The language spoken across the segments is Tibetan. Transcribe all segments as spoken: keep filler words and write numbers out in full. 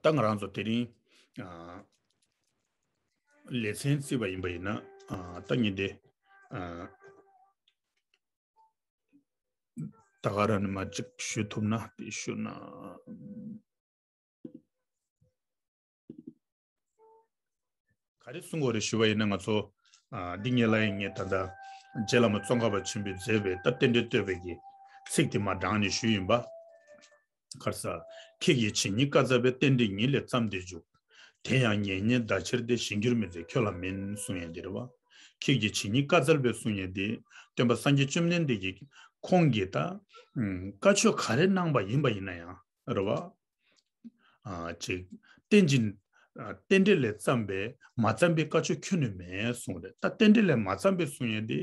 ད་ང་རང་ཚོ་དེ་རིང་ལེ་ཚན་བརྩིས་པ་ཡིན་པ་ཡིན་ན། ད་ཉིན་དེ་ད་ག་རང་ནས་མ་གཅིག་ཞུ་ཐུབ་ན་དེ་ཞུ་ན། ག་རེ་གསུང་དགོས་རེད་ཞུ་བ་ཡིན་ན། ང་ཚོ་འདི་ངས་ལ་ཡིན་ངས་ད་ལྟ་རྗེ་བླ་མ་ཙོང་ཁ་པ་ཆེན་པོས་མཛད་པའི་ད་རྟེན་འབྲེལ་བསྟོད་པའི་གི་ཚིག་དེ་མ་དྲངས་ནས་ཞུས་ཡིན་པ། ཁར་ས། ཁྱེད་ཀྱི་ཇི་སྙེད་བཀའ་སྩལ་པའི། རྟེན་འབྲེལ་ཉིད་ལས་བརྩམས་ཏེ་འཇུག་དེ་ཡང་ངེས་རྙེད་བདག་ཕྱིར་ཏེ། གཞན་འགྱུར་མི་མཛད་ཁྱོད་ལ་མིན། གསུང་ཡས་འདི་རེད་བ། ཁྱེད་ཀྱི་ཇི་སྙེད་བཀའ་སྩལ་པའི་གསུང་ཡས་འདི་སྟོན་པ་སངས་རྒྱས་བཅོམ་ལྡན་འདས་ཀྱིས་ཁོང་གིས་ད་བཀའ་ཆོས་ག་རེ་གནང་པ་ཡིན་པ་ཡིན་ན་ཡང་རེད་བ། ཅིག་རྟེན་ཅིང་རྟེན་འབྲེལ་ལས་བརྩམས་པའི་མ་བརྩམས་པའི་བཀའ་ཆོས་ཁྱོན་ནས་མེད་གསུངས་རེད། ད་རྟེན་འབྲེལ་ལས་མ་བརྩམས་པའི་གསུང་ཡས་འདི་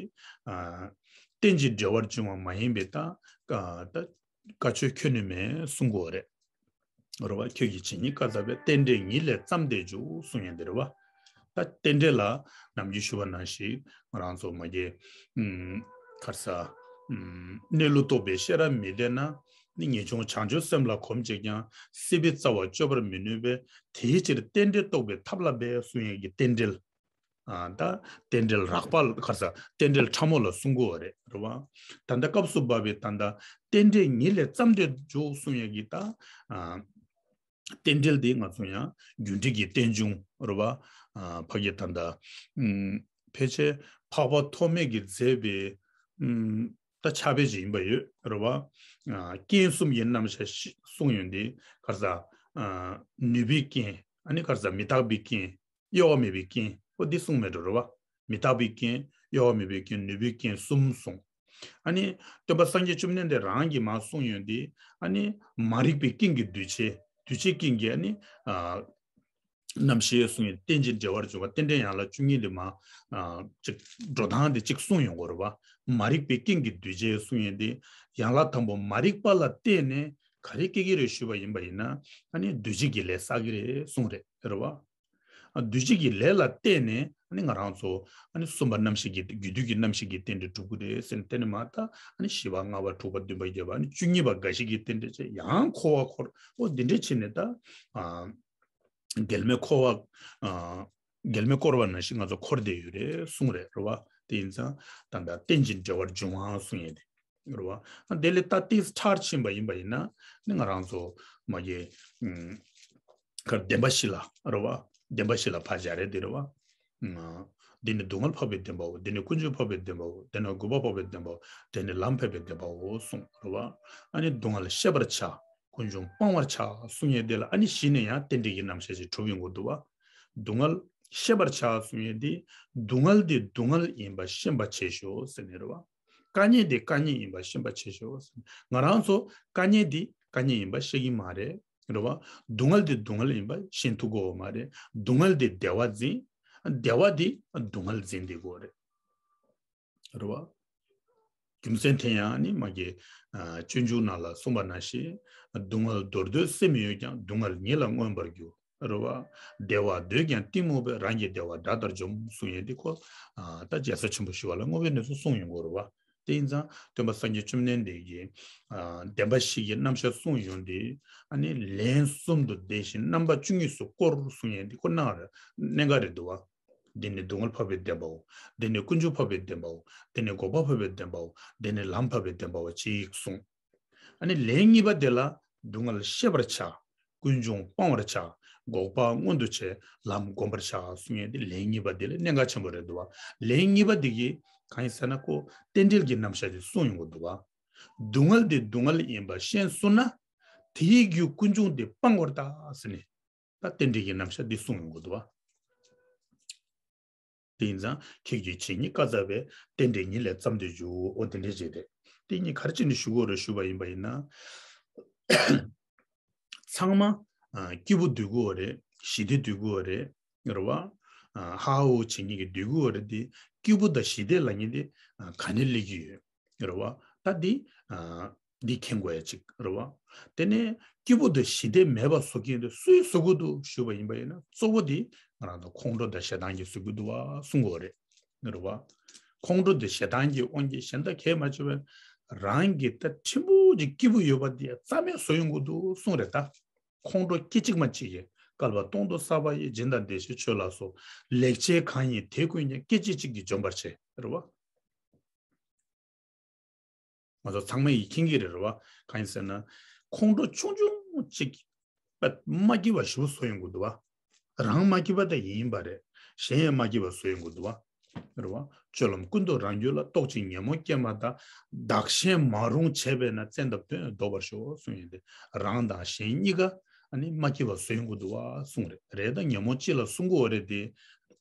རྟེན་ཅིང་འབྲེལ་བར་འབྱུང་བ་མ་ཡིན་པའི་ད་ད། བཀའ་ཆོས་ཁྱོན་ནས་མེད་གསུང་དགོས་རེད། རེད་བ། ཁྱོད་ཀྱི་ཇི་སྙེད་བཀའ་སྩལ་པའི། རྟེན་འབྲེལ་ཉིད་ལས་བརྩམས་ཏེ་འཇུག་གསུང་ཡས་འདི་རེད་བ། ད་རྟེན་འབྲེལ་ལ་ནམ་རྒྱུན་ཞུ་བ་ནང་བཞིན་ང་རང་ཚོ་མ་གི་ཁར་ས་གནས་ལུགས་རྟོགས་པའི་ཤེས་རབ་མི་ལྡན་ན། ནི་ངེས་འབྱུང་བྱང་ཆུབ་སེམས་ལ་གོམས་བྱེད་ཀྱང་། སྲིད་པའི་རྩ་བ་གཅོད་པར་མི་ནུས་པས། དེའི་ཕྱིར་རྟེན་འབྲེལ་རྟོགས་པའི་ཐབས་ལ་འབད་གསུང་ཡས་ཀྱི་རྟེན་འབྲེལ། ད་རྟེན་འབྲེལ་རགས་པ་ཁར་ས་རྟེན་འབྲེལ་ཕྲ་མོ་ལ་གསུང་གི་ཡོད་རེད། རེད་བ། ད་ལྟ་སྐབས་སུ་བབས་པའི་ད་ལྟ་རྟེན་འབྲེལ་ཉིད་ལས་བརྩམས་ཏེ་འཇུག་གསུང་ཡས་ཀྱི་ད་རྟེན་འབྲེལ་འདི་ང་ཚོ་ཡང་རྒྱུ་འབྲས་ཀྱི་རྟེན་འབྱུང་རེད་བ། ཕ་གི་ད་ལྟ་ཕལ་ཆེར་འཕགས་པ་ཐོགས་མེད་ཀྱིས་མཛད་པའི་ད་ཕྱག་དཔེ་ཅིག་ཡིན་པ་ཡོད་རེད་བ། རྐྱེན་གསུམ་གྱི་རྣམ་གཞག་གསུངས་ཡོད་འདི་ཁར་ས་ནུས་པའི་རྐྱེན། ཨ་ནི་ཁར་ས་མི་རྟག་པའི་རྐྱེན། གཡོ་བ་མེད་པའི་རྐྱེན། ཨོ་འདི་གསུངས་མེད་འགྲོ་རེད་བ། མི་རྟག་པའི་རྐྱེན། གཡོ་བ་མེད་པའི་རྐྱེན། ནུས་པའི་རྐྱེན་གསུམ་གསུངས། ཨ་ནི་སྟོན་པ་སངས་རྒྱས་བཅོམ་ལྡན་འདས་རང་གིས་མར་གསུངས་ཡོད་འདི། ཨ་ནི་མ་རིག་པའི་རྐྱེན་གྱིས་འདུས་བྱས། འདུས་བྱས་རྐྱེན་གྱིས་ཨ་ནི་རྣམ་ཤེས་གསུངས་ཡོད། རྟེན་ཅིང་འབྲེལ་བར་འབྱུང་བ། རྟེན་འབྲེལ་ཡན་ལག་བཅུ་གཉིས་འདི་མ་ཅིག་འགྲོ་སྟངས་འདི་གཅིག་གསུངས་ཡོང་གི་རེད་བ། མ་རིག་པའི་རྐྱེན་གྱིས་འདུས་བྱས་གསུངས་ཡོད་འདི། ཡན་ལག་དང་པོ་མ་རིག་པ་ལ་བརྟེན་ནས་ག་རེ་སྐྱེ་གི་རེད་ཞུས་པ་ཡིན་པ་ཡིན་ན། ཨ་ནི་འདུས་བྱས་ཀྱི་ལས་བསགས་ཀྱི་རེད་གསུངས་རེད། རེད་བ། འདུས་བྱས་ཀྱི་ལས་ལ་བརྟེན་ནས་ཨ་ནི་ང་རང་ཚོ་ཨ་ནི་གསུམ་པ་རྣམ་ཤེས་ཀྱི་རྒྱུད་སྡུད་ཀྱི་རྣམ་ཤེས་ཀྱི་རྟེན་འབྲེལ་གྲུབ་ཀྱི་རེད་ཟེར་ནས། དེ་ནས་མ་ད་ཨ་ནི་བཞི་པ་ལྔ་པ་དྲུག་པ་བདུན་པ་བརྒྱད་པ་ཨ་ནི་བཅུ་གཉིས་པ་འགའ་ཞིག་གི་རྟེན་འབྲེལ་བྱས་ཡང་འཁོར་བ་འཁོར། ཨོ་འདི་འདྲས་བྱས་ནས་ད་འགལ་མེད་འཁོར་བ། འགལ་མེད་བསྐོར་བ་ནང་བཞིན་ང་ཚོ་འཁོར་བསྡད་ཡོད་རེད་གསུངས་རེད། རེད་བ། དེ་ཡིན་ཙང་ད་ལྟ་རྟེན་ཅིང་འབྲེལ་བར་འབྱུང་བ་གསུངས་ཡོད་དེ། རེད་བ། དེ་ལས་ད་ཏིས་མཐར་ཕྱིན་པ་ཡིན་པ་ཡིན་ན་ནི་ང་རང་ཚོ་མ་གི་ཁར་བདེན་པ་བཞི་ལ། རེད་བ། བདེན་པ་བཞི་ལ་ཕར་སྦྱར་རེད་དེ། རེད་བ། འདི་ནི་སྡུག་བསྔལ་འཕགས་པའི་བདེན་པའོ། འདི་ནི་ཀུན་འབྱུང་འཕགས་པའི་བདེན་པའོ། འདི་ནི་འགོག་པ་འཕགས་པའི་བདེན་པའོ། འདི་ནི་ལམ་འཕགས་པའི་བདེན་པའོ་གསུངས། རེད་བ། ཨ་ནི་སྡུག་བསྔལ་ཤེས་པར་བྱ། ཀུན་འབྱུང་སྤང་བར་བྱ་གསུངས་ཡས་དེ་ལ་ཨ་ནི་གཞི་ནས་ཡང་རྟེན་འབྲེལ་གྱི་རྣམ་གཞག་ཅིག་གྲུབ་ཡོང་གི་འདུག་བ། སྡུག་བསྔལ་ཤེས་པར་བྱ་གསུངས་ཡས་དེ། སྡུག་བསྔལ་དེ་སྡུག་བསྔལ་ཡིན་པ་ཤེས་པ་བྱེད་ཤོག་ཟེར་ནས། རེད་བ། དཀའ་ངལ་དེ་དཀའ་ངལ་ཡིན་པ་ཤེས་པ་བྱེད་ཤོག་ཟེར། ང་རང་ཚོ་དཀའ་ངལ་དེ་དཀའ་ངལ་ཡིན་པ་ཤེས་ཀྱི་མ་རེད། རེད་བ། སྡུག་བསྔལ་དེ་སྡུག་བསྔལ་ཡིན་པ་ཤེས་ཐུབ་ཀྱི་ཡོད་མ་རེད། སྡུག་བསྔལ་དེ་བདེ་བ་འཛིན། བདེ་བ་དེ་སྡུག་བསྔལ་འཛིན་བསྡད་ཀྱི་ཡོད་རེད། རེད་བ། རྒྱུ་མཚན་དེ་ཡང་ནི་མ་གི་སྤྱོད་འཇུག་ནང་ལ་གསུངས་པ་ནང་བཞིན། སྡུག་བསྔལ་འདོར་འདོད་སེམས་ཡོད་ཀྱང་། སྡུག་བསྔལ་ཉིད་ལ་མངོན་པར་རྒྱུག་རེད་བ། བདེ་བ་འདོད་ཀྱང་གཏི་མུག་པས། རང་གི་བདེ་བ་དགྲ་ལྟར་འཇོམས་གསུངས་ཡས་འདི་ཁོ། ད་རྒྱལ་སྲས་ཆེན་པོ་ཞི་བ་ལྷ་དངོས་པོའི་གནས་སུ་གསུངས་ཡོང་གི་རེད་བ། དེ་ཡིན་ཙང་སྟོན་པ་སངས་རྒྱས་བཅོམ་ལྡན་འདས་ཀྱིས་བདེན་པ་བཞི་གི་རྣམ་གཞག་གསུངས་ཡོང་དུས། ཨ་ནི་ལན་གསུམ་དུ་བཟླས་ཤིང་རྣམ་པ་བཅུ་གཉིས་སུ་བསྐོར་གསུངས་ཡས་འདི་ཁོ་གནང་རེད། གནད་འགག་རེད་འདུག་བ། འདི་ནི་སྡུག་བསྔལ་འཕགས་པའི་བདེན་པའོ། འདི་ནི་ཀུན་འབྱུང་འཕགས་པའི་བདེན་པའོ། འདི་ནི་འགོག་པ་འཕགས་པའི་བདེན་པའོ། འདི་ནི་ལམ་འཕགས་པའི་བདེན་པའོ་ཅེས་གསུངས། ཨ་ནི་ལན་གཉིས་པ་དེ་ལ་སྡུག་བསྔལ་ཤེས་པར་བྱ། ཀུན་འབྱུང་སྤང་བར་བྱ། འགོག་པ་མངོན་དུ་བྱེད། ལམ་བསྒོམ་པར་བྱ་གསུངས་ཡས་དེ་ལན་གཉིས་པ་དེ་ལ་གནད་འགག་ཆེན་པོ་རེད་འདུག་བ། ལན་གཉིས་པ་དེ་གིས་གང་ཡིན་ཟེར་ན་ཁོ་རྟེན་འབྲེལ་གྱི་རྣམ་གཞག་དེ་གསུངས་ཡོང་གི་འདུག་བ། སྡུག་བསྔལ་དེ་སྡུག་བསྔལ་ཡིན་པ་ཤེས་སོང་ན། དེའི་རྒྱུ་ཀུན་འབྱུང་དེ་སྤང་བར་གདའ་ཟེར་ནས། ད་རྟེན་འབྲེལ་གྱི་རྣམ་གཞག་འདི་གསུངས་ཡོང་གི་འདུག་བ། དེ་ཡིན་ཙང་ཁྱེད་ཀྱི་ཇི་སྙེད་བཀའ་སྩལ་པའི། རྟེན་འབྲེལ་ཉིད་ལས་བརྩམས་ཏེ་འཇུག་ཨོ་དེ་འདྲས་བྱས་ཏེ། དེ་གཉིས་ག་རེ་བྱས་ནས་ཞུ་དགོས་རེད་ཞུས་པ་ཡིན་པ་ཡིན་ན། ཚང་མ་སྐྱིད་པོ་སྡོད་དགོས་རེད། ཞི་བདེ་སྡོད་དགོས་རེད། རེད་བ། ཧ་ཧ་འོ་བྱེད་མཁན་གྱི་སྡོད་དགོས་རེད་དེ། སྐྱིད་པོ་དང་ཞི་བདེ་ལབ་མཁན་དེ་ག་ནས་སླེབས་ཀྱི་ཡོད། རེད་བ། ད་འདི་འདི་མཁྱེན་དགོས་ཡ་གཅིག་རེད་བ། དེ་ནས་སྐྱིད་པོ་དང་ཞི་བདེ་མེད་པ་བཟོ་མཁན་དེ་སུས་བཟོ་གི་འདུག་ཞུས་པ་ཡིན་པ་ཡིན་ན། གཙོ་བོ་དེ་ང་རང་ཚོ་ཁོང་ཁྲོ་དང་ཞེ་སྡང་གིས་བཟོ་གི་འདུག་བ་གསུང་གི་ཡོད་རེད། རེད་བ། ཁོང་ཁྲོ་དང་ཞེ་སྡང་གི་དབང་གིས་གཞན་དག་གས་མ་བྱས་པའི་རང་གི་ད་ཕྲན་བུ་ཅིག་སྐྱིད་པོ་ཡོད་པ་དེ་རྩ་མེད་བཟོ་ཡོང་གི་འདུག་གསུང་རེད་ད། ཁོང་ཁྲོ་སྐད་ཅིག་མ་གཅིག་གིས། བསྐལ་པ་སྟོང་དུ་བསགས་པ་ཡི། སྦྱིན་དང་བདེ་གཤེགས་མཆོད་ལ་སོགས། ལེགས་སྤྱད་གང་ཡིན་དེ་ཀུན་ཀྱང་། སྐད་ཅིག་གཅིག་གིས་འཇོམས་པར་བྱེད། རེད་བ། ང་ཚོ་ཚང་མ་ཡིས་མཁྱེན་གྱི་རེད། རེད་བ། གང་ཡིན་ཟེར་ན། ཁོང་ཁྲོ་ཆུང་ཆུང་གཅིག་པ་མ་སྐྱིད་པ་ཞེ་པོ་བཟོ་ཡོང་གི་འདུག་བ། རང་མ་སྐྱིད་པ་དེ་ཡིན་པ་རེད། གཞན་ཡང་མ་སྐྱིད་པ་བཟོ་ཡོང་གི་འདུག་བ། རེད་བ། སྤྱོད་ལམ་ཀུན་ཏུ་རང་རྒྱུད་ལ། རྟོག་ཅིང་ཉོན་མོངས་སྐྱེས་མ་ཐག་བདག་གཞན་མ་རུངས་བྱས་པས་ན། བཙན་ཐབས་དོན་ལྡོག་པར་ཤོག་གསུངས་ཡོད་དེ། རང་དང་གཞན་གཉིས་ཀ་ཨ་ནི་མ་སྐྱིད་པ་བཟོ་ཡོང་གི་འདུག་བ་གསུངས་རེད། རེད། ད་ཉོན་མོངས་སྤྱི་ལ་སྲུང་དགོས་པ་རེད་དེ།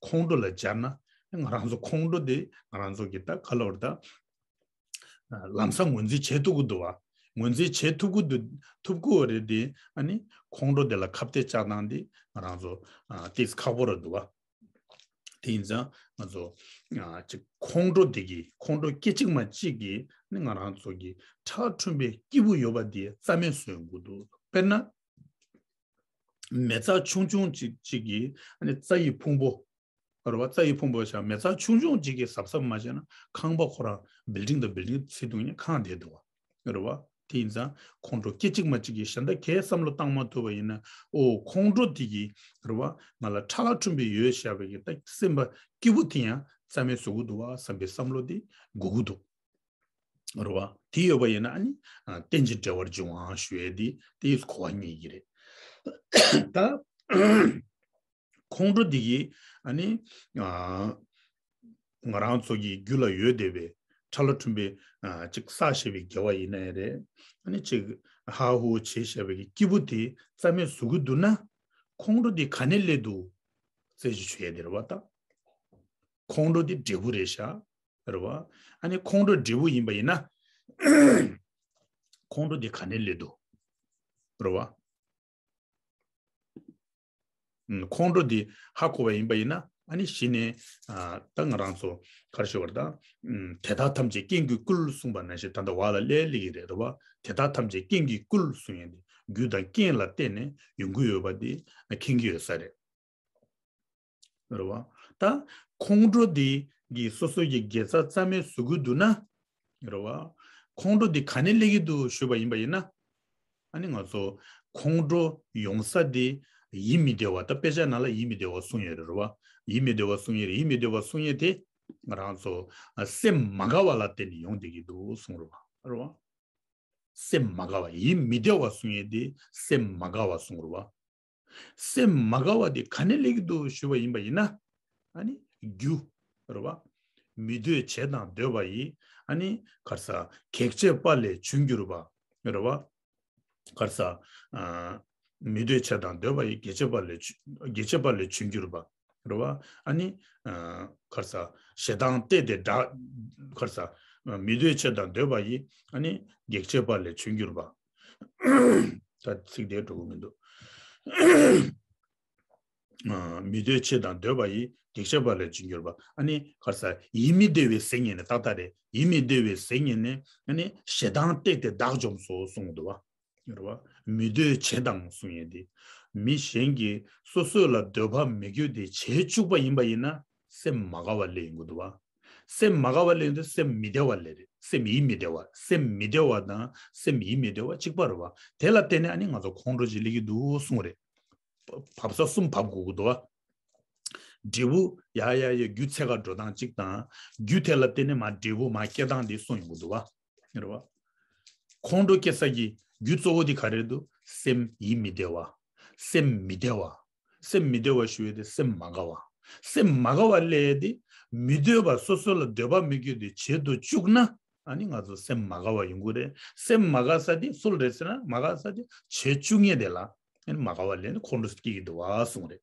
ཁོང་ཁྲོ་ལ་སྦྱར་ན། ང་རང་ཚོ་ཁོང་ཁྲོ་དེ་ང་རང་ཚོ་གི་ད་ག་ལབ་རེད་ད། ལམ་སང་ངོས་འཛིན་བྱེད་ཐུབ་ཀྱི་འདུག་བ། ངོས་འཛིན་བྱེད་ཐུབ་ཀྱི་འདུག་ཐུབ་ཀྱི་རེད་དེ། ཨ་ནི་ཁོང་ཁྲོ་དེ་ལ་ཁ་གཏད་བཅག་སྟངས་དེ་ང་རང་ཚོ་ཨ་ཏིས་ཁག་པོ་རེད་འདུག་བ། དེ་ཡིན་ཙང་ང་ཚོ་ཨ་ཅིག་ཁོང་ཁྲོ་དེ་གི་ཁོང་ཁྲོ་སྐད་ཅིག་མ་གཅིག་གིས་ནི་ང་རང་ཚོ་གི་ཁྲག་འཁྲུངས་པའི་སྐྱེས་བུ་ཡོད་པ་དེ་རྩ་མེད་བཟོ་ཡོང་གི་འདུག་དཔེར་ན། མེ་བཙའ་ཆུང་ཆུང་ཅིག་ཅིག་གིས་ཨ་ནི་རྩྭ་ཡི་ཕུང་པོ། རེད་བ། རྩྭ་ཡི་ཕུང་པོ་བཞག་མེ་བཙའ་ཆུང་ཆུང་གཅིག་གིས་གཟབ་གཟབ་མ་བྱས་ན་ཁང་པ་ཁོ་རང་བིལ་ཌིང་དང་བིལ་ཌིང་ཚིག་འདུག་ཉེ་ཁང་བསྡད་འདུག་བ། རེད་བ། དེ་ཡིན་ཙང་ཁོང་ཁྲོ་སྐད་ཅིག་མ་གཅིག་གིས་གཞན་དག་གས་བསམ་བློ་བཏང་མ་ཐུབ་པ་ཡིན་ན། ཨོ་ཁོང་ཁྲོ་དེ་གིས་རེད་བ། ང་ལ་ཁྲག་ལ་འཁྲུངས་པའི་ཡོད་བཞག་པའི་གི་ད་སེམས་པ་སྐྱིད་པོ་དེ་ཡང་རྩ་མེད་བཟོ་གི་འདུག་བ་བསམ་པའི་བསམ་བློ་དེ་དགོས་ཀྱི་འདུག་རེད་བ། དེ་ཡོད་པ་ཡིན་ན་ཨ་ནི་ཨ་རྟེན་ཅིང་འབྲེལ་བར་འབྱུང་བ་ཞུ་ཡས་དེ་དེ་གོ་བ་རྙེད་ཀྱི་རེད། ད་ཁོང་ཁྲོ་འདི་གིས་ཨ་ནི་ཨ་ང་རང་ཚོ་གི་རྒྱུད་ལ་ཡོད་བསྡད་པའི་ཁྲག་ལ་འཁྲུངས་པའི་ཨ་ཅིག་བསགས་བཞག་པའི་དགེ་བ་ཡིན་ནའི་རེད། ཨ་ནི་ཅིག་ཧ་ཧུ་བྱས་བཞག་པའི་གི་སྐྱིད་པོ་དེ་རྩ་མེད་བཟོ་གི་འདུག་ན། ཁོང་ཁྲོ་འདི་ག་ནས་སླེབས་འདུག་རྩད་གཅོད་བྱེད་ཡ་དེ་རེད་བ་ད། ཁོང་ཁྲོ་འདི་འབྲས་བུ་རེད་ཤག་རེད་བ། ཨ་ནི་ཁོང་ཁྲོ་འབྲས་བུ་ཡིན་པ་ཡིན་ན། ཁོང་ཁྲོ་འདི་ག་ནས་སླེབས་འདུག་རེད་བ། ཨུམ། ཁོང་ཁྲོ་འདི་ཧ་གོ་བ་ཡིན་པ་ཡིན་ན། ཨ་ནི་གཞི་ནས་ཨ་ད་ང་རང་ཚོ་ག་རེ་ཞུ་བར་ད། ཨུམ། དེ་དག་ཐམས་ཅད་རྐྱེན་གྱིས་བསྐུལ་གསུངས་པ་ནང་བཞིན་ད་ལྟ་བ་ལ་སླེབས་ཀྱི་རེད། རེད་བ། དེ་དག་ཐམས་ཅད་རྐྱེན་གྱིས་བསྐུལ་གསུང་ཡས་འདི་རྒྱུ་དང་རྐྱེན་ལ་བརྟེན་ནས་ཡོང་གི་ཡོད་པ་འདི་མཁྱེན་གྱི་ཡོད་ས་རེད། རེད་བ། ད་ཁོང་ཁྲོ་འདི་གིས་སོ་སོ་གི་དགེ་རྩ་རྩ་མེད་བཟོ་གི་འདུག་ན། རེད་བ། ཁོང་ཁྲོ་འདི་ག་ནས་སླེབས་ཀྱི་འདུག་ཞུས་པ་ཡིན་པ་ཡིན་ན། ཨ་ནི་ང་ཚོ་ཁོང་ཁྲོ་ཡོང་ས་འདི་ཡིད་མི་བདེ་བ། ད་དཔེ་ཆ་ནང་ལ་ཡིད་མི་བདེ་བ་གསུངས་ཡོད་རེད། རེད་བ། ཡིད་མི་བདེ་བ་གསུངས་ཡོད་རེད། ཡིད་མི་བདེ་བ་གསུངས་ཡོད་དེ་ང་རང་ཚོ་ཨ་སེམས་མ་དགའ་བ་ལ་བརྟེན་ནས་ཡོང་བསྡད་ཀྱི་འདུག་གསུངས་རེད་བ། རེད་བ། སེམས་མ་དགའ་བ། ཡིད་མི་བདེ་བ་གསུངས་ཡོད་དེ་སེམས་མ་དགའ་བ་གསུངས་རེད་བ། སེམས་མ་དགའ་བ་དེ་ག་ནས་སླེབས་ཀྱི་འདུག་ཞུས་པ་ཡིན་པ་ཡིན་ན། ཨ་ནི་རྒྱུ། རེད་བ། མི་འདོད་བྱས་དང་འདོད་པ་ཡིས། ཨ་ནི་ག་རེ་ཟ། གེགས་བྱེད་པ་ལས་བྱུང་གྱུར་པ། རེད་བ། ག་རེ་ཟ། ཨ། མི་འདོད་བྱས་དང་འདོད་པ་ཡིས། གེགས་བྱེད་པ་ལས་བྱུང་། གེགས་བྱེད་པ་ལས་བྱུང་གྱུར་པ། རེད་བ། ཨ་ནི་ཨ་ག་རེ་ཟ། ཞེ་སྡང་བརྟས་ཏེ་བདག་ག་རེ་ཟ། མི་འདོད་བྱས་དང་འདོད་པ་ཡིས། ཨ་ནི་གེགས་བྱེད་པ་ལས་བྱུང་གྱུར་པ། ད་ཚིག་དེ་འགྲོ་གི་མི་འདུག་ཨ། མི་འདོད་བྱས་དང་འདོད་པ་ཡིས། གེགས་བྱེད་པ་ལས་བྱུང་གྱུར་པ། ཨ་ནི་ག་རེ་ཟ། ཡིད་མི་བདེ་བའི་ཟེར་མཁན་ནི་ཏག་ཏག་རེད། ཡིད་མི་བདེ་བའི་ཟེར་མཁན་ནི་ཨ་ནི་ཞེ་སྡང་བརྟས་ཏེ་བདག་འཇོམས་སོ་གསུངས་འདུག་བ། རེད་བ། མི་འདོད་བྱས་དང་གསུང་ཡས་དེ། མི་གཞན་གྱིས་སོ་སོ་ལ་འདོད་པ་མི་དགོས་དེ་བྱེད་བཅུག་པ་ཡིན་པ་ཡིན་ན་སེམས་མ་དགའ་བ་སླེབས་ཡོང་གི་འདུག་བ། སེམས་མ་དགའ་བ་སླེབས་ཡོང་དུས་སེམས་མི་བདེ་བ་སླེབས་རེད། སེམས་ཡིད་མི་བདེ་བ། སེམས་མི་བདེ་བ་དང་སེམས་ཡིད་མི་བདེ་བ་གཅིག་པ་རེད་བ། དེ་ལ་བརྟེན་ནས་ཨ་ནི་ང་ཚོ་ཁོང་ཁྲོ་ཅིག་སླེབས་ཀྱི་འདུག་གསུང་རེད། བབས་ས་གསུམ་བབས་དགོས་ཀྱི་འདུག་བ། འབྲས་བུ་ཡ་ཡ་ཡ་རྒྱུ་འཚོལ་ག་འགྲོ་སྟངས་གཅིག་དང་། རྒྱུ་དེ་ལ་བརྟེན་ནས་མར་འབྲས་བུ་མར་སྐྱེ་སྟངས་དེ་གསུངས་ཡོང་གི་འདུག་བ། རེད་བ། ཁོང་ཁྲོ་སྐྱེ་ས་ཀྱི་རྒྱུ་གཙོ་བོ་དེ་ག་རེ་རེད་འདུག་སེམས་ཡིད་མི་བདེ་བ། སེམས་མི་བདེ་བ། སེམས་མི་བདེ་བ་ཞུ་ཡས་དེ་སེམས་མ་དགའ་བ། སེམས་མ་དགའ་བ་སླེབས་ཡས་དེ་མི་འདོད་པ། སོ་སོ་ལ་འདོད་པ་མི་དགོས་དེ་བྱེད་དུ་བཅུག་ན། ཨ་ནི་ང་ཚོ་སེམས་མ་དགའ་བ་ཡོང་གི་རེད། སེམས་མ་དགའ་ས་དེ་སུ་ལ་རེད་ཟེར་ན། མ་དགའ་ས་དེ་བྱེད་བཅུག་མཁན་དེ་ལ་ཨ་ནི་མ་དགའ་བ་སླེབས་ནས་ཁོང་ཁྲོ་སྐྱེ་གི་འདུག་བ་གསུངས་རེད།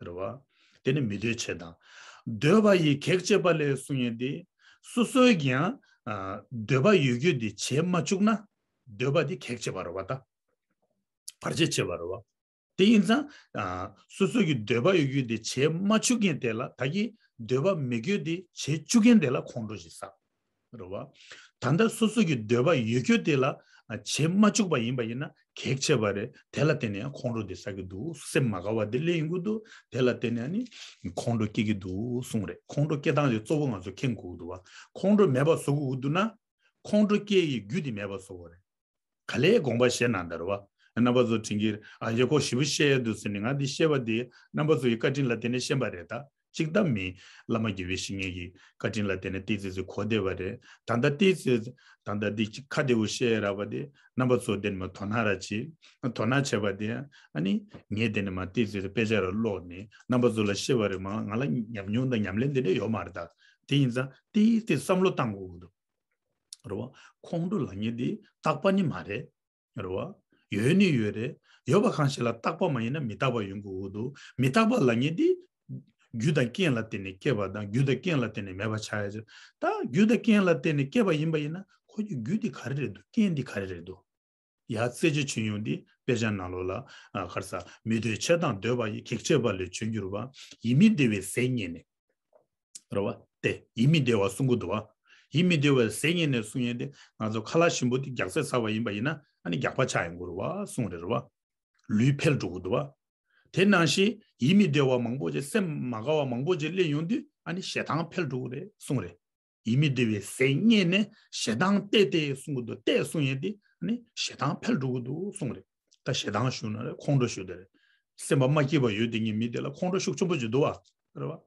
རེད་བ། དེ་ནི་མི་འདོད་བྱས་དང་། འདོད་པ་ཡིས་གེགས་བྱེད་པ་ལས་གསུངས་ཡས་དེ། སོ་སོའི་ཀྱང་ཨ་འདོད་པ་ཡོད་རྒྱུ་དེ་བྱེད་མ་བཅུག་ན། འདོད་པ་དེ་གེགས་བྱེད་པ་རེད་བ་ད། བར་ཆད་བྱེད་པ་རེད་བ། དེ་ཡིན་ཙང་། ཨ། སོ་སོ་གི་འདོད་པ་ཡོད་རྒྱུ་དེ་བྱེད་མ་བཅུག་མཁན་དེ་ལ། ད་གི་འདོད་པ་མེད་རྒྱུ་དེ་བྱེད་བཅུག་མཁན་དེ་ལ་ཁོང་ཁྲོ་ཞིག་ཟ། རེད་བ། ད་ལྟ་སོ་སོ་གི་འདོད་པ་ཡོད་རྒྱུ་དེ་ལ། ཨ། བྱེད་མ་བཅུག་པ་ཡིན་པ་ཡིན་ན་གེགས་བྱེད་པ་རེད། དེ་ལ་བརྟེན་ནས་ཡང་ཁོང་ཁྲོ་དེ་ཟ་གི་འདུག་སེམས་མ་དགའ་བ་དེ་སླེབས་ཡོང་གི་འདུག་དེ་ལ་བརྟེན་ནས་ནི་ཁོང་ཁྲོ་སྐྱེ་གི་འདུག་གསུངས་རེད། ཁོང་ཁྲོ་སྐྱེ་སྟངས་དེ་གཙོ་བོ་ང་ཚོ་མཁྱེན་དགོས་ཀྱི་འདུག་བ། ཁོང་ཁྲོ་མེད་པ་བཟོ་དགོས་ཀྱི་འདུག་ན། ཁོང་ཁྲོ་སྐྱེ་ཡི་རྒྱུ་དེ་མེད་པ་བཟོ་དགོས་རེད། ག་ལེར་དགོངས་པ་བཞེས་གནང་དང་རེད་བ། རྣམ་པ་ཚོ་དྲན་གྱི་རེད། ཨ་ཡེ་ཁོ་ཞེ་པོ་བཤད་ཡ་འདུག་ཟེར་ནས། ང་འདི་བཤད་པ་འདི་རྣམ་པ་ཚོ་ཡི་བཀའ་དྲིན་ལ་བརྟེན་ནས་བཤད་པ་རེད་ད། གཅིག་ད་མི་བླ་མ་དགེ་བའི་བཤེས་གཉེན་གྱི་བཀའ་དྲིན་ལ་བརྟེན་ནས་ཏོག་ཙམ་ཙམ་གོ་བསྡད་པ་རེད། ད་ལྟ་ཏོག་ཙམ་ད་ལྟ་འདི་གཅིག་ཁ་བདེ་བོ་བཤད་ཡ་རག་པ་དེ་རྣམ་པ་ཚོ་དེ་ནས་མ་དོ་སྣང་ར་བྱེད། དོ་སྣང་བྱས་པ་དེ་ཨ་ནི་ངས་དེ་ནས་མ་ཏོག་ཙམ་ཙམ་དཔེ་ཆ་ར་ཀློག་ནས་རྣམ་པ་ཚོ་ལ་བཤད་པ་རེད་མ། ང་ལ་ཉམས་མྱོང་དང་ཉམས་ལེན་དེ་འདྲ་ཡོད་མ་རེད་ད། དེ་ཡིན་ཙང་ཏོག་ཙམ་བསམ་བློ་བཏང་དགོས་ཀྱི་འདུག་རེད་བ། ཁོང་ཁྲོ་ལབ་མཁན་དེ་རྟག་པ་ནི་མ་རེད། རེད་བ། ཡོད་ནི་ཡོད་རེད། ཡོད་པ་གང་ཞིག་ལ་རྟག་པ་མ་ཡིན་ན་མི་རྟག་པ་ཡོང་དགོས་ཀྱི་འདུག་མི་རྟག་པ་ལབ་མཁན་དེ་རྒྱུ་དང་རྐྱེན་ལ་བརྟེན་ནས་སྐྱེས་པ་དང་རྒྱུ་དང་རྐྱེན་ལ་བརྟེན་ནས་མེད་པ་ཆགས་ཡ་ཅིག་ད་རྒྱུ་དང་རྐྱེན་ལ་བརྟེན་ནས་སྐྱེས་པ་ཡིན་པ་ཡིན་ན་ཁོ་གི་རྒྱུ་དེ་ག་རེ་རེད་འདུག་རྐྱེན་དེ་ག་རེ་རེད་འདུག་ཡ་རྩེ་གཅིག་ཆོས་དབྱིངས་འདི་དཔེ་ཆ་ནང་ལོགས་ལ་ཨ་ག་རེ་ཟ། མི་འདོད་བྱས་དང་འདོད་པ་ཡི། གེགས་བྱེད་པ་ལས་བྱུང་གྱུར་པ། ཡིད་མི་བདེ་བའི་ཟས་རྙེད་ནས། རེད་བ། དེ་ཡིད་མི་བདེ་བ་གསུང་གི་འདུག་བ། ཡིད་མི་བདེ་བའི་ཟས་རྙེད་ནས་གསུང་ཡས་དེ་ང་ཚོ་ཁ་ལག་ཞིམ་པོ་དེ་རྒྱགས་ཚད་ཚ་བ་ཡིན་པ་ཡིན་ན་ཨ་ནི་རྒྱགས་པ་ཆགས་ཡོང་གི་རེད་བ་གསུང་རེད། རེད་བ། ལུས་འཕེལ་འགྲོ་གི་འདུག་བ། དེ་ནང་བཞིན་ཡིད་མི་བདེ་བ་མང་པོ་ཅིག་སེམས་མ་དགའ་བ་མང་པོ་ཅིག་སླེབས་ཡོང་དུས་ཨ་ནི་ཞེ་སྡང་འཕེལ་འགྲོ་གི་རེད་གསུང་རེད། ཡིད་མི་བདེ་བའི་ཟས་རྙེད་ནས་ཞེ་སྡང་བལྟས་ཏེ་གསུང་གི་འདུག་བལྟས་གསུང་ཡས་དེ་ནི་ཞེ་སྡང་འཕེལ་འགྲོ་གི་འདུག་གསུང་རེད། ད་ཞེ་སྡང་ཞུ་ན་རེད། ཁོང་ཁྲོ་ཞུ་དེ་རེད། སེམས་པ་མ་སྐྱིད་པ་ཡོད་དེ་ངའི་མི་དེ་ལ་ཁོང་ཁྲོ་ཤུགས་ཆེན་པོ་ཅིག་འདུག་བ། རེད་བ།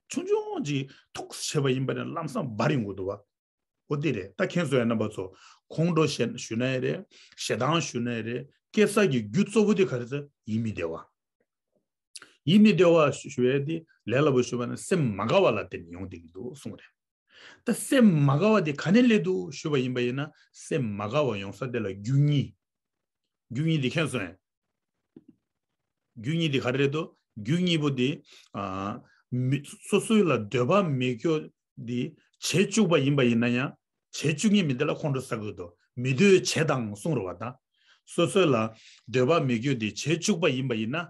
ཆུང་ཆུང་ཅིག་ཐུག་བྱས་པ་ཡིན་པ་ནས་ལམ་སང་འབར་ཡོང་གི་འདུག་བ། འོ་དེ་རེད། ད་མཁྱེན་སོང་ཡ་རྣམ་པ་ཚོ། ཁོང་ཁྲོ་ཞེ་ཞུ་ན་ཡ་རེད། ཞེ་སྡང་ཞུ་ན་ཡ་རེད། སྐྱེ་ས་ཀྱི་རྒྱུ་གཙོ་བོ་དེ་ག་རེ་ཟེར། ཡིད་མི་བདེ་བ། ཡིད་མི་བདེ་བ་ཞུ་ཡས་དེ་ལས་སླ་པོ་ཞུས་པ་ན་སེམས་མ་དགའ་བ་ལ་བརྟེན་ནས་ཡོང་བསྡད་ཀྱི་འདུག་གསུངས་རེད། ད་སེམས་མ་དགའ་བ་དེ་ག་ནས་སླེབས་འདུག་ཞུས་པ་ཡིན་པ་ཡིན་ན་སེམས་མ་དགའ་བ་ཡོང་ས་དེ་ལ་རྒྱུ་གཉིས། རྒྱུ་གཉིས་དེ་མཁྱེན་སོང་ངས། རྒྱུ་གཉིས་དེ་ག་རེ་རེད་འདུག་རྒྱུ་གཉིས་པོ་དེ་ཨ་མི་སོ་སོའི་ལ་འདོད་པ་མེད་རྒྱུ་དེ་བྱེད་བཅུག་པ་ཡིན་པ་ཡིན་ན་ཡང་བྱེད་བཅུག་མཁན་མི་དེ་ལ་ཁོང་ཁྲོ་ཟ་གི་འདུག་མི་འདོད་བྱེད་དང་གསུངས་རེད་བ། ད་སོ་སོའི་ལ་འདོད་པ་མེད་རྒྱུ་དེ་བྱེད་བཅུག་པ་ཡིན་པ་ཡིན་ན།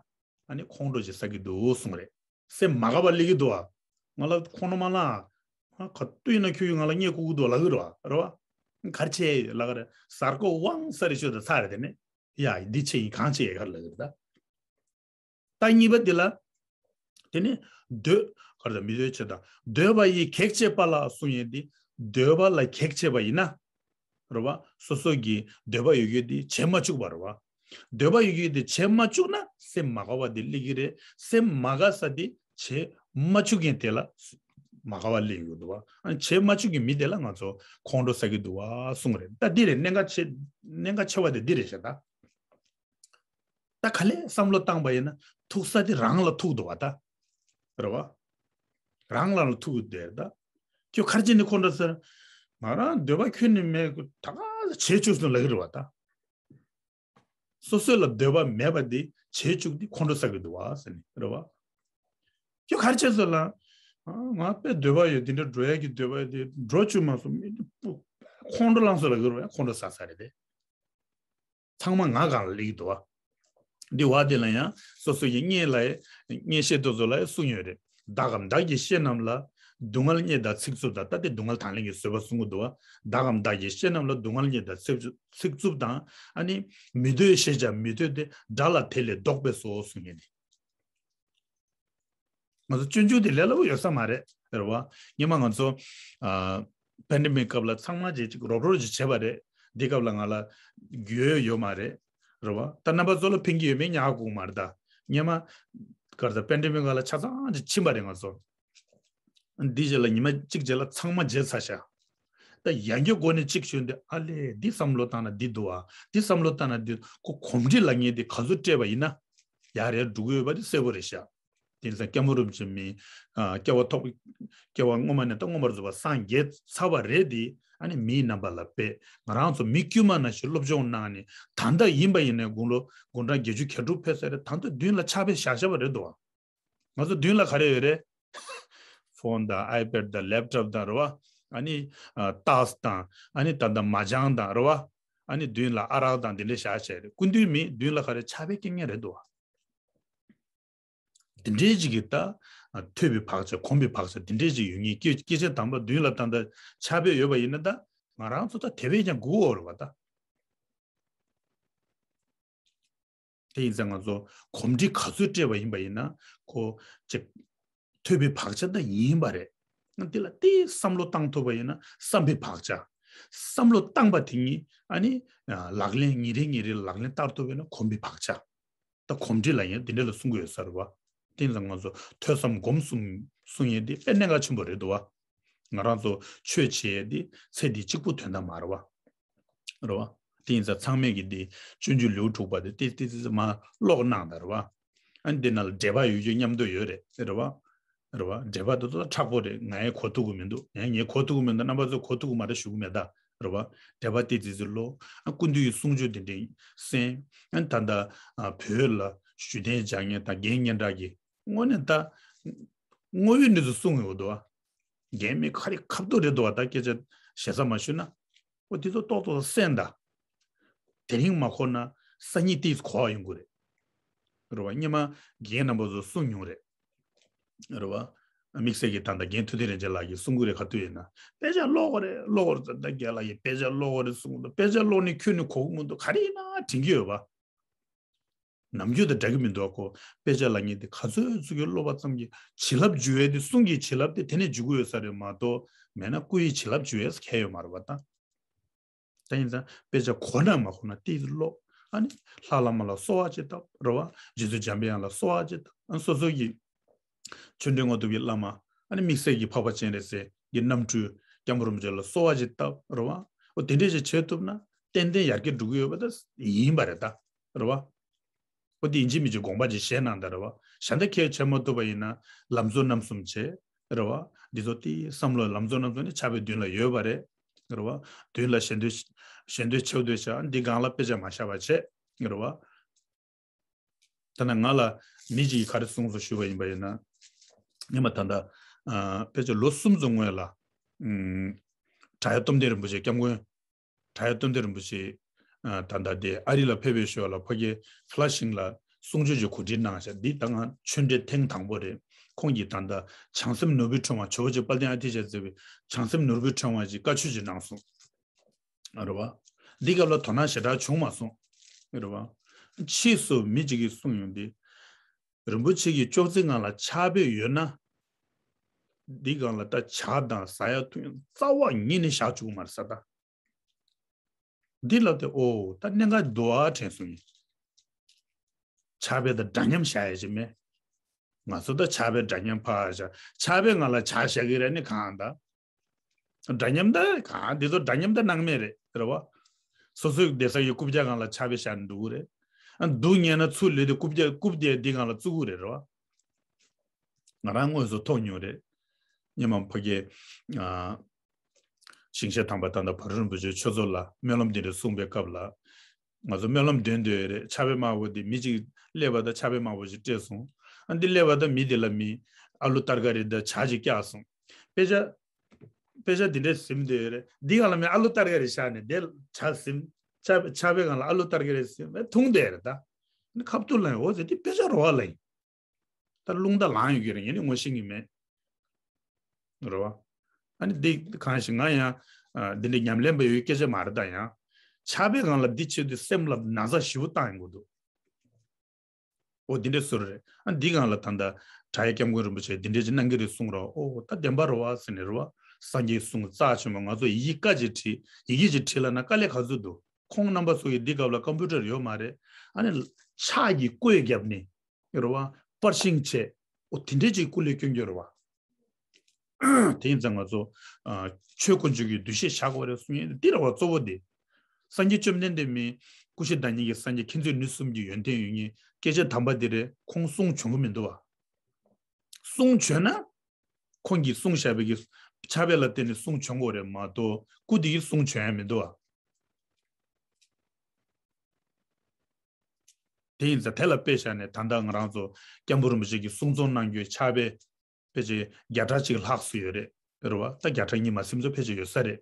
ཨ་ནི་ཁོང་ཁྲོ་ཞིག་ཟ་གི་འདུག་གསུངས་རེད། སེམས་མ་དགའ་བ་སླེབས་ཀྱི་འདུག་ཨ། ང་ལ་ཁོང་ཁྲོ་མ་ལངས། ཨ་ག་དུས་ཡིན་ན་ཁྱོད་ཀྱིས་ང་ལ་བརྙས་བཀུར་གི་འདུག་ལབ་ཀྱི་རེད་བ། རེད་བ། ག་རེ་བྱས་ཡོད་ལབ་ཀྱི་རེད། གཟའ་སྐོར་དབང་ས་རེ་ཤོད་དང་ཚར་རེད། དེ་ནས་ཡ་འདི་བྱས་ཡིན་གང་བྱས་ཡོད་ག་རེ་ལབ་ཀྱི་རེད་ད། ད་གཉིས་པ་འདི་ལ། དེ་ནས་འདོད། ག་རེ་ད་མི་འདོད་བྱེད་དང་འདོད་པ་ཡི་གེགས་བྱེད་པ་ལ་གསུང་ཡས་འདི། འདོད་པ་ལ་གེགས་བྱེད་པ་ཡིན་ན། རེད་བ། སོ་སོ་གི་འདོད་པ་ཡོད་རྒྱུ་དེ་བྱེད་མ་བཅུག་པ་རེད་བ། འདོད་པ་ཡོད་རྒྱུ་དེ་བྱེད་མ་བཅུག་ན་སེམས་མ་དགའ་བ་དེ་སླེབས་ཀྱི་རེད། སེམས་མ་དགའ་ས་དེ་བྱེད་མ་བཅུག་མཁན་དེ་ལ་མ་དགའ་བ་སླེབས་ཡོང་གི་འདུག་བ། ཨ་ནི་བྱེད་མ་བཅུག་མཁན་མི་དེ་ལ་ང་ཚོ་ཁོང་ཁྲོ་ཟ་གི་འདུག་བ་གསུངས་རེད། ད་འདི་རེད། གནད་འགག་ཆེ། གནད་འགག་ཆེ་བ་དེ་འདི་རེད་ཤག་ད། ད་ག་ལེ་བསམ་བློ་བཏང་པ་ཡིན་ན་ཐུག་ས་དེ་རང་ལ་ཐུག་འདུག་བ་ད། རེད་བ། རང་ལ་ལ་ཐུག་བསྡད་ད། ཁྱོད་ག་རེ་བྱས་ནས་ཁོང་ཁྲོ་ཟ། ང་རང་འདོད་པ་ཁྱོན་ནས་མེད། ད་ག་བྱེད་བཅུག་སོང་ལབ་ཀྱི་རེད་བ་ད། སོ་སོ་ལ་འདོད་པ་མེད་པ་དེ་བྱེད་བཅུག་དེ་ཁོང་ཁྲོ་ཟ་གི་འདུག་བ་ཟེར་ནས་རེད་བ། ཁྱོད་ག་རེ་བྱས་སོང་ལ། ང་དཔེ་འདོད་པ་ཡོད། དེ་འདྲ་འགྲོ་ཡ་གི་འདོད་པ་ཡོད་དེ་འགྲོ་བཅུག་མ་སོང་། མི་དེ་ཁོང་ཁྲོ་ལངས་སོང་ལབ་ཀྱི་རེད་བ། ཁོང་ཁྲོ་ཟ་ས་རེད་དེ། ཚང་མ་ང་སྒང་ལ་སླེབས་ཀྱི་འདུག་བ། འདི་བ་དེ་ལ་ཡང་སོ་སོ་ཡི་གཉེན་ལ་ཡང་གཉེན་བཤད་དེ་ཚོ་ལ་ཡང་གསུངས་ཡོད་རེད། བདག་གམ་བདག་གི་བཤེས་རྣམས་ལ། སྡུག་བསྔལ་བརྙས་དང་ཚིག་རྩུབ་དང་། ད་དེ་སྡུག་བསྔལ་དང་ལེན་གྱི་བཟོད་པ་གསུང་གི་འདུག་བ། བདག་གམ་བདག་གི་བཤེས་རྣམས་ལ། སྡུག་བསྔལ་བརྙས་དང་ཚིག་ཚིག་རྩུབ་དང་། ཨ་ནི་མི་འདོད་བྱས་ཀྱང་མི་འདོད་དེ། དགྲ་ལ་དེ་ལས་བཟློག་པས་སོ་གསུང་མཁན་དེ། ང་ཚོ་སྤྱོད་འཇུག་དེ་ལས་སླ་པོ་ཡོད་ས་མ་རེད། རེད་བ། སྔོན་མ་ང་ཚོ་ཨ་པེན་ཌེ་མིག་སྐབས་ལ་ཚང་མ་ཅིག་ཅིག་རོབ་རོབ་ཅིག་བྱས་པ་རེད། འདི་སྐབས་ལ་ང་ལ་རྒྱུས་ཡོད་མ་རེད། རེད་བ། ད་རྣམ་པ་ཚོ་ལ་ཕན་གྱི་ཡོད་མེད་ཉག་ག་མ་རེད་ད། སྔོན་མ་ག་རེ་ཟ། པེན་ཌེ་མིག་སྒང་ལ་ཆ་ཚང་ཅིག་ཕྱིན་པ་རེད་ང་ཚོ། འདི་རྗེས་ལ་ཉི་མ་གཅིག་རྗེས་ལ་ཚང་མ་བརྗེད་ཚར་ཤག་ད་ཡང་བསྐྱར་འགོ་ནས་གཅིག་ཞུས་ཏེ། ཨ་ལས་འདི་བསམ་བློ་བཏང་ན་འདི་འདུག་ཨ། འདི་བསམ་བློ་བཏང་ན་འདི། ཁོ་གོམས་འདྲིས་ལབ་མཁན་དེ་ག་ཚོད་སྤྲད་པ་ཡིན་ན་ཡག་རེད་འགྲོ་གི་ཡོད་པ་དེ་གསལ་པོ་རེད་ཤག་དེང་སང་སྐྱབས་མགོན་རིན་པོ་ཆེ་མི་ཨ་སྐྱེ་བ་ཐོག་སྐྱེ་བ་སྔོན་མ་ནས་ད་མངོན་པར་རྫོགས་པར་སངས་རྒྱས་ཚར་བ་རེད་དེ། ཨ་ནི་མིའི་རྣམ་པ་ལ་ཕེབས། ང་རང་ཚོ་མི་དཀྱུས་མ་ནང་བཞིན་སློབ་སྦྱོང་གནང་ནས་ད་ལྟ་ཡིན་པ་ཡིན་ན་དགུང་ལོ་དགུང་གྲངས་བརྒྱད་ཅུ་གྱ་དྲུག་ཕེབས་ས་རེད། ད་ལྟ་མདུན་ལ་ཕྱག་དཔེ་བཞག་བཞག་པ་རེད་འདུག་ཨ། ང་ཚོ་མདུན་ལ་ག་རེ་ཡོད་རེད། ཕོན་དང་ཨའི་པེཌ་དང་ལེབ་ཊོབ་དང་རེད་བ། ཨ་ནི་ཨ་ཏཱས་དང་། ཨ་ནི་ད་ལྟ་མ་ཅང་དང་རེད་བ། ཨ་ནི་མདུན་ལ་ཨ་རག་དང་དེ་འདྲ་བཞག་བྱས་རེད། སྐུ་མདུན་མི་མདུན་ལ་ག་རེ་ཕྱག་དཔེ་སྐྱེལ་མཁན་རེད་འདུག་བ། དེ་འདྲའི་ཅིག་གི་ད་ཐོས་པའི་བག་ཆགས་གོམས་པའི་བག་ཆགས་དེ་འདྲའི་ཅིག་ཡོད་མཁན། སྐྱེ་སྐྱེས་ཆེན་དམ་པ་མདུན་ལ་ད་ལྟ་ཕྱག་དཔེ་ཡོད་པ་ཡིན་ན་ད་ང་རང་ཚོ་ད་དེ་བས་ཀྱང་སྒུག་འོ་རེད་བ་ད། དེ་ཡིན་ཙང་ང་ཚོ་གོམས་འདྲིས་ག་ཚོད་སྤྲད་པ་ཡིན་པ་ཡིན་ན་ཁོ་ཅིག་ཐོས་པའི་བག་ཆགས་ད་ཡིན་པ་རེད། དེ་ལ་དེ་བསམ་བློ་བཏང་ཐུབ་པ་ཡིན་ན་བསམ་པའི་བག་ཆགས། བསམ་བློ་བཏང་པ་དེ་ཉིད་ཨ་ནི་ལག་ལེན་ཉིན་རེ་ཉིན་རེ་ལག་ལེན་བསྟར་ཐུབ་པ་ཡིན་ན་གོམས་པའི་བག་ཆགས། ད་གོམས་འདྲིས་ལ་ཡང་འདི་འདྲ་ལ་གསུང་གི་ཡོད་ས་རེད་བ། དེ་ཡིན་ཙང་ང་ཚོ་ཐོས་བསམ་སྒོམ་གསུམ་གསུང་ཡས་འདི་དཔེ་གནད་འགག་ཆེན་པོ་རེད་འདུག་བ། ང་རང་ཚོ་ཆོས་བྱེད་ཡས་འདི་ཚེ་འདི་གཅིག་པུ་དོན་དག་མ་རེད་བ། རེད་བ། དེ་ཡིན་ཙང་ཚང་མས་ཀྱི་འདི་སྤྱོད་འཇུག་ལེའུ་དྲུག་པ་དེ་ཏི་ཏི་ཏི་མ་ཀློག་གནང་ད་རེད་བ། ཨ་ནི་འདི་ནང་ལ་འགྲེལ་པ་ཡོད་རྒྱུ་མཉམ་དུ་ཡོད་རེད། རེད་བ། རེད་བ། འགྲེལ་པ་དེ་ཚོ་མཁྲེགས་པོ་རེད། ང་ཡང་གོ་ཐུབ་ཀྱི་མི་འདུག་ཡང་ངས་གོ་ཐུབ་ཀྱི་མི་འདུག་རྣམ་པ་ཚོས་གོ་ཐུབ་ཀྱི་མ་རེད་ཞུ་གི་མེད་ད། རེད་བ། འགྲེལ་པ་ཏི་ཏི་ཏི་ཀློག་ཨ་ཀུན་འདུས་ཀྱི་གསུང་ཆོས་དེ་འདྲའི་གསན། ཨ་ནི་ད་ལྟ་ཨ་བོད་ལ་བཞུགས་གདན་འཇགས་མཁན་དང་རྒན་སྙན་གྲགས་ཀྱི་དངོས་གནས་ད་དངོས་ཡོད་གནས་ཚུལ་གསུང་ཡོད་འདུག་བ། རྒན་མི་ཁ་རི་ཁ་ཐུག་རེད་འདུག་བ། ད་སྐད་ཆ་ཞེ་ས་མ་ཞུས་ན། ཨོ་དེ་ཚོ་ཏོག་ཏོག་གསན་ད། དེ་རིང་མ་གོ་ན་སང་ཉིན་ཏིས་གོ་བ་ཡོང་གི་རེད། རེད་བ། སྔོན་མ་རྒན་རྣམ་པ་ཚོ་གསུང་མྱོང་རེད། རེད་བ། དམིགས་བསལ་གྱི་ད་ལྟ་རྒན་ཐུབ་བསྟན་རིན་ཆེན་ལགས་ཀྱིས་གསུང་གི་རེད། ག་དུས་ཡིན་ན་དཔེ་ཆ་ཀློག་གི་རེད། ཀློག་གི་རེད། ད་ལྟ་རྒན་ལགས་ཀྱིས་དཔེ་ཆ་ཀློག་གི་རེད་གསུང་གི་འདུག་དཔེ་ཆ་ཀློག་ནི་ཁྱོན་ནས་གོ་གི་མི་འདུག་ག་རེ་ཡིན་ན་དྲན་གྱི་ཡོད་པ། ནམ་རྒྱུན་དང་འདྲ་གི་མི་འདུག་ཨ་ཁོ། དཔེ་ཆ་ལབ་མཁན་དེ་ག་ཚོད་ཚོད་ཀྱི་ཀློག་པ་ཙམ་གྱིས་བྱིན་རླབས་འཇུག་ཡས་དེ་གསུང་གི་བྱིན་རླབས་དེ་དེ་ནས་འཇུག་གི་ཡོད་ས་རེད་མ་གཏོགས་མེད་ན་སྐུ་ཡི་བྱིན་རླབས་འཇུག་ཡས་ཁེལ་ཡོད་མ་རེད་པ་ད། ད་ཡིན་ཙང་དཔེ་ཆ་གོ་ན་མ་གོ་ན་ཏིས་ཀློག་ཨ་ནི་ལྷ་བླ་མ་ལ་གསོལ་བ་ཅིག་བཏབ་རེད་བ། རྗེ་བཙུན་འཇམ་པའི་དབྱངས་ལ་གསོལ་བ་ཅིག་བཏབ། ཨ་སོ་སོ་གི་ཆོས་འབྲེལ་དངོས་ཐོབ་ཀྱི་བླ་མ་ཨ་ནི་དམིགས་བསལ་གྱི་འཕགས་པ་སྤྱན་རས་གཟིགས་ཀྱི་རྣམ་སྤྲུལ་སྐྱབས་མགོན་རིན་པོ་ཆེ་ལ་གསོལ་བ་ཅིག་བཏབ་རེད་བ། འོ་དེ་འདྲས་ཅིག་བྱེད་ཐུབ་ན་ཏན་ཏན་ཡར་རྒྱས་འགྲོ་གི་ཡོད་པ་ད་ཡིན་པ་རེད་ད། རེད་བ། འོ་དེ་ཡིན་གཅིག་མིན་གཅིག་དགོངས་པ་ཅིག་བཞེས་གནང་ད་རེད་བ། གཞན་དག་ཁྱེད་བྱེད་མ་ཐུབ་པ་ཡིན་ན་ལམ་གཙོ་རྣམ་གསུམ་བྱེད། རེད་བ། འདི་ཚོ་དེ་བསམ་བློ་ལམ་གཙོ་རྣམ་གསུམ་ནི་ཕྱག་དཔེ་མདུན་ལ་ཡོད་པ་རེད། རེད་བ། མདུན་ལ་ཞལ་འདོན་ཞལ་འདོན་ཆེ་བོ་འདོན་བྱ་འདི་སྒང་ལ་དཔེ་ཆ་མ་བཞག་པ་བྱེད། རེད་བ། ད་ནང་ང་ལ་མི་གཅིག་གིས་ག་རེ་གསུངས་སོང་ཞུས་པ་ཡིན་པ་ཡིན་ན། སྔོན་མ་ད་ལྟ་ཨ་དཔེ་ཆ་ལོ་གསུམ་ཙམ་སྔོན་ལ་ཨམ་བྲག་གཡབ་སྟོབས་ལྡན་རིན་པོ་ཆེ་སྐྱབས་མགོན་བྲག་གཡབ་སྟོབས་ལྡན་རིན་པོ་ཆེ་ཨ་ད་ལྟ་དེ་ཨ་རི་ལ་ཕེབས་པའི་ཞོར་ལ་ཕ་གིའི་ཕ་ལ་ཤིང་ལ་གསུང་ཆོས་ཀྱི་གོ་སྒྲིག་གནང་བཞག་འདི་ད་ང་ཆོས་འབྲེལ་ཐེངས་དང་པོ་རེད། ཁོང་གིས་ད་ལྟ་བྱང་སེམས་ནོར་བུའི་ཕྲེང་བ་ཇོ་བོ་རྗེ་དཔལ་ལྡན་ཨ་ཏི་ཤ་རྩེ་བའི་བྱང་སེམས་ནོར་བུའི་ཕྲེང་བ་ཞིག་བཀའ་ཆོས་ཅིག་གནང་སོང་། རེད་བ། འདི་སྐབས་ལ་དོ་སྣང་ཞེ་དྲག་བྱུང་མ་སོང་། རེད་བ། ཕྱིས་སུ་མི་གཅིག་གིས་གསུངས་ཡོང་དུས། རིན་པོ་ཆེ་གིས་ཅོག་ཙེ་སྒང་ལ་ཕྱག་དཔེ་ཡོད་ན། འདི་སྒང་ལ་ད་ཇ་དང་ཟ་ཡ་འཐུང་ཡ་རྩ་བ་ཉིད་ནས་བཞག་བཅུག་མ་རེད་ས་ད། འདི་ལབ་སྟེ་ཨོ་ད་གནད་འགག་འདུག་ཨ་དྲན་སོང་ངས། ཕྱག་དཔེ་དང་འདྲ་མཉམ་བཞག་ཡ་ཅིག་མེད། ང་ཚོ་ད་ཕྱག་དཔེ་འདྲ་མཉམ་ཕར་བཞག་ཕྱག་དཔེ་སྒང་ལ་ཇ་བཞག་གི་རེད་ནི་གང་ད། འདྲ་མཉམ་ད་གང་འདི་ཚོ་འདྲ་མཉམ་ད་སྣང་མེད་རེད་རེད་བ། སོ་སོའི་བསྡད་ས་ཡི་རྐུབ་བཀྱག་སྒང་ལ་ཕྱག་དཔེ་བཞག་ནས་འགྲོ་གི་རེད། ཨ་སྡུག་བསྔལ་ན་ཚུར་ལུས་ཏེ་རྐུབ་བཀྱག་རྐུབ་དེ་འདི་སྒང་ལ་བཙུགས་གི་རེད་རེད་བ། ང་རང་དངོས་སུ་མཐོང་མྱོང་རེད། སྔོན་མ་ཕ་གིའི་ཨ་ཞིང་གཤེགས་དམ་པ་ད་ལྟ་བར་རིན་པོ་ཆེ་ཆོས་ཚོགས་ལ་སྨོན་ལམ་འདི་འདྲ་གསུངས་པའི་སྐབས་ལ། ང་ཚོ་སྨོན་ལམ་འདོན་འདོད་རེད། ཕྱག་དཔེ་དམར་པོ་འདི་མི་གཅིག་སླེབས་པ་དང་ཕྱག་དཔེ་དམར་པོ་ཞིག་སྤྲད་སོང་། ཨ་འདི་སླེབས་པ་དང་མི་འདི་ལ་མི་ཨ་ལུ་སྟར་ག་རེ་དང་ཇ་ཅིག་བཀྱགས་སོང་། དཔེ་ཆ་དཔེ་ཆ་འདི་འདྲས་ཟིན་འདོད་རེད། འདི་སྒང་ལ་མི་ཨ་ལུ་སྟར་ག་རེ་བཞག་ནས་དེ་ཇ་ཟིན། ཕྱག་ཕྱག་དཔེ་སྒང་ལ་ཨ་ལུ་སྟར་ག་རེ་ཟིན་འཐུང་འདོད་རེད་ད། ཁ་ཐུག་ལ་ཡང་འོ་ཟེར་དེ་དཔེ་ཆ་རོ་བ་ལ་ཡིན། ད་རླུང་རྟ་ལངས་ཡོད་ཀྱི་རེད། ངས་ནི་ངོ་ཤེས་ཀྱི་མེད། རེད་བ། ཨ་ནི་འདི་གང་ཞིག་ང་ཡང་ཨ་འདི་འདྲའི་ཉམས་ལེན་པ་ཡོད་སྐད་ཆ་མ་རེད་ད། ཡང་ཕྱག་དཔེ་སྒང་ལ་འདི་བྱེད་དུས་སེམས་ལ་ན་ཚ་ཞེ་པོ་བཏང་ཡོང་གི་འདུག་འོ་འདི་འདྲའི་ཟུར་རེད། ཨ་འདི་སྒང་ལ་ད་ལྟ་བྲག་གཡབ་སྐྱབས་མགོན་རིན་པོ་ཆེ་འདི་འདྲའི་ཅིག་གནང་གི་རེད་གསུངས་རོགས། ཨོ་ད་བདེན་པ་རེད་བ་ཟེར་ནས་རེད་བ། སངས་རྒྱས་གསུང་རྩ་ཆེན་པོ་ང་ཚོ་ཡི་གེ་ཅིག་བྲིས་ཡི་གེ་ཅིག་བྲིས་ལ་ན་དཀའ་ལས་ག་ཚོད་འདུག་ཁོང་རྣམ་པ་ཚོ་གི་འདི་སྐབས་ལ་ཀམ་པུ་ཊར་ཡོད་མ་རེད། ཨ་ནི་ཕྱག་གིས་བཀོད་བརྒྱབ་ནས། རེད་བ། པར་ཤིང་བྱས། ཨོ་དེ་འདྲས་ཅིག་སྐུ་ལས་བསྐྱོན་རྒྱུ་རེད་བ། དེ་ཡིན་ཙང་ང་ཚོ་ཨ་ཆོས་དཀོན་མཆོག་གི་འདུ་ཤེས་བཞག་དགོས་རེད་གསུང་ཡས་འདི་རེད་བ་གཙོ་བོ་དེ། སངས་རྒྱས་བཅོམ་ལྡན་འདས་མིན་སྐུ་བཞི་བདག་ཉིད་ཀྱི་སངས་རྒྱས་མཁྱེན་བརྩེ་ནུས་གསུམ་གྱི་ཡོན་ཏན་ཡོད་མཁན་སྐད་ཆ་དམ་པ་འདི་རེད། ཁོང་གསུང་བྱུང་གི་མི་འདུག་བ། གསུང་བྱོན་ན། ཁོང་གིས་གསུངས་བཞག་པའི་གི་ཕྱག་དཔེ་ལ་བརྟེན་ནས་གསུང་བྱོན་དགོས་རེད་མ་གཏོགས་སྐུ་དེ་གིས་གསུང་བྱོན་ཡ་མི་འདུག་བ། དེ་ཡིན་ཙང་དེ་ལ་དཔེ་བཞག་ནས་ད་ལྟ་ང་རང་ཚོ་སྐྱབས་མགོན་རིན་པོ་ཆེ་གིས་གསུང་རྩོམ་གནང་རྒྱུའི་ཕྱག་དཔེ་ཕལ་ཆེར་བརྒྱ་ཕྲག་གཅིག་ལྷག་སུ་ཡོད་རེད། རེད་བ། ད་བརྒྱ་ཕྲག་གཉིས་མ་ཟིན་ཙམ་ཕལ་ཆེར་ཡོད་ས་རེད།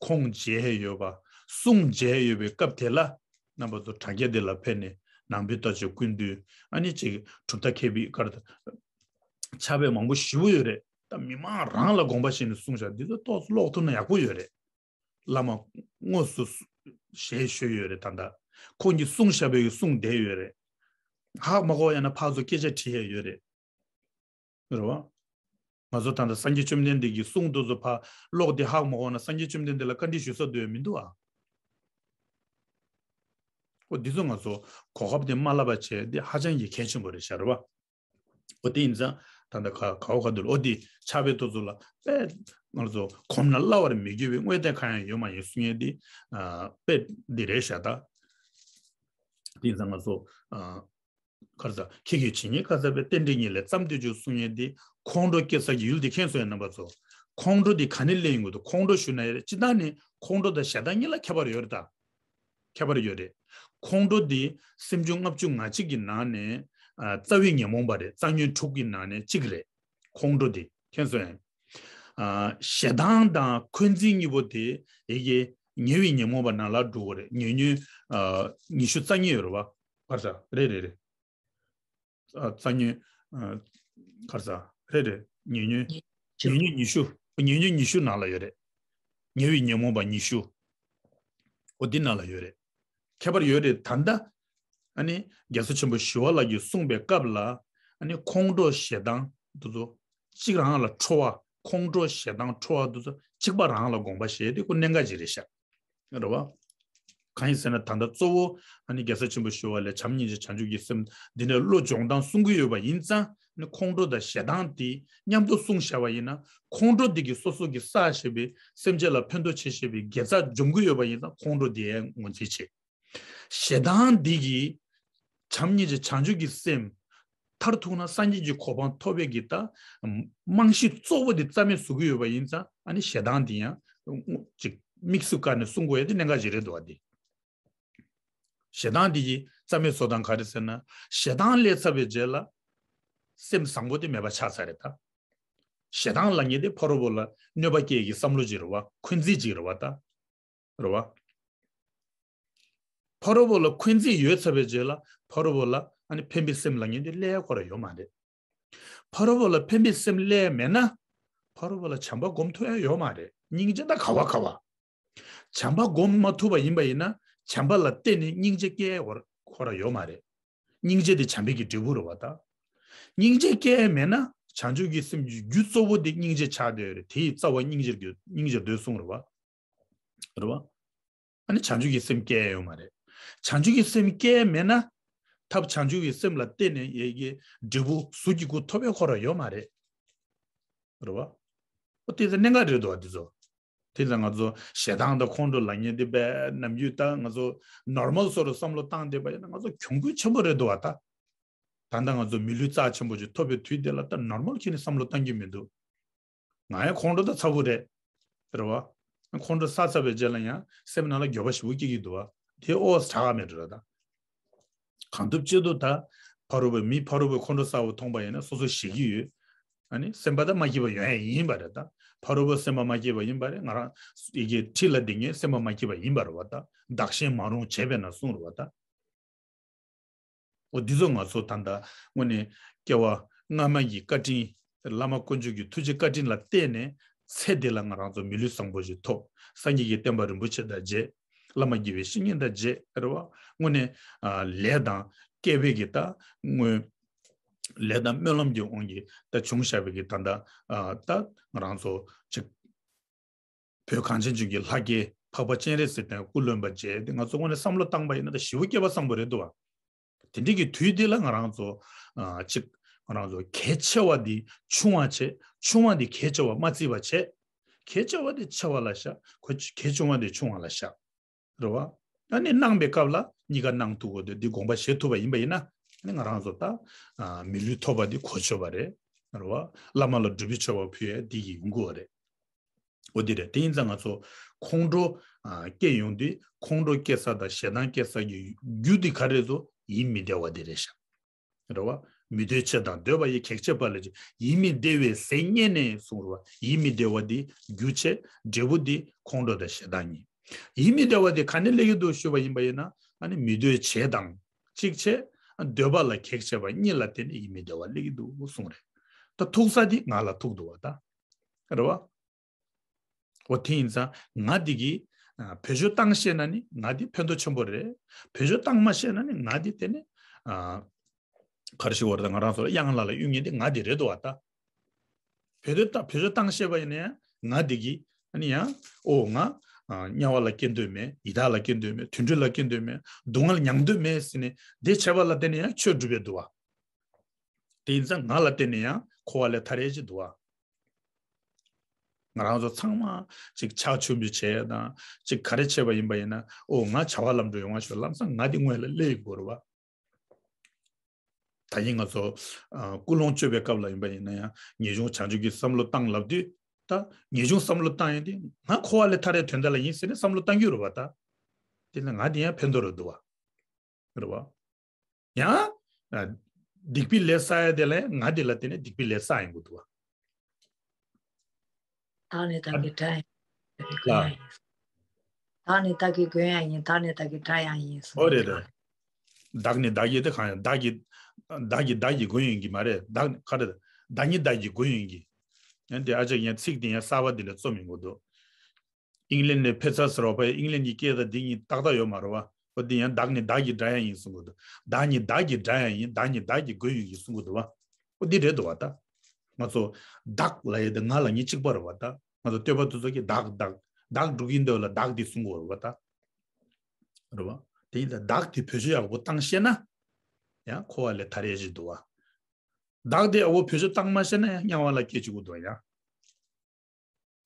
ཁོང་མཇལ་ཡས་ཡོད་པ། གསུང་མཇལ་ཡས་ཡོད་པའི་སྐབས་དེ་ལ་རྣམ་པ་ཚོ་དྲ་རྒྱ་འདི་ལ་ཕེབས་ནས་ནང་པའི་ལྟ་སྤྱོད་ཀུན་བཏུས་ཨ་ནི་ཅིག་གྲུབ་མཐའ་མཁས་པའི་སྐར་ཕྱག་དཔེ་མང་པོ་ཞེ་པོ་ཡོད་རེད། ད་མི་མང་རང་ལ་དགོངས་པ་བཞེས་ནས་གསུངས་བཞག་འདི་ཚོ་ཏོག་ཙམ་ཀློག་ཐུབ་ན་ཡག་པོ་ཡོད་རེད། བླ་མ་དངོས་སུ་ཞལ་བཞུགས་ཡོད་རེད་ད་ལྟ། ཁོང་གིས་གསུངས་བཞག་པའི་གསུང་བསྡད་ཡོད་རེད། ཧ་མ་གོ་ཡང་ན་ཕར་ཚུར་སྐད་ཆ་དྲི་ཡས་ཡོད་རེད། རེད་བ། ང་ཚོ་ད་ལྟ་སངས་རྒྱས་བཅོམ་ལྡན་འདས་ཀྱི་གསུང་དེ་ཚོ་ཕར་ཀློག་དེ་ཧ་མ་གོ་ན་སངས་རྒྱས་བཅོམ་ལྡན་འདས་ལ་བཀའ་འདྲི་ཞུ་ས་འདོད་མི་འདུག་ཨ། ཨོ་འདི་ཚོ་ང་ཚོ་གོ་སྐབས་དེ་མ་བརླག་པ་བྱས་དེ་ཧ་ཅང་གི་གལ་ཆེན་པོ་རེད་ཤག་རེད་བ། ཨོ་དེ་ཡིན་ཙང་ད་ལྟ་ག་ག་བ་ག་འདུག་ཨོ་དེ་ཕྱག་དཔེ་དེ་ཚོ་ལ་དཔེ་ང་ཚོ་གོམས་ན་སླ་བར་མི་འགྱུར་བའི་དངོས་བསྟན་གང་ཡང་ཡོད་མ་ཡིན་གསུང་ཡས་དེ་ཨ་དཔེ་འདི་རེད་ཤག་ད། དེ་ཡིན་ཙང་ང་ཚོ་ཨ། ཁར་ས་ཁྱེད་ཀྱི་ཇི་སྙེད་བཀའ་སྩལ་པའི། རྟེན་འབྲེལ་ཉིད་ལས་བརྩམས་ཏེ་བཞུགས། གསུང་ཡས་འདི་ཁོང་ཁྲོ་སྐྱེ་ས་ཀྱི་ཡུལ་འདི་མཁྱེན་སོང་ཡ་རྣམ་པ་ཚོ། ཁོང་ཁྲོ་འདི་ག་ནས་སླེབས་ཡོང་གི་འདུག་ཁོང་ཁྲོ་ཞུ་ན་ཡ་རེད། སྤྱིར་བཏང་ནས་ཁོང་ཁྲོ་དང་ཞེ་སྡང་གཉིས་ལ་ཁྱད་པར་ཡོད་རེད་ད། ཁྱད་པར་ཡོད་རེད། ཁོང་ཁྲོ་འདི་སེམས་བྱུང་ལྔ་བཅུ་ང་གཅིག་གི་ནང་ནས་ཨ་རྩ་བའི་ཉོན་མོངས་པ་རེད། རྩ་ཉོན་དྲུག་གི་ནང་ནས་གཅིག་རེད། ཁོང་ཁྲོ་འདི་མཁྱེན་སོང་ཡ། ཨ་ཞེ་སྡང་དང་འཁོན་འཛིན་གཉིས་པོ་དེ་ཡི་གེ་ཉེ་བའི་ཉོན་མོངས་པ་ནང་ལ་འགྲོ་གི་རེད། ཉེ་ཉོན་ཨ་ཉི་ཤུ་རྩ་གཉིས་ཡོད་རེད་བ། བར་ས་རེད་རེད་རེད། ཨ་རྩ་ཉོན་ཨ་གར་ས་རེད་རེད། ཉེ་ཉོན་ཉི་ཉེ་ཉོན་ཉི་ཤུ། ཉེ་ཉོན་ཉི་ཤུ་ནང་ལ་ཡོད་རེད། ཉེ་བའི་ཉོན་མོངས་པ་ཉི་ཤུ། ཨོ་འདི་ནང་ལ་ཡོད་རེད། ཁྱད་པར་ཡོད་རེད། ད་ལྟ་ཨ་ནི་རྒྱལ་སྲས་ཆེན་པོ་ཞི་བ་ལྷ་གིས་གསུངས་པའི་སྐབས་ལ་ཨ་ནི་ཁོང་ཁྲོ་ཞེ་སྡང་འདི་ཚོ་གཅིག་རང་ལ་ཁྲོ་བ། ཁོང་ཁྲོ་ཞེ་སྡང་ཁྲོ་བ་འདི་ཚོ་གཅིག་པ་རང་ལ་དགོངས་པ་བཞེས་ཏེ་ཁོ་གནད་འགག་ཅིག་རེད་ཤག་རེད་བ། གང་ཡིན་ཟེར་ན་ད་ལྟ་གཙོ་བོ་ཨ་ནི་རྒྱལ་སྲས་ཆེན་པོ་ཞི་བ་ལྷས་བྱམས་སྙིང་རྗེ་བྱང་ཆུབ་ཀྱི་སེམས་འདི་ནས་བློ་སྦྱོང་སྟངས་གསུང་གི་ཡོད་པ་ཡིན་ཙང་ནི་ཁོང་ཁྲོ་དང་ཞེ་སྡང་དེ་མཉམ་དུ་གསུངས་བཞག་པ་ཡིན་ན་ཁོང་ཁྲོ་འདི་གིས་སོ་སོ་གི་བསགས་བཞག་པའི་སེམས་ཅན་ལ་ཕན་ཐོགས་བྱེད་བཞག་པའི་དགེ་རྩ་འཇོམས་ཀྱི་ཡོད་པ་ཡིན་ཙང་ཁོང་ཁྲོ་དེ་ངོས་འཛིན་བྱེད། ཞེ་སྡང་འདི་གིས་བྱམས་སྙིང་རྗེ་བྱང་ཆུབ་ཀྱི་སེམས་མཐར་ཐུག་ན་སངས་རྒྱས་ཀྱི་གོ་འཕང་ཐོབ་པའི་གི་ད་རྨང་གཞི་གཙོ་བོ་དེ་རྩ་མེད་བཟོ་གི་ཡོད་པ་ཡིན་ཙང་ཨ་ནི་ཞེ་སྡང་དེ་ཡང་ཅིག་དམིགས་སུ་བཀར་ནས་གསུང་དགོས་ཡ་དེ་གནད་འགག་ཅིག་རེད་འདུག་བ་དེ། ཞེ་སྡང་འདི་ཡི་རྩ་མེད་བཟོ་སྟངས་ག་རེ་ཟེར་ན། ཞེ་སྡང་སླེབས་ཚར་བའི་རྗེས་ལ་སེམས་བཟང་པོ་དེ་མེད་པ་ཆགས་ཚར་རེད་ད། ཞེ་སྡང་ལབ་མཁན་དེ་ཕ་རོལ་པོ་ལ་གནོད་པ་སྐྱེལ་གྱི་བསམ་བློ་ཅིག་རེད་བ། འཁོན་འཛིན་ཅིག་རེད་བ་ད། རེད་བ། ཕ་རོལ་པོ་ལ་འཁོན་འཛིན་ཡོད་ཚར་བའི་རྗེས་ལ་ཕ་རོལ་པོ་ལ་ཨ་ནི་ཕན་པའི་སེམས་ལབ་མཁན་དེ་སླེབས་ཁོ་ར་ཡོད་མ་རེད། ཕ་རོལ་པོ་ལ་ཕན་པའི་སེམས་སླེབས་མེད་ན་ཕ་རོལ་པོ་ལ་བྱམས་པ་སྒོམ་ཐུབ་ཡ་ཡོད་མ་རེད། སྙིང་རྗེ་ད་ག་བ་ག་བ། བྱམས་པ་སྒོམ་མ་ཐུབ་པ་ཡིན་པ་ཡིན་ན་བྱམས་པ་ལ་བརྟེན་ནས་སྙིང་རྗེ་སྐྱེ་ཡ་ཁོ་ར་ཡོད་མ་རེད། སྙིང་རྗེ་དེ་བྱམས་པའི་གི་འབྲས་བུ་རེད་བ་ད། སྙིང་རྗེ་སྐྱེ་ཡ་མེད་ན་བྱང་ཆུབ་ཀྱི་སེམས་ཀྱི་རྒྱུ་གཙོ་བོ་དེ་སྙིང་རྗེ་ཆགས་བསྡད་ཡོད་རེད། དེ་ཡི་རྩ་བ་སྙིང་རྗེར་འདོད་སྙིང་རྗེར་འདོད་གསུངས་རེད་བ། རེད་བ། ཨ་ནི་བྱང་ཆུབ་ཀྱི་སེམས་སྐྱེ་ཡ་ཡོད་མ་རེད། བྱང་ཆུབ་ཀྱི་སེམས་སྐྱེ་ཡ་མེད་ན་ཐབས་བྱང་ཆུབ་ཀྱི་སེམས་ལ་བརྟེན་ནས་ཡ་གི་འབྲས་བུ་གཟུགས་ཀྱི་སྐུ་ཐོབ་ཡ་ཁོ་ར་ཡོད་མ་རེད། རེད་བ། ཨོ་དེ་ཚོ་གནད་འགག་རེད་འདུག་བ་དེ་ཚོ། དེ་ཚོ་ང་ཚོ་ཞེ་སྡང་དང་ཁོང་ཁྲོ་ལབ་མཁན་དེ་དཔེ་ནམ་རྒྱུན་ད་ང་ཚོ་ནོར་མལ་བཟོ་འདྲ་བསམ་བློ་བཏང་བསྡད་པ་ཡིན་ན་ང་ཚོ་གྱོང་གུད་ཆེན་པོ་རེད་འདུག་བ་ད། ད་ལྟ་ང་ཚོ་མི་ལུས་རྩ་ཆེན་པོ་ཅིག་ཐོབ་པའི་དུས་དེ་ལ་ད་ནོར་མལ་ཁྱོན་ནས་བསམ་བློ་བཏང་རྒྱུ་མི་འདུག་ང་ཡང་ཁོང་ཁྲོ་ད་ཚ་པོ་རེད། རེད་བ། ཁོང་ཁྲོ་ཟ་ཚར་བའི་རྗེས་ལ་ཡང་སེམས་ནང་ལ་འགྱོད་པ་ཞེ་པོ་སྐྱེ་གི་འདུག་བ། དེ་ཨོ་ཙི་དྲག་ག་མེད་འགྲོ་ད། གང་ཐུབ་ཅི་ཐུབ་ད། ཕ་རོལ་པོའི་མི་ཕ་རོལ་པོའི་ཁོང་ཁྲོ་ཟ་བ་མཐོང་པ་ཡིན་ན་སོ་སོ་ཞེད་ཀྱི་ཡོད། ཨ་ནི་སེམས་པ་ད་མ་སྐྱིད་པ་ཡོང་ཡ་ཡིན་པ་རེད་ད། ཕ་རོལ་པོ་སེམས་པ་མ་སྐྱིད་པ་ཡིན་པ་རེད། ང་རང་ཡི་གེ་ཁྲི་ལ་ལྡིང་ངེས་སེམས་པ་མ་སྐྱིད་པ་ཡིན་པ་རེད་བ་ད། བདག་གཞན་མ་རུངས་བྱས་པས་ན་གསུངས་རེད་བ་ད། འོ་འདི་ཚོ་ང་ཚོ་ད་ལྟ་དངོས་གནས་སྐྱེ་བ་སྔ་མ་ཡི་བཀའ་དྲིན། བླ་མ་དཀོན་མཆོག་གི་ཐུགས་རྗེ་བཀའ་དྲིན་ལ་བརྟེན་ནས་ཚེ་འདི་ལ་ང་རང་ཚོ་མི་ལུས་བཟང་པོ་ཞིག་ཐོབ། སངས་རྒྱས་ཀྱི་བསྟན་པ་རིན་པོ་ཆེ་དང་མཇལ། བླ་མ་དགེ་བའི་བཤེས་གཉེན་དང་མཇལ་རེད་བ། དངོས་གནས་ཨ་ལས་དང་སྐལ་བའི་གི་ད་དངོས་ལས་དང་སྨོན་ལམ་གྱི་དབང་གིས་ད་བྱུང་བཞག་པའི་གི་ད་ལྟ་ཨ་ད་ང་རང་ཚོ་ཅིག་བོད་གངས་ཅན་ལྗོངས་ཀྱི་ལྷ་སྐལ་འཕགས་པ་སྤྱན་རས་གཟིགས་དང་སྐུ་ལོན་པ་མཇལ་ཏེ་ང་ཚོ་དངོས་གནས་བསམ་བློ་བཏང་པ་ཡིན་ན་ད་ཞེ་པོ་སྐལ་བ་བཟང་པོ་རེད་འདུག་བ། དེ་འདྲའི་གི་དུས་འདི་ལ་ང་རང་ཚོ་ཨ་ཅིག་ང་རང་ཚོ་གལ་ཆེ་བ་འདི་ཆུང་བ་བྱས། ཆུང་བ་འདི་གལ་ཆེ་བ་མ་བརྩི་བ་བྱས། གལ་ཆེ་བ་འདི་ཆེ་བ་ལ་བཞག་གལ་ཆུང་བ་འདི་ཆུང་བ་ལ་བཞག་རེད་བ། ཨ་ནི་གནང་པའི་སྐབས་ལ་གཉིས་ཀ་གནང་ཐུབ་དགོས་འདུག་འདི་དགོངས་པ་བཞེས་ཐུབ་པ་ཡིན་པ་ཡིན་ན་ཨ་ནི་ང་རང་ཚོ་ད་ཨ་མི་ལུས་ཐོབ་པ་འདི་གོ་ཆོད་པ་རེད། རེད་བ། བླ་མ་ལ་སྒྲུབ་པའི་མཆོད་པ་ཕུལ་ཡས་འདི་ཡིན་དགོས་པ་རེད། འོ་འདི་རེད། དེ་ཡིན་ཙང་ང་ཚོ་ཁོང་ཁྲོ་ཨ་སྐྱེ་ཡོང་དུས་ཁོང་ཁྲོ་སྐྱེ་ས་དང་ཞེ་སྡང་སྐྱེ་ས་ཀྱི་རྒྱུ་འདི་ག་རེ་ཚོ་ཡིད་མི་བདེ་བ་འདི་རེད་ཤག་རེད་བ། མི་འདོད་བྱས་དང་འདོད་པ་ཡི་གེགས་བྱེད་པ་ལས་ཀྱི་ཡིད་མི་བདེ་བའི་ཟས་རྙེད་ནས་གསུངས་རེད་བ། ཡིད་མི་བདེ་བ་འདི་རྒྱུ་བྱས་འབྲས་བུ་འདི་ཁོང་ཁྲོ་དང་ཞེ་སྡང་ཡིན། ཡིད་མི་བདེ་བ་འདི་ག་ནས་སླེབས་ཀྱི་འདུག་ཞུས་པ་ཡིན་པ་ཡིན་ན་ཨ་ནི་མི་འདོད་བྱས་དང་གཅིག་བྱས། འདོད་པ་ལ་གེགས་བྱས་པ་གཉིས་ལ་བརྟེན་ནས་ཡིད་མི་བདེ་བ་སླེབས་ཀྱི་འདུག་གསུངས་རེད། ད་ཐུག་ས་འདི་ང་ལ་ཐུག་འདུག་བ་ད། རེད་བ། འོ་དེ་ཡིན་ཙང་ང་འདི་གི་ཨ་བེད་སྤྱོད་བཏང་ཤེས་ན་ནི་ང་འདི་ཕན་ཐོགས་ཆེན་པོ་རེད། བེད་སྤྱོད་བཏང་མ་ཤེས་ན་ནི་ང་འདི་དེ་ནི་ཨ་ག་རེ་ཞིག་བར་དང་ང་རང་ཚོ་ལ་གཡང་ལ་ལ་གཡུག་མཁན་འདི་ང་འདི་རེད་འདུག་བ་ད། བེད་སྤྱོད་བཏང་བེད་སྤྱོད་བཏང་ཤེས་པ་ཡིན་ན་ཡང་ང་འདི་གི་ཨ་ནི་ཡང་ཨོ་ང་ཨ་དམྱལ་བ་ལ་སྐྱེ་འདོད་མེད། ཡི་དྭགས་ལ་སྐྱེ་འདོད་མེད། དུད་འགྲོ་ལ་སྐྱེ་འདོད་མེད། སྡུག་བསྔལ་མྱང་འདོད་མེད་ཟེར་ནས་འདི་བྱས་པ་ལ་བརྟེན་ནས་ཡང་ཆོས་སྒྲུབ་པའི་འདུག་བ། དེ་ཡིན་ཙང་ང་ལ་བརྟེན་ནས་ཡང་འཁོར་བ་ལས་ཐར་ཡས་ཅིག་འདུག་བ། ང་རང་ཚོ་ཚང་མ་ཅིག་ཕྱག་མཆོད་འབུལ་བྱས་དང་ཅིག་ག་རེ་བྱས་པ་ཡིན་པ་ཡིན་ན་ཨོ་ང་བྱ་བ་ལམ་འགྲོ་ཡོང་བ་ཞོག་ལམ་སང་ང་འདི་སྔོན་ལ་སླེབས་དགོས་རེད་བ། ད་ཡིན་ང་ཚོ་ཨ་ཀུན་སློང་བཅོས་པའི་སྐབས་ལ་ཡིན་པ་ཡིན་ན་ཡང་ངེས་འབྱུང་བྱང་ཆུབ་ཀྱི་བསམ་བློ་བཏང་ལབ་དུས་ད་ངེས་འབྱུང་བསམ་བློ་བཏང་ཡོང་དུས་ང་འཁོར་བ་ལས་ཐར་ཡའི་དོན་དག་ལ་ཡིན་ཟེར་ནས་བསམ་བློ་བཏང་རྒྱུ་རེད་བ། ད་དེ་ལ་ང་དེ་ཡང་ཕན་ཐོགས་རེད་འདུག་བ། རེད་བ། ཡང་ཨ་སྡིག་པའི་ལས་བསགས་ཡ་དེ་ལ་ང་དེ་ལ་བརྟེན་ནས་སྡིག་པའི་ལས་བསགས་ཡོང་གི་འདུག་བ། བདག་ནི་བདག་གི་དགྲ་ཡང་ཡིན། བདག་ནི་བདག་གི་མགོན་ཡང་ཡིན། བདག་ནི་བདག་གི་མགོན་ཡང་ཡིན། བདག་ནི་བདག་གི་དགྲ་ཡང་ཡིན་གསུངས། ཨོ་རེད་རེད། བདག་ནི་བདག་གི་དེ་གང་ཡང་བདག་གི་བདག་གི་བདག་གི་མགོན་ཡིན་གྱི་མ་རེད། བདག་ནི་ག་རེ་བདག་ནི་བདག་གི་མགོན་ཡིན་གྱི། ཡང་དེ་ཨ་ཅག་ཡང་ཚིག་དེ་ཡང་གསར་པ་དེ་འདྲ་རྩོམ་ཡོང་གི་འདུག་ཨིང་ལན་ནས་ཕེབས་ཚར་ཟེར་བ་ཕ་ཨིང་ལན་གྱི་སྐད་དང་འདི་གཉིས་ཏག་ཏག་ཡོད་མ་རེད་བ། ཨོ་འདི་ཡང་བདག་ནི་བདག་གི་དགྲ་ཡང་ཡིན་གསུང་གི་འདུག་བདག་ནི་བདག་གི་དགྲ་ཡང་ཡིན། བདག་ནི་བདག་གི་མགོན་ཡང་ཡིན་གསུང་གི་འདུག་བ། ཨོ་འདི་རེད་འདུག་བ་ད། ང་ཚོ་བདག་ལབ་ཡས་དེ་ང་ལ་ངེས་གཅིག་པ་རེད་བ་ད། ང་ཚོ་སྟོད་པ་དེ་ཚོ་གིས་བདག་བདག་བདག་འགྲོ་གིན་འདོད་ལ་བདག་འདི་གསུང་གི་ཡོད་རེད་བ་ད། རེད་བ། དེ་ཡིན་ད་བདག་དེ་བེད་སྤྱོད་ཡག་པོ་བཏང་ཤེས་ན། ཡང་འཁོར་བ་ལས་ཐར་ཡས་ཞིག་འདུག་བ། བདག་དེ་ཨ་བོ་བེད་སྤྱོད་བཏང་མ་ཤེས་ན་ཡང་དམྱལ་བ་ལ་སྐྱེ་བཅུག་གི་འདུག་ཡང་།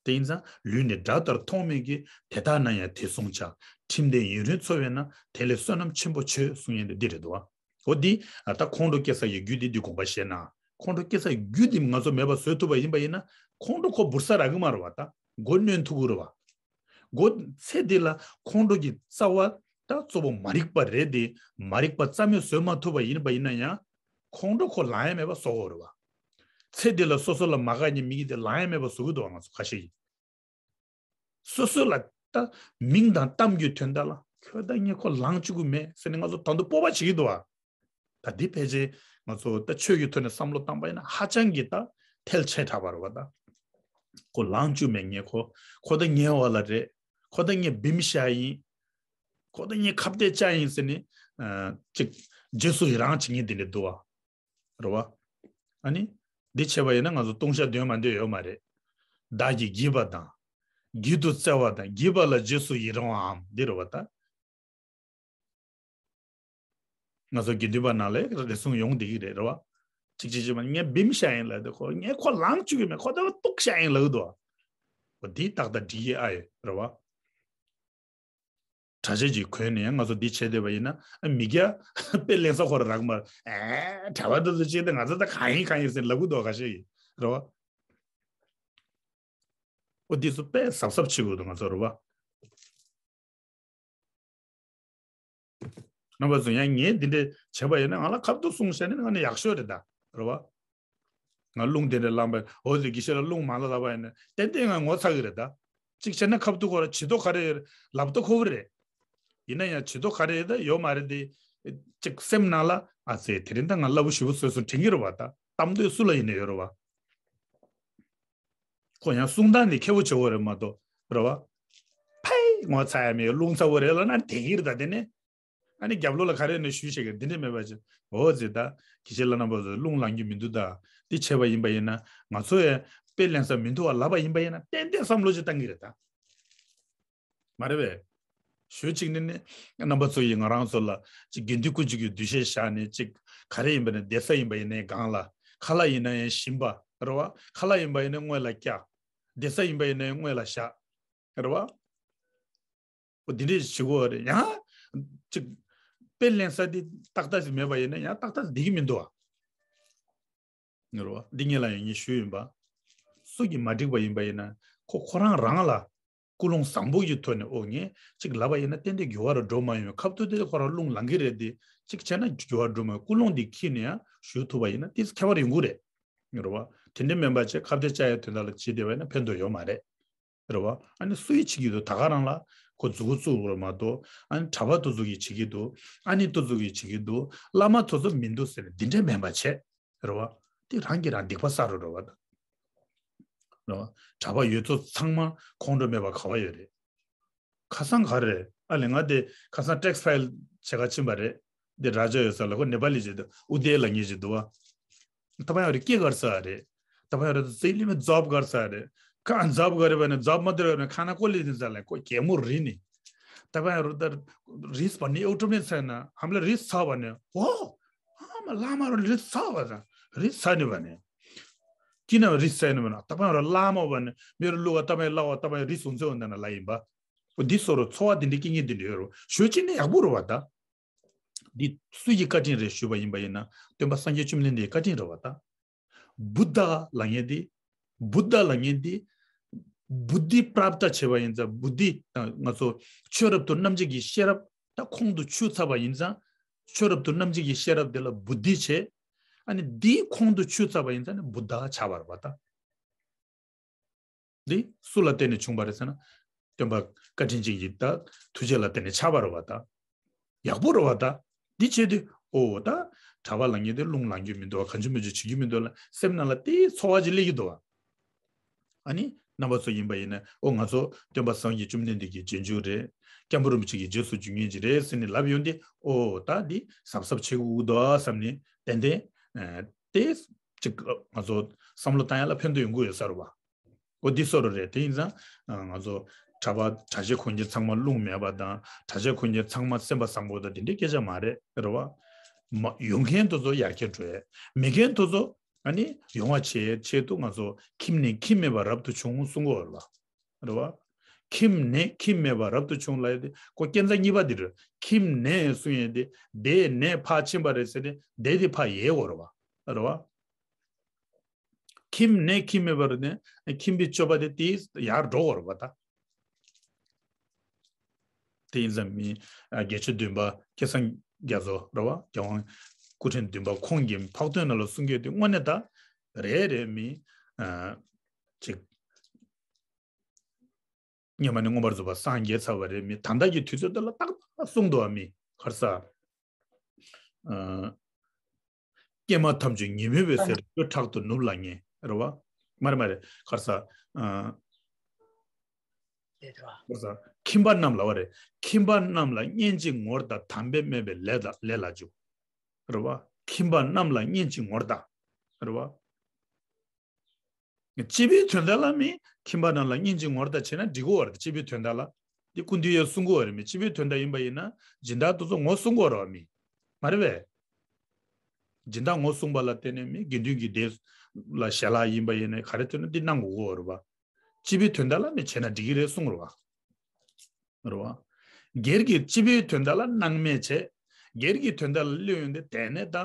དེ་ཡིན་ཙང་ལུས་ནི་དགྲ་ལྟར་མཐོང་མོད་ཀྱི། དེ་ལྟ་ན་ཡང་དེ་བསྲུང་བྱ། ཁྲིམས་ལྡན་ཡུན་རིང་འཚོ་བས་ན། དེ་ལས་བསོད་ནམས་ཆེན་པོ་བྱོས། གསུང་ཡས་འདི་འདི་རེད་འདུག་བ། འོ་འདི་ད་ཁོང་ཁྲོ་སྐྱེ་ས་ཡི་རྒྱུ་འདི་འདི་དགོངས་པ་བཞེས་ན། ཁོང་ཁྲོ་སྐྱེ་ས་ཡི་རྒྱུ་འདི་ང་ཚོ་མེད་པ་བཟོ་ཐུབ་པ་ཡིན་པ་ཡིན་ན་ཁོང་ཁྲོ་ཁོ་འབུར་ས་རག་གི་མ་རེད་བ། ད་མགོ་གནོན་ཐུབ་ཀྱི་རེད་བ། མགོ་ཚེ་འདི་ལ་ཁོང་ཁྲོ་གི་རྩ་བ་ད་གཙོ་བོ་མ་རིག་པ་རེད་དེ། མ་རིག་པ་རྩ་མེད་བཟོ་མ་ཐུབ་པ་ཡིན་པ་ཡིན་ན་ཡང་ཁོང་ཁྲོ་ཁོ་ལངས་ཡ་མེད་པ་བཟོ་དགོས་རེད་བ། ཚེ་འདི་ལ་སོ་སོ་ལ་མ་དགའ་མཁན་མི་གི་དེ་ལངས་ཡ་མེད་པ་བཟོ་གི་འདུག་བ། ང་ཚོ་ཁ་ཤས་ཀྱིས་སོ་སོ་ལ་ད་མིང་དང་གཏམ་གྱི་དོན་དག་ལ་ཁྱོད་ད་ངས་ཁོ་ལངས་བཅུག་གི་མེད་ཟེར་ནས་ང་ཚོ་ད་དུང་སྤོབས་པ་བྱེད་ཀྱི་འདུག་བ། ད་འདི་ཕལ་ཆེར་ང་ཚོ་ད་ཆོས་ཀྱི་ཐོག་ནས་བསམ་བློ་བཏང་པ་ཡིན་ན་ཧ་ཅང་གི་ད་ཐལ་ཆེ་དྲགས་པ་རེད་བ། ད་ཁོ་ལངས་བཅུག་མེད་ངས་ཁོ་ཁོ་ད་ངའི་འོག་ལ་རེད། ཁོ་ད་ངའི་བིམ་ཤ་ཡིན། ཁོ་ད་ངའི་ཁ་གཏད་བཅག་ཡིན་ཟེར་ནས་ཨ་ཅིག་རྗེས་སུ་ཡི་རང་བྱེད་མཁན་དེ་འདྲ་འདུག་བ། རེད་བ། ཨ་ནི། འདི་བྱས་པ་ཡིན་ན་ང་ཚོ་ལྟུང་བཤགས་འདོན་མ་འདོན་ཡོད་མ་རེད། བདག་གིས་བགྱིས་པ་དང་། བགྱིད་དུ་སྩལ་བ་དང་། བགྱིས་པ་ལ་རྗེས་སུ་ཡི་རང་བའམ་འདི་རེད་བ་ད། ང་ཚོ་དགེ་འདུན་པ་ནང་ལ་རེ་ཟུང་ཡོང་བསྡད་ཀྱི་རེད། རེད་བ། གཅིག་གཅིག་གཅིག་མ་ངས་བིམ་ཤ་ཡིན་ལབ་དུས་ཁོ་ངས་ཁོ་ལངས་བཅུག་གི་མེད། ཁོ་ད་གཏུག་ཤ་ཡིན་ལབ་ཀྱི་འདུག་བ། འོ་འདི་ཏག་ཏག་འགྲིག་གི་ཨ་ཡོད་རེད་བ། གྲྭ་ཆས་ཀྱི་གོན་ནས་ང་ཚོ་འདི་བྱས་བསྡད་པ་ཡིན་ན་ཨ་མི་སྐྱ་དཔེ་ལེན་ས་ཁོ་ར་རག་མ་རེད། ཨེ་གྲྭ་པ་འདི་ཚོ་བྱས་ཏེ་ང་ཚོ་ད་གང་ཡིན་གང་ཡིན་ཟེར་ལབ་ཀྱི་འདུག་བ། ཁ་ཤས་ཀྱིས་རེད་བ། ཨོ་འདི་ཚོ་དཔེ་གཟབ་གཟབ་བྱེད་དགོས་འདུག་ང་ཚོ་རེད་བ། རྣམ་པ་ཚོ་ཡང་ངས་འདི་འདྲ་བྱས་པ་ཡིན་ན་ང་ལ་ཁ་ཐུག་གསུངས་བྱས་ན་ང་ནི་ཡག་ཤོས་རེད་ད། རེད་བ། ང་རླུང་དེ་འདྲ་ལངས་པ་འོ་ཟེར་དགེ་བཤེས་ལ་རླུང་མ་ལ་ལབ་པ་ཡིན་ན་ཏན་ཏན་ང་ངོ་ཚ་གི་རེད་ད། གཅིག་བྱས་ན་ཁ་ཐུག་ཁོ་ར་བྱི་དོ་ག་རེ་ཡོད་ལབ་ཏུ་ཁོ་གི་རེད། ཡིན་ན་ཡང་བྱི་དོ་ག་རེ་ཡོད་ད་ཡོད་མ་རེད་དེ། གཅིག་སེམས་ནང་ལ་ཨ་ཙེ་དེ་རིང་ད་ང་རླབས་པོ་ཞེ་པོ་བཟོས་སོང་དྲན་གི་རེད་བ། ད་གཏམ་འདོད་སུ་ལ་ཡིན་ན་ཡོད་རེད་བ། ཁོ་ཡང་གསུང་སྟངས་ནི་ཁེ་བོ་བྱེད་དགོས་རེད་མ་གཏོགས་རེད་བ། ཕའི་ངོ་ཚ་ཡ་མེད་རླུང་ཚ་བོ་རེད་ལབ་ན་དེ་གིར་ད་དེ་ནས་ཨ་ནི་རྒྱབ་ལོགས་ལ་ག་རེ་ནས་ཞུས་བྱེད་ཀྱི་འདི་འདྲ་མེད་པ་ཅིག་འོ་ཟེར་ད་དགེ་བཤེས་ལ་རྣམ་པ་ཚོ་རླུང་ལངས་རྒྱུ་མི་འདུག་ད་འདི་བྱས་པ་ཡིན་པ་ཡིན་ན་ང་ཚོ་ཡང་དཔེ་ལེན་ས་མི་འདུག་བ་ལབ་པ་ཡིན་པ་ཡིན་ན་ཏན་ཏན་བསམ་བློ་ཅིག་བཏང་གི་རེད་ད། མ་རེད་པས། ཞུ་གཅིག་ནི་ནི་རྣམ་པ་ཚོ་ཡིས་ང་རང་ཚོ་ལ་གཅིག་དགེ་འདུན་དཀོན་མཆོག་གི་འདུ་ཤེས་བཞག་ནས་གཅིག་ག་རེ་ཡིན་པ་ནི་བསྡད་ས་ཡིན་པ་ཡིན་ནའི་སྒང་ལ་ཁ་ལག་ཡིན་ན་ཡང་ཞིམ་པ་རེད་བ། ཁ་ལག་ཡིན་པ་ཡིན་ན་སྔོན་ལ་བཀྱག་བསྡད་ས་ཡིན་པ་ཡིན་ན་ཡང་སྔོན་ལ་བཞག་རེད་བ། འོ་འདི་འདྲས་ཞིག་གོ་རེད་ཡང་། གཅིག་དཔེ་ལེན་ས་འདི་ཏག་ཏག་ཞིག་མེད་པ་ཡིན་ན་ཡང་ཏག་ཏག་འདི་གི་མི་འདུག་བ། ངེས་རོ། འདི་ངེད་ལ་ཡང་ངས་ཞུས་ཡིན་པ། སུ་གིས་མ་འགྲིག་པ་ཡིན་པ་ཡིན་ན་ཁོ་ཁོ་རང་རང་ལ་ཀུན་སློང་བཟང་པོ་ཡི་ཐོག་ནས་ཨོ་ངས་གཅིག་ལབ་པ་ཡིན་ན་ཏན་ཏན་འགྱུར་བ་རུ་འགྲོ་མ་ཡོང་བའི་ཁ་ཐུག་དེ་ཁོ་རང་རླུང་ལངས་ཀྱི་རེད་དེ་གཅིག་བྱས་ན་འགྱུར་བ་འགྲོ་མ་ཡོང་ཀུན་སློང་འདི་ཁྱེར་ནས་ཡང་ཞུ་ཐུབ་པ་ཡིན་ན་ཏིས་ཁྱད་པར་ཡོང་གི་རེད། ངེས་རོ་བ། དེ་འདྲ་མིན་པ་བྱས་ཁ་གཏད་བཅག་ཡའི་དོན་དག་ལ་བྱེད་བསྡད་པ་ཡིན་ན་ཕན་ཐོགས་ཡོད་མ་རེད། རེད་བ། ཨ་ནི་སུ་ཡིས་བྱེད་ཀྱི་འདུག་ད་ག་རང་ལ་ཁོ་མཛུབ་གུ་བཙུགས་རེད་མ་གཏོགས་ཨ་ནི་གྲྭ་པ་དེ་ཚོ་གིས་བྱེད་ཀྱི་འདུག་ཨ་ནི་དེ་ཚོ་གིས་བྱེད་ཀྱི་འདུག་བླ་མ་དེ་ཚོ་མི་འདུག་ཟེར་ནས་འདི་འདྲ་མིན་པ་བྱས། རེད་བ། དེ་རང་གིས་རང་སྡིག་པ་བསགས་རེད་རེད་བ། རེད་བ། གྲྭ་པ་ཡོད་ཚོ་ཚང་མ་ཁོང་ཁྲོ་མེད་པ་ག་བ་ཡོད་རེད། ཁ་སང་ག་རེ་རེད་ཨ་ལས་ང་དེ་ཁ་སང་ཊེག་སི་ཕའིལ་བྱེད་ག་ཕྱིན་པ་རེད། དེ་ར་ཇ་ཡོད་ས་ལ་ཁོ་ནེ་པ་ལི་བྱེད་དུ་ཨུ་དེ་ལ་ངེས་བྱེད་དུ་བ། ཐ་པ་ཡང་རེ་སྐྱེ་གར་ས་རེད། ད་པ་ཡ་རོ་ད་ཟི་ལི་མེ་ཛོབ་གར་ས་རེ། ཁ་ཛོབ་གར་བ་ནི་ཛོབ་མ་དེ་ར་ཁ་ན་ཀོ་ལི་ནི་ཟ་ལེ་ཀོ་གེ་མོ་རི་ནི། ད་པ་ཡ་རོ་ད་རིས་པ་ནི་ཨོ་ཏོ་མེ་ཚ་ན་ཧམ་ལ་རིས་ཚ་བ་ནི་ཨོ། ཨ་མ་ལ་མ་རོ་རིས་ཚ་བ་ཟ་རིས་ཚ་ནི་བ་ནི། ཀི་ན་རིས་ཚ་ནི་བ་ན་ད་པ་ཡ་རོ་ལ་མ་བ་ནི་མེ་རོ་ལུ་ག་ད་པ་ཡ་ལ་བ་ད་པ་ཡ་རིས་སུང་ཚེ་བ་ན་ལ་ཡིན་པ། འོ་འདི་སོ་རོ་འཚོ་བ་འདི་འདྲའི་སྐྱེ་ངེས་འདི་འདྲའི་ཡོད་རོ་ཞོ་ཅི་ནི་ཡག་པོ་རོ་བ་ད། འདི་སུ་ཡི་བཀའ་དྲིན་རེད་ཞུས་པ་ཡིན་པ་ཡིན་ན་སྟོན་པ་སངས་རྒྱས་བཅོམ་ལྡན་འདས་ཀྱི་བཀའ་དྲིན་རེད་བ་ད། བུ་དྷ་ལ་ངེས་འདི། བུ་དྷ་ལ་ངེས་འདི། བུ་དྷི་པྲབ་ཏ་བྱས་པ་ཡིན་ཙང་བུ་དྷི་དང་ང་ཚོ་ཆོས་རབ་ཏུ་རྣམ་འབྱེད་ཀྱི་ཤེས་རབ་ད་ཁོང་དུ་ཆུད་ཚར་བ་ཡིན་ཙང་ཆོས་རབ་ཏུ་རྣམ་འབྱེད་ཀྱི་ཤེས་རབ་དེ་ལ་བུ་དྷི་བྱས། ཨ་ནི་འདི་ཁོང་དུ་ཆུད་ཚར་བ་ཡིན་ཙང་ནི་བུ་དྷ་ཆགས་པ་རེད་བ་ད། འདི་སུ་ལ་བརྟེན་ནས་བྱུང་བ་རེད་ཟེར་ན། སྟོན་པ་བཀའ་དྲིན་ཅན་གྱི་ད་ཐུགས་རྗེ་ལ་བརྟེན་ནས་ཆགས་པ་རེད་བ་ད། ཡག་པོ་རེད་བ་ད། འདི་བྱས་ཏེ་ཨོ་ད་གྲྭ་པ་ལ་ངས་དེ་རླུང་ལངས་རྒྱུ་མི་འདུག་བ་གང་བྱུང་མི་བྱུང་བྱེད་རྒྱུ་མི་འདུག་ལ་སེམས་ནང་ལ་དེའི་ཚོར་བ་ཅིག་སླེབས་ཀྱི་འདུག་བ། ཨ་ནི་རྣམ་པ་ཚོ་ཡིན་པ་ཡིན་ན་ཨོ་ང་ཚོ་སྟོན་པ་སངས་རྒྱས་བཅོམ་ལྡན་འདས་ཀྱི་རྗེས་འཇུག་རེད། སྐྱབས་མགོན་རིན་པོ་ཆེ་གི་རྗེས་སུ་འཇུག་མཁན་ཅིག་རེད་ཟེར་ནས་ལབ་ཡོང་དུས་ཨོ་ད་འདི་གཟབ་གཟབ་བྱེད་དགོས་ཀྱི་འདུག་བསམ་ནས་ཏན་ཏན་ཨ་དེ་ཅིག་ང་ཚོ་བསམ་བློ་བཏང་ཡ་ལ་ཕན་ཐོགས་ཡོང་གི་ཡོད་ས་རེད་བ། འོ་འདི་སོ་རུ་རེད། དེ་ཡིན་ཙང་ང་ཚོ་གྲྭ་པ་གྲྭ་ཆས་གོན་མཁན་ཚང་མ་རླུང་མེད་པ་དང་གྲྭ་ཆས་གོན་མཁན་ཚང་མ་སེམས་པ་བཟང་པོ་དང་དེ་འདྲའི་སྐད་ཆ་མ་རེད་རེད་བ། མ་ཡོང་མཁན་དེ་ཚོ་ཡར་རྒྱས་འགྲོ་ཡས་མེད་མཁན་དེ་ཚོ་ཨ་ནི་ཡོང་བ་བྱེད་ཆེད་དུ་ང་ཚོ་ཁྱིམ་ནས་ཁྱིམ་མེད་པ་རབ་ཏུ་བྱུང་གསུང་གི་ཡོད་རེད་བ། རེད་བ། ཁྱིམ་ནས་ཁྱིམ་མེད་པ་རབ་ཏུ་བྱུང་ལབ་ཡས་དེ་ཁོ་སྐྱེ་འཚར་གཉིས་པ་དེ་རེད། ཁྱིམ་ནས་གསུང་ཡས་དེ་དེ་ནས་ཕར་ཕྱིན་པ་རེད་ཟེར་ཏེ་དེ་དེ་ཕར་ཡལ་དགོས་རེད་བ། རེད་བ། ཁྱིམ་ནས་ཁྱིམ་མེད་པར་ནས་ཁྱིམ་པའི་སྤྱོད་པ་དེ་དེའི་ཡར་འགྲོ་བར་བ་དང་། དེ་ཡིན་ཙང་མི་དགེ་ཆོས་བདུན་པ་སྐལ་བཟང་རྒྱ་མཚོ་རེད་བ། རྒྱལ་དབང་སྐུ་ཕྲེང་བདུན་པ་ཁོང་གིས་འཕགས་བསྟོད་ནང་ལ་གསུང་སྐད་དེ་དངོས་གནས་ད་རེ་རེ་མི་ཅིག་སྔོན་མ་ནས་མངོན་པར་རྫོགས་པ་སངས་རྒྱས་ཚར་བ་རེད། མི་ད་ལྟ་གི་དུས་ཚོད་འདི་ལ་ཏག་ཏག་གསུངས་འདུག་བ། མི་ག་རེ་ཟེར། ཨ། ཀྱེ་མ་ཐམས་ཅད་ཉོན་མོངས་པའི་ཟས་རི་བོའི་ཁྲག་ཏུ་ནུབ་ལ་ངེས་རེད་བ། མ་རེད་མ་རེད་ག་རེ་ཟེར། ཨ། ག་རེ་ཟེར། ཁྱིམ་པ་རྣམས་ལ་བ་རེད། ཁྱིམ་པ་རྣམས་ལ་གཉེན་གཅིག་ངོར་དང་དམ་པས་སྨད་པའི་ལས་ལ་ལས་ལ་འཇུག་རེད་བ། ཁྱིམ་པ་རྣམས་ལ་གཉེན་གཅིག་ངོར་དང་། རེད་བ། སྤྱི་པའི་དོན་དག་ལ་མི་ཁྱིམ་པ་རྣམས་ལ་སྙིང་རྗེ་ངོ་ལྟ་བྱས་ན་འགྲིག་གོ་བ་རེད། སྤྱི་པའི་དོན་དག་ལ་འདི་ཀུན་འདུས་ཡང་གསུང་གོ་བ་རེད། མི་སྤྱི་པའི་དོན་དག་ཡིན་པ་ཡིན་ན་སྦྱིན་བདག་དེ་ཚོ་ངོ་གསུང་གོ་རེད་བ། མི་མ་རེད་པས། སྦྱིན་བདག་ངོ་གསུང་པ་ལ་བརྟེན་ནས་མི་དགེ་འདུན་གྱི་སྡེ་ལ་ཞལ་ལག་ཡིན་པ་ཡིན་ན་ག་རེ་ཐོན་ན་འདི་གནང་དགོས་གོ་རེད་བ། སྤྱི་པའི་དོན་དག་ལ་མི་བྱས་ན་འགྲིག་གི་རེད་གསུང་རེད་བ། རེད་བ། སྒེར་གྱི་སྤྱི་པའི་དོན་དག་ལ་སྣང་མེད་བྱས། སྒེར་གྱི་དོན་དག་ལ་བློས་ཡོང་སྟེ་དེ་ནས་ད་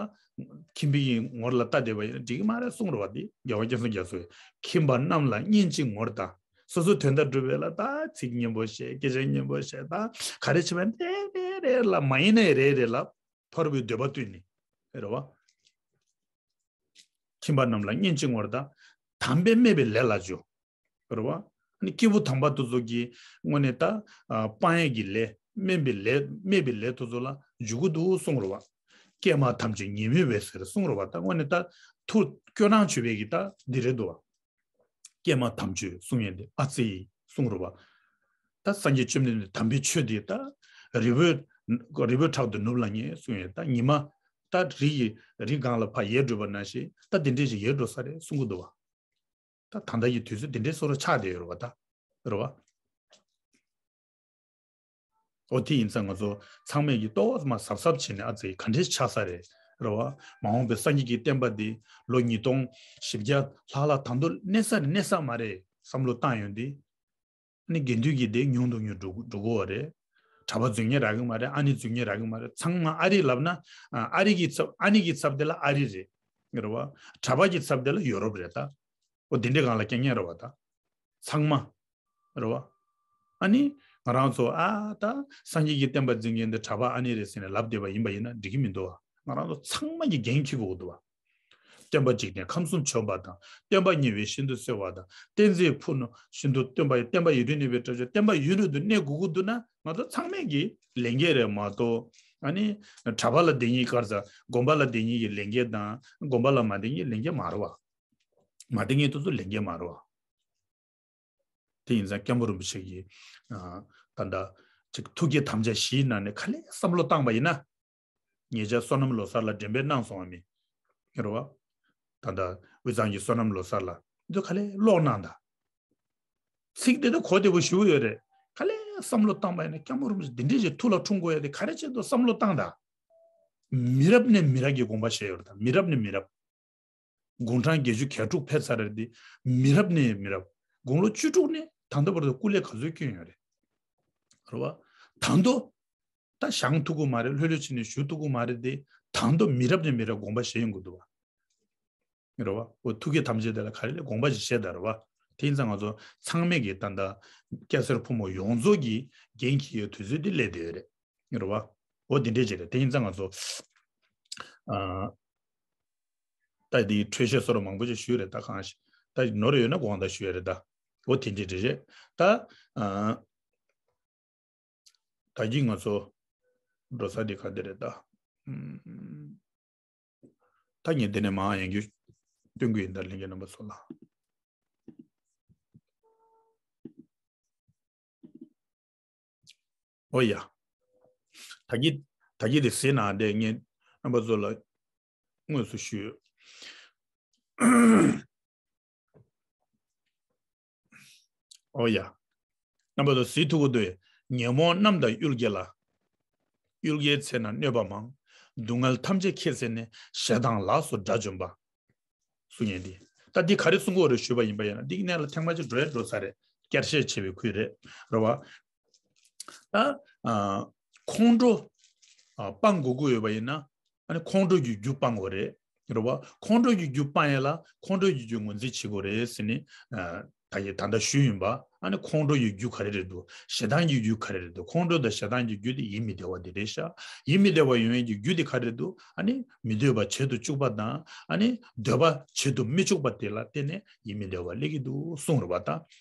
ཁྱིམ་པའི་ངོར་ལ་ལྟ་བསྡད་པ་ཡིན་ན་འགྲིག་གི་མ་རེད་གསུང་རེད་བ། འདི་རྒྱལ་བ་སྐལ་བཟང་རྒྱ་མཚོས་ཁྱིམ་པ་རྣམས་ལ་སྙིང་རྗེ་ངོ་ལྟ། སོ་སོའི་དོན་དག་སྒྲུབ་པའི་ལ་ད་ཚིག་སྙན་པོ་བཤད་སྐད་ཆ་སྙན་པོ་བཤད་ད་ག་རེ་བྱེད་པ་རེ་རེ་རེ་ལ་མ་ཡིན་ནའི་རེ་རེ་ལ་ཕ་རོལ་པོའི་འདོད་པ་བཏོན་ནས་རེད་བ། ཁྱིམ་པ་རྣམས་ལ་སྙིང་རྗེ་ངོ་ལྟ། དམ་པས་སྨད་པའི་ལས་ལ་འཇུག་རེད་བ། ཨ་ནི་སྐྱེས་བུ་དམ་པ་དེ་ཚོ་གི་དངོས་གནས་ད་ཨ་སྤང་ཡས་ཀྱི་ལས་སྨད་པའི་ལས་སྨད་པའི་ལས་དེ་ཚོ་ལ་འཇུག་གི་འདུག་གསུངས་རེད་བ། ཀྱེ་མ་ཐམས་ཅད་ཉོན་མོངས་པའི་ཟེར་གསུངས་རེད་བ། ད་དངོས་གནས་ད་ཐུགས་སྐྱོ་སྣང་བྱེད་པའི་གི་ད་འདི་རེད་འདུག་བ། ཀྱེ་མ་ཐམས་ཅད་གསུང་ཡས་འདི་ཨ་ཙི་གསུངས་རེད་བ། ད་སངས་རྒྱས་བཅོམ་ལྡན་འདས་དམ་པའི་ཆོས་འདི་ད་རི་བོའི་རི་བོའི་ཕྲག་ཏུ་ནུབ་ལ་ངེས་གསུང་ཡས་ད་ཉི་མ་ད་རི་ཡི་རི་སྒང་ལ་ཕར་ཡལ་འགྲོ་བ་ནང་བཞིན་ད་འདི་འདྲས་ཞིག་ཡལ་འགྲོ་ས་རེད་གསུང་གི་འདུག་བ། ད་ད་ལྟ་ཡི་དུས་ཚོད་འདི་འདྲའི་བཟོ་འདྲ་ཆགས་བསྡད་ཡོད་རེད་བ་ད། རེད་བ། འོ་དེ་ཡིན་ཙང་ང་ཚོ་ཚང་མས་ཀྱི་ཏོག་ཙམ་གཟབ་གཟབ་བྱས་ནས་ཨ་ཙི་ག་འདྲས་ཆགས་ས་རེད། རེད་བ། མ་འོངས་པའི་སངས་རྒྱས་ཀྱི་བསྟན་པ་འདི་ལོ་ཉིས་སྟོང་བཞི་བརྒྱ་ལྷག་ལྷག་ད་དུང་གནས་ས་རེད་གནས་ས་མ་རེད་བསམ་བློ་བཏང་ཡོང་དུས། ནི་དགེ་འདུན་གྱི་སྡེ་ཉུང་དུ་ཉུང་འགྲོ་འགྲོ་གོ་བ་རེད། གྲྭ་པ་འཛུལ་མཁན་རག་གི་མ་རེད། ཨ་ནེ་འཛུལ་མཁན་རག་གི་མ་རེད། ཚང་མ་ཨ་རི་ལབ་ན་ཨ་རི་གི་ཚབ་ཨ་ནེ་གི་ཚབ་དེ་ལ་ཨ་རི་རེད། རེད་བ། གྲྭ་པ་གི་ཚབ་དེ་ལ་ཡོ་རོབ་རེད་ད། འོ་དེ་འདྲའི་སྒང་ལ་སྐྱེ་མཁན་རེད་བ་ད། ཚང་མ། རེད་བ། ཨ་ནི་ང་རང་ཚོ་ཨ་ད་སངས་རྒྱས་ཀྱི་བསྟན་པ་འཛིན་མཁན་དེ་གྲྭ་པ་ཨ་ནེ་རེད་ཟེར་ནས་ལབ་བསྡད་པ་ཡིན་པ་ཡིན་ན་འགྲིག་གི་མི་འདུག་བ། ང་རང་ཚོ་ཚང་མ་གི་འགན་འཁྱེར་དགོས་འདུག་བ། སྟོན་པ་འཇིག་རྟེན་ཁམས་གསུམ་མཆོད་པ་དང་། སྟོན་པ་ཉེ་བའི་ཤིན་ཏུ་གསོལ་བ་དང་། བསྟན་འཛིན་ཕུ་ནུ་ཤིན་ཏུ་སྟོན་པ་ཡི་བསྟན་པ་ཡུན་རིང་གནས་པའི་བཀྲ་ཤིས། བསྟན་པ་ཡུན་རིང་དུ་གནས་དགོས་ཀྱི་འདུག་ན་ང་ཚོ་ཚང་མས་ཀྱི་ལས་འགན་རེད་མ་གཏོགས། ཨ་ནི་གྲྭ་པ་ལ་བསྡད་མཁན་ག་རེ་ཟ་དགོན་པ་ལ་བསྡད་མཁན་གྱི་ལས་འགན་དང་དགོན་པ་ལ་མ་བསྡད་མཁན་ལས་འགན་མ་རེད་བ། མ་བསྡད་མཁན་དེ་ཚོ་ལས་འགན་མ་རེད་བ། དེ་ཡིན་ཙང་སྐྱབས་མགོན་རིན་པོ་ཆེ་གིས་ཨ་ད་ལྟ་ཅིག་ཐུགས་བསྐྱེད་དམ་བཅའ་བཞིའི་ནང་ནས་ག་ལེར་བསམ་བློ་བཏང་པ་ཡིན་ན། ཉེ་ཆར་བསོད་ནམས་ལོ་གསར་ལ་འགྲེམས་སྤེལ་གནང་སོང་བ་མི། རེད་བ། ད་ལྟ་དབུས་གཙང་གི་བསོད་ནམས་ལོ་གསར་ལ་འདི་ག་ལེ་ཀློག་གནང་དང་། ཚིག་དེ་ད་གོ་བདེ་པོ་ཞུ་ཡོད་རེད། ག་ལེ་བསམ་བློ་བཏང་པ་ཡིན་ན་སྐྱབས་མགོན་རིན་པོ་ཆེ་འདི་འདྲས་ཞིག་ཐུགས་ལ་འཁྲུངས་དགོས་ཡ་དེ་ག་རེ་བྱེད་དུ་བསམ་བློ་བཏང་དང་། མི་རབས་ནས་མི་རབས་ཀྱི་དགོངས་པ་བཞེས་ཡོད་རེད་ད། མི་རབས་ནས་མི་རབས། དགུང་གྲངས་བརྒྱད་ཅུ་གྱ་དྲུག་ཕེབས་ཚར་རེད་དེ། མི་རབས་ནས་མི་རབས། དགུང་ལོ་བཅུ་དྲུག་ནས་ད་ལྟ་བར་དུ་སྐུ་ལས་ག་ཚོད་བསྐྱོན་ཡོད་རེད། རེད་བ། ད་དུང་། ད་བཞེངས་ཐུབ་ཀྱི་མ་རེད། ལྷོད་ལྷོད་བྱས་ནས་བཞུགས་ཐུབ་ཀྱི་མ་རེད་དེ། ད་དུང་མི་རབས་ནས་མི་རབས་དགོངས་པ་བཞེས་ཡོང་གི་འདུག་བ། རེད་བ། འོ་ཐུགས་བསྐྱེད་ཐམས་ཅད་དེ་ལ་ག་རེ་ལས་དགོངས་པ་ཞིག་བཞེས་དང་རེད་བ། དེ་ཡིན་ཙང་ང་ཚོ་ཚང་མས་ཀྱི་ད་ལྟ་སྐྱ་སེར་ཕོ་མོ་ཡོངས་རྫོགས་ཀྱི་འགན་འཁྱེར་ཡོད་དུས་ཚོད་དེ་སླེབས་བསྡད་ཡོད་རེད། རེད་བ། འོ་དེ་འདྲས་ཅིག་རེད། དེ་ཡིན་ཙང་ང་ཚོ། ཨ། ད་དེ་འཕྲོས་བཤད་སོགས་མང་པོ་ཅིག་ཞུས་རེད་ད། གང་ཞིག་ད་ནོར་ཡོད་ན་དགོངས་དག་ཞུ་ཡ་རེད་ད། འོ་དེ་འདྲས་རེད་རེད་ད། ཨ། ད་གིན་ང་ཚོ་འགྲོ་ས་དེ་ག་དེ་རེད་ད། ཨུམ། ད་ངས་འདི་ནས་མར་ཡང་བསྐྱར་སྟོན་གྱི་ཡིན་ད། ལྷན་རྒྱས་རྣམ་པ་ཚོ་ལ། འོ་ཡ། ད་གིན་ད་གིན་དེ་ཟེར་ན་དེ་ངས་རྣམ་པ་ཚོ་ལ་དངོས་སུ་ཞུས་ཡོད། ཨོ་ཡ། རྣམ་པ་ཚོ་གཟིགས་ཐུབ་ཀྱི་འདུག་ཉོན་མོངས་རྣམས་དང་གཡུལ་རྒྱལ་ལ། གཡུལ་རྒྱལ་ཚེ་ན་གནོད་པ་མང་། སྡུག་བསྔལ་ཐམས་ཅད་ཁྱེད་བསད་ནས། ཞེ་སྡང་ལགས་སོ་དགྲ་བཅོམ་པ། གསུང་མཁན་འདི། ད་འདི་ག་རེ་གསུང་གི་ཡོད་རེད་ཞུས་པ་ཡིན་པ་ཡིན་ན། འདི་གི་གནད་ལ་ཐེངས་མ་གཅིག་འགྲོ་ཡ་འགྲོ་ཚར་རེད། བསྐྱར་བཤད་བྱས་པའི་ཁུལ་རེད། རེད་བ། ད། ཨ། ཁོང་ཁྲོ། ཨ། སྤང་དགོས་ཀྱི་ཡོད་པ་ཡིན་ན། ཨ་ནི་ཁོང་ཁྲོ་གི་རྒྱུ་སྤང་དགོས་རེད། རེད་བ། ཁོང་ཁྲོ་གི་རྒྱུ་སྤང་ཡ་ལ་ཁོང་ཁྲོ་གི་རྒྱུ་ངོས་འཛིན་བྱེད་དགོས་རེད་ཟེར་ནས། ཨ། ད་ཡི་ད་ལྟ་ཞུས་ཡིན་པ། ཨ་ནི་ཁོང་ཁྲོ་ཡི་རྒྱུ་ག་རེ་རེད་འདུག་ཞེ་སྡང་གི་རྒྱུ་ག་རེ་རེད་འདུག་ཁོང་ཁྲོ་དང་ཞེ་སྡང་གི་རྒྱུ་དེ་ཡིད་མི་བདེ་བ་དེ་རེད་ཤག་ཡིད་མི་བདེ་བ་ཡོང་ཡས་ཀྱི་རྒྱུ་དེ་ག་རེ་རེད་འདུག་ཨ་ནི་མི་འདོད་པ་བྱེད་དུ་བཅུག་པ་དང་། ཨ་ནི་འདོད་པ་བྱེད་དུ་མི་བཅུག་པ་དེ་ལ་བརྟེན་ནས་ཡིད་མི་བདེ་བ་སླེབས་ཀྱི་འདུག་གསུངས་རེད་བ། ད་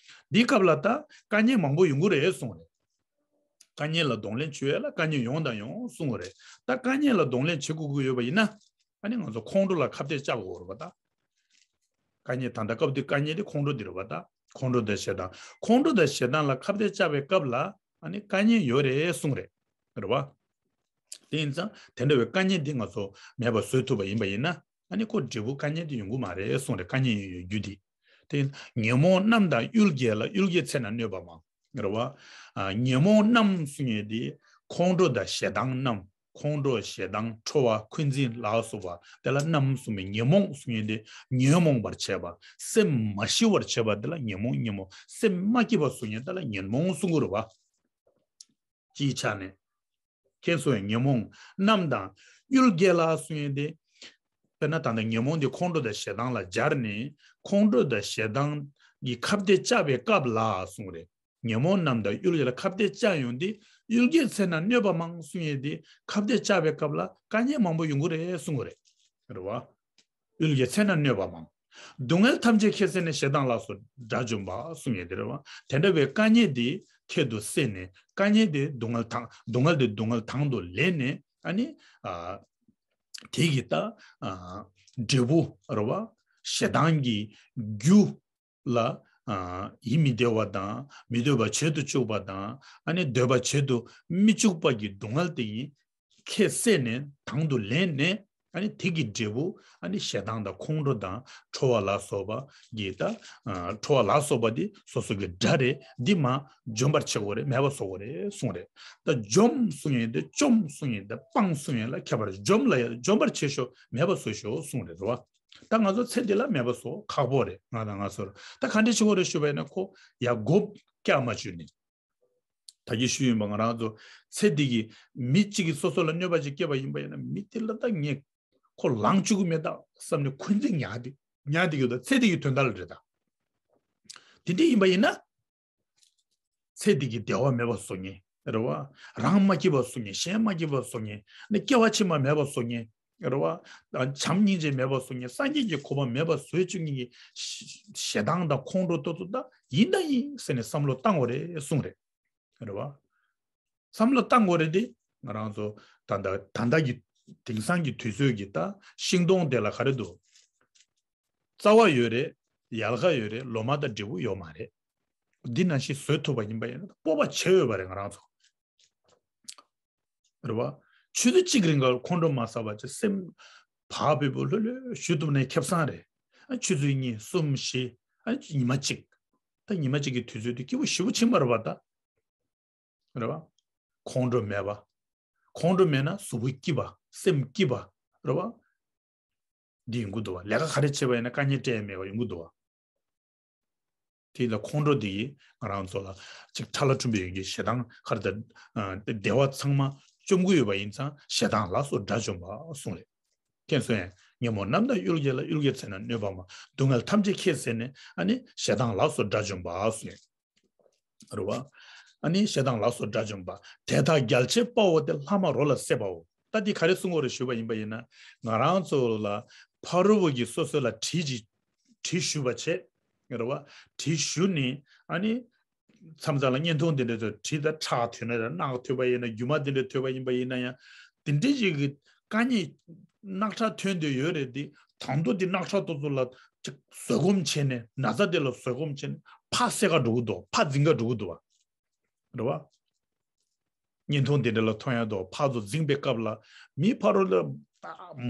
འདིའི་སྐབས་ལ་ད་དཀའ་ངལ་མང་པོ་ཡོང་གི་རེད་གསུངས་རེད། དཀའ་ངལ་ལ་གདོང་ལེན་བྱེད་ཡས་ལ་དཀའ་ངལ་ཡོང་དང་ཡོང་གསུང་གི་རེད། ད་དཀའ་ངལ་ལ་གདོང་ལེན་བྱེད་དགོས་ཀྱི་ཡོད་པ་ཡིན་ན། ཨ་ནི་ང་ཚོ་ཁོང་ཁྲོ་ལ་ཁ་གཏད་བཅག་དགོས་རེད་པ་ད། དཀའ་ངལ་ད་ལྟ་སྐབས་འདི་དཀའ་ངལ་དེ་ཁོང་ཁྲོ་འདི་རེད་པ་ད། ཁོང་ཁྲོ་དང་ཞེ་སྡང་། ཁོང་ཁྲོ་དང་ཞེ་སྡང་ལ་ཁ་གཏད་བཅག་པའི་སྐབས་ལ་ཨ་ནི་དཀའ་ངལ་ཡོད་རེད་གསུང་རེད། རེད་པ། དེ་ཡིན་ཙང་དེ་འདྲ་བའི་དཀའ་ངལ་འདི་ང་ཚོ་མེད་པ་བཟོ་ཐུབ་པ་ཡིན་པ་ཡིན་ན། ཨ་ནི་ཁོ་འབྲས་བུ་དཀའ་ངལ་དེ་ཡོང་གི་མ་རེད་གསུང་རེད། དཀའ་ངལ་ཡོང་ཡོད་རྒྱུ་དེ། དེ་ཉོན་མོངས་རྣམས་དང་གཡུལ་རྒྱལ་ལ། གཡུལ་རྒྱལ་ཚེ་ན་གནོད་པ་མང་། རེད་བ། ཨ། ཉོན་མོངས་རྣམས་གསུང་ཡས་དེ་ཁོང་ཁྲོ་དང་ཞེ་སྡང་རྣམས། ཁོང་ཁྲོ་ཞེ་སྡང་ཁྲོ་བ་འཁོན་འཛིན་ལ་སོགས་པ་དེ་ལ་རྣམས་གསུངས་པའི་ཉོན་མོངས་གསུང་ཡས་དེ་ཉོན་མོངས་པར་བྱེད་པ། སེམས་མ་ཞི་བར་བྱེད་པ་དེ་ལ་ཉོན་མོངས། ཉོན་མོངས་སེམས་མ་སྐྱིད་པ་གསུང་ཡས་དེ་ལ་ཉོན་མོངས་གསུང་གི་རེད་བ། སྤྱིའི་ཆ་ནས། ཁྱེད་གསུང་བའི་ཉོན་མོངས་རྣམས་དང་གཡུལ་རྒྱལ་ལ་གསུང་ཡས་དེ། དཔེར་ན་ད་ལྟ་ཉོན་མོངས་འདི་ཁོང་ཁྲོ་དང་ཞེ་སྡང་ལ་སྦྱར་ནས། ཁོང་ཁྲོ་དང་ཞེ་སྡང་གི་ཁ་གཏད་བཅག་པའི་སྐབས་ལ་གསུང་རེད། ཉོན་མོངས་རྣམས་དང་གཡུལ་རྒྱལ་ལ་ཁ་གཏད་བཅག་ཡོང་དུས་གཡུལ་རྒྱལ་ཚེ་ན་གནོད་པ་མང་གསུང་ཡས་དེ་ཁ་གཏད་བཅག་པའི་སྐབས་ལ་དཀའ་ངལ་མང་པོ་ཡོང་གི་རེད་གསུང་གི་རེད། རེད་བ། གཡུལ་རྒྱལ་ཚེ་ན་གནོད་པ་མང་། སྡུག་བསྔལ་ཐམས་ཅད་ཁྱེད་བསད་ནས། ཞེ་སྡང་ལ་སོགས་དགྲ་བཅོམ་པ་གསུང་ཡས་དེ་རེད་བ། དེ་འདྲ་བའི་དཀའ་ངལ་དེ་ཁྱད་དུ་བསད་ནས། དཀའ་ངལ་དེ་སྡུག་བསྔལ་དང་། སྡུག་བསྔལ་དེ་སྡུག་བསྔལ་དང་དུ་ལེན་ནས། ཨ་ནི། ཨ། དེ་གི་ད། ཨ། འབྲས་བུ་རེད་བ། ཞེ་སྡང་གི་རྒྱུ་ལ། ཨ། ཡིད་མི་བདེ་བ་དང་། མི་འདོད་པ་བྱེད་དུ་བཅུག་པ་དང་། ཨ་ནི་འདོད་པ་བྱེད་དུ་མི་བཅུག་པ་གི་སྡུག་བསྔལ་དེ་ཡིན། ཁྱེད་བསད་ནས་དང་དུ་ལེན་ནས། ཨ་ནི་དེ་གི་འབྲས་བུ། ཨ་ནི་ཞེ་སྡང་དང་ཁོང་ཁྲོ་དང་ཁྲོ་བ་ལ་སོགས་པ་གི་ད། ཨ། ཁྲོ་བ་ལ་སོགས་པ་འདི་སོ་སོ་གི་དགྲ་རེད། འདི་མར་འཇོམས་པར་བྱེད་དགོས་རེད། མེད་པ་བཟོ་དགོས་རེད་གསུངས་རེད། ད་འཇོམས་གསུང་ཡས་དེ། བཅོམ་གསུང་ཡས་དེ། སྤང་གསུང་ཡས་ལ་ཁྱད་པར། འཇོམས་ལ་ཡ། འཇོམས་པར་བྱེད་ཤོག་མེད་པ་བཟོ་ཤོག་གསུངས་རེད། རེད་བ། ད་ང་ཚོ་ཚེ་འདི་ལ་མེད་པ་བཟོ་ཁག་པོ་རེད། ང་དང་ང་ཚོར་ད་ག་འདྲས་བྱེད་དགོས་རེད་ཞུས་པ་ཡིན་ན། ཁོ་ཡ་མགོ་བཀྱག་མ་བཅུག་ནས། ད་གིན་ཞུས་ཡིན་པ། ང་རང་ཚོ་ཚེ་འདི་གི་མི་གཅིག་གིས་སོ་སོ་ལ་གནོད་པ་ཅིག་བསྐྱལ་བ་ཡིན་པ་ཡིན་ན། མི་དེ་ལ་ད་ངས་ཁོ་ལངས་བཅུག་གི་མེད་ད་བསམ་ནས་འཁོན་འཛིན་ཉར་ཏེ་ཉར་ཏེ་ཡོད་ད། ཚེ་འདི་གི་དོན་དག་ལ་རེད་ད། དེ་འདྲ་ཡིན་པ་ཡིན་ན། ཚེ་འདི་གི་བདེ་བ་མེད་པ་བཟོ་མཁན་རེད་བ། རང་མ་སྐྱིད་པ་བཟོ་མཁན། གཞན་མ་སྐྱིད་པ་བཟོ་མཁན། ནི་སྐྱེ་བ་ཕྱི་མ་མེད་པ་བཟོ་མཁན་རེད་བ། བྱམས་སྙིང་རྗེ་མེད་པ་བཟོ་མཁན། སངས་རྒྱས་ཀྱི་གོ་འཕང་མེད་པ་བཟོ་བཅུག་མཁན་གྱི་ཞེ་སྡང་དང་ཁོང་ཁྲོ་ཏོག་ཏོག་ད་ཡིན་དང་ཡིན་ཟེར་ནས་བསམ་བློ་བཏང་དགོས་རེད་གསུངས་རེད། རེད་བ། བསམ་བློ་བཏང་དགོས་རེད་དེ། ང་རང་ཚོ་ད་ལྟ་ད་ལྟ་གི་དེང་སང་གི་དུས་ཚོད་ཀྱི་ད་ཤིང་སྡོང་དེ་ལ་ག་རེ་འདུག་རྩ་བ་ཡོད་རེད། ཡལ་ག་ཡོད་རེད། ལོ་མ་དང་འབྲས་བུ་ཡོད་མ་རེད། འདི་ནང་བཞིན་བཟོས་ཐུབ་པ་ཡིན་པ་ཡིན་ན། སྤོབས་པ་བྱེད་འོས་པ་རེད་ང་རང་ཚོ། རེད་བ། ཆུ་ཚོད་གཅིག་རིང་ག་ཁོང་ཁྲོ་མ་ཟ་བ་བྱས། སེམས་བག་ཕེབས་པོ་ལྷོད་ལྷོད་ཞུ་ཐུབ་ནས་ཁེ་བཟང་རེད། ཨ་ཆུ་ཚོད་གཉིས་གསུམ་བཞི། ཨ་ཉི་མ་གཅིག་ད་ཉི་མ་གཅིག་གི་དུས་ཚོད་དེ་སྐྱིད་པོ་ཞེ་པོ་ཕྱིན་པ་རེད་པ་ད། རེད་བ། ཁོང་ཁྲོ་མེད་པ། ཁོང་ཁྲོ་མེད་ན་གཟུགས་པོ་སྐྱིད་པ། སེམས་སྐྱིད་པ། རེད་བ། འདི་ཡོང་གི་འདུག་བ། ལས་ཀ་ག་རེ་བྱས་པ་ཡིན་ན་དཀའ་ངལ་སྤྲད་ཡ་མེད་པ་ཡོང་གི་འདུག་བ། དེ་ལ་ཁོང་ཁྲོ་འདི་ཡིས་ང་རང་ཚོ་ལ་ཅིག་ཁྲ་ལ་ཁྲུམ་པའི་ཡོང་གི་ཞེ་སྡང་ཁར་དང་བདེ་བ་ཚང་མ་བཅོམ་གྱི་ཡོད་པ་ཡིན་ཙང་ཞེ་སྡང་ལ་སོགས་དགྲ་བཅོམ་པ་གསུངས་རེད། ཁྱེད་སོ་ཡང་ཉོན་མོངས་རྣམ་དག་གཡུལ་རྒྱལ་ལ། གཡུལ་རྒྱལ་ཚེ་ན་གནོད་པ་མང་། སྡུག་བསྔལ་ཐམས་ཅད་ཁྱེད་བསད་ནས། ཨ་ནི་ཞེ་སྡང་ལ་སོགས་དགྲ་བཅོམ་པ་གསུངས་རེད། རེད་བ། ཨ་ནི་ཞེ་སྡང་ལ་སོགས་དགྲ་བཅོམ་པ། དེ་དག་རྒྱལ་བྱེད་དཔའ་བོ་སྟེ། ལྷག་མ་རོ་ལ་བསྲེ་བའོ། ད་འདི་ག་རེ་གསུང་གི་ཡོད་རེད་ཞུས་པ་ཡིན་པ་ཡིན་ན། ང་རང་ཚོ་ལ་ཕ་རོལ་པོ་གིས་སོ་སོ་ལ་གྲི་ཅིག་གྲི་གཞུས་པ་བྱས། རེད་བ། གྲི་གཞུས་ནས་ཨ་ནི་མཚམས་མཚམས་ལ་བརྙན་ཐུང་འདི་འདྲ་ཚོ་གྲི་དང་ཁྲག་ཐོན་ན་རེད། རྣག་ཐོན་པ་ཡིན་ན། རྒྱུ་མ་འདི་འདྲ་ཐོན་པ་ཡིན་པ་ཡིན་ན་ཡང་། འདི་འདྲའི་ཅིག་གི་དཀའ་ངལ་རྣག་ཁྲག་ཐོན་འདོད་ཡོད་རེད་དེ། ད་དུང་འདི་རྣག་ཁྲག་དེ་ཚོ་ལ་ཅིག་བཟོད་སྒོམ་བྱས་ནས། ན་ཚ་དེ་ལ་བཟོད་སྒོམ་བྱས་ནས་ཕར་བསད་ག་འགྲོ་གི་འདུག་ཕར་འཛིང་ག་འགྲོ་གི་འདུག་བ། རེད་བ། བརྙན་ཐུང་འདི་འདྲ་ལ་མཐོང་ཡ་འདུག་ཕར་ཚུར་འཛིང་པའི་སྐབས་ལ་མི་ཕ་རོལ་ལ་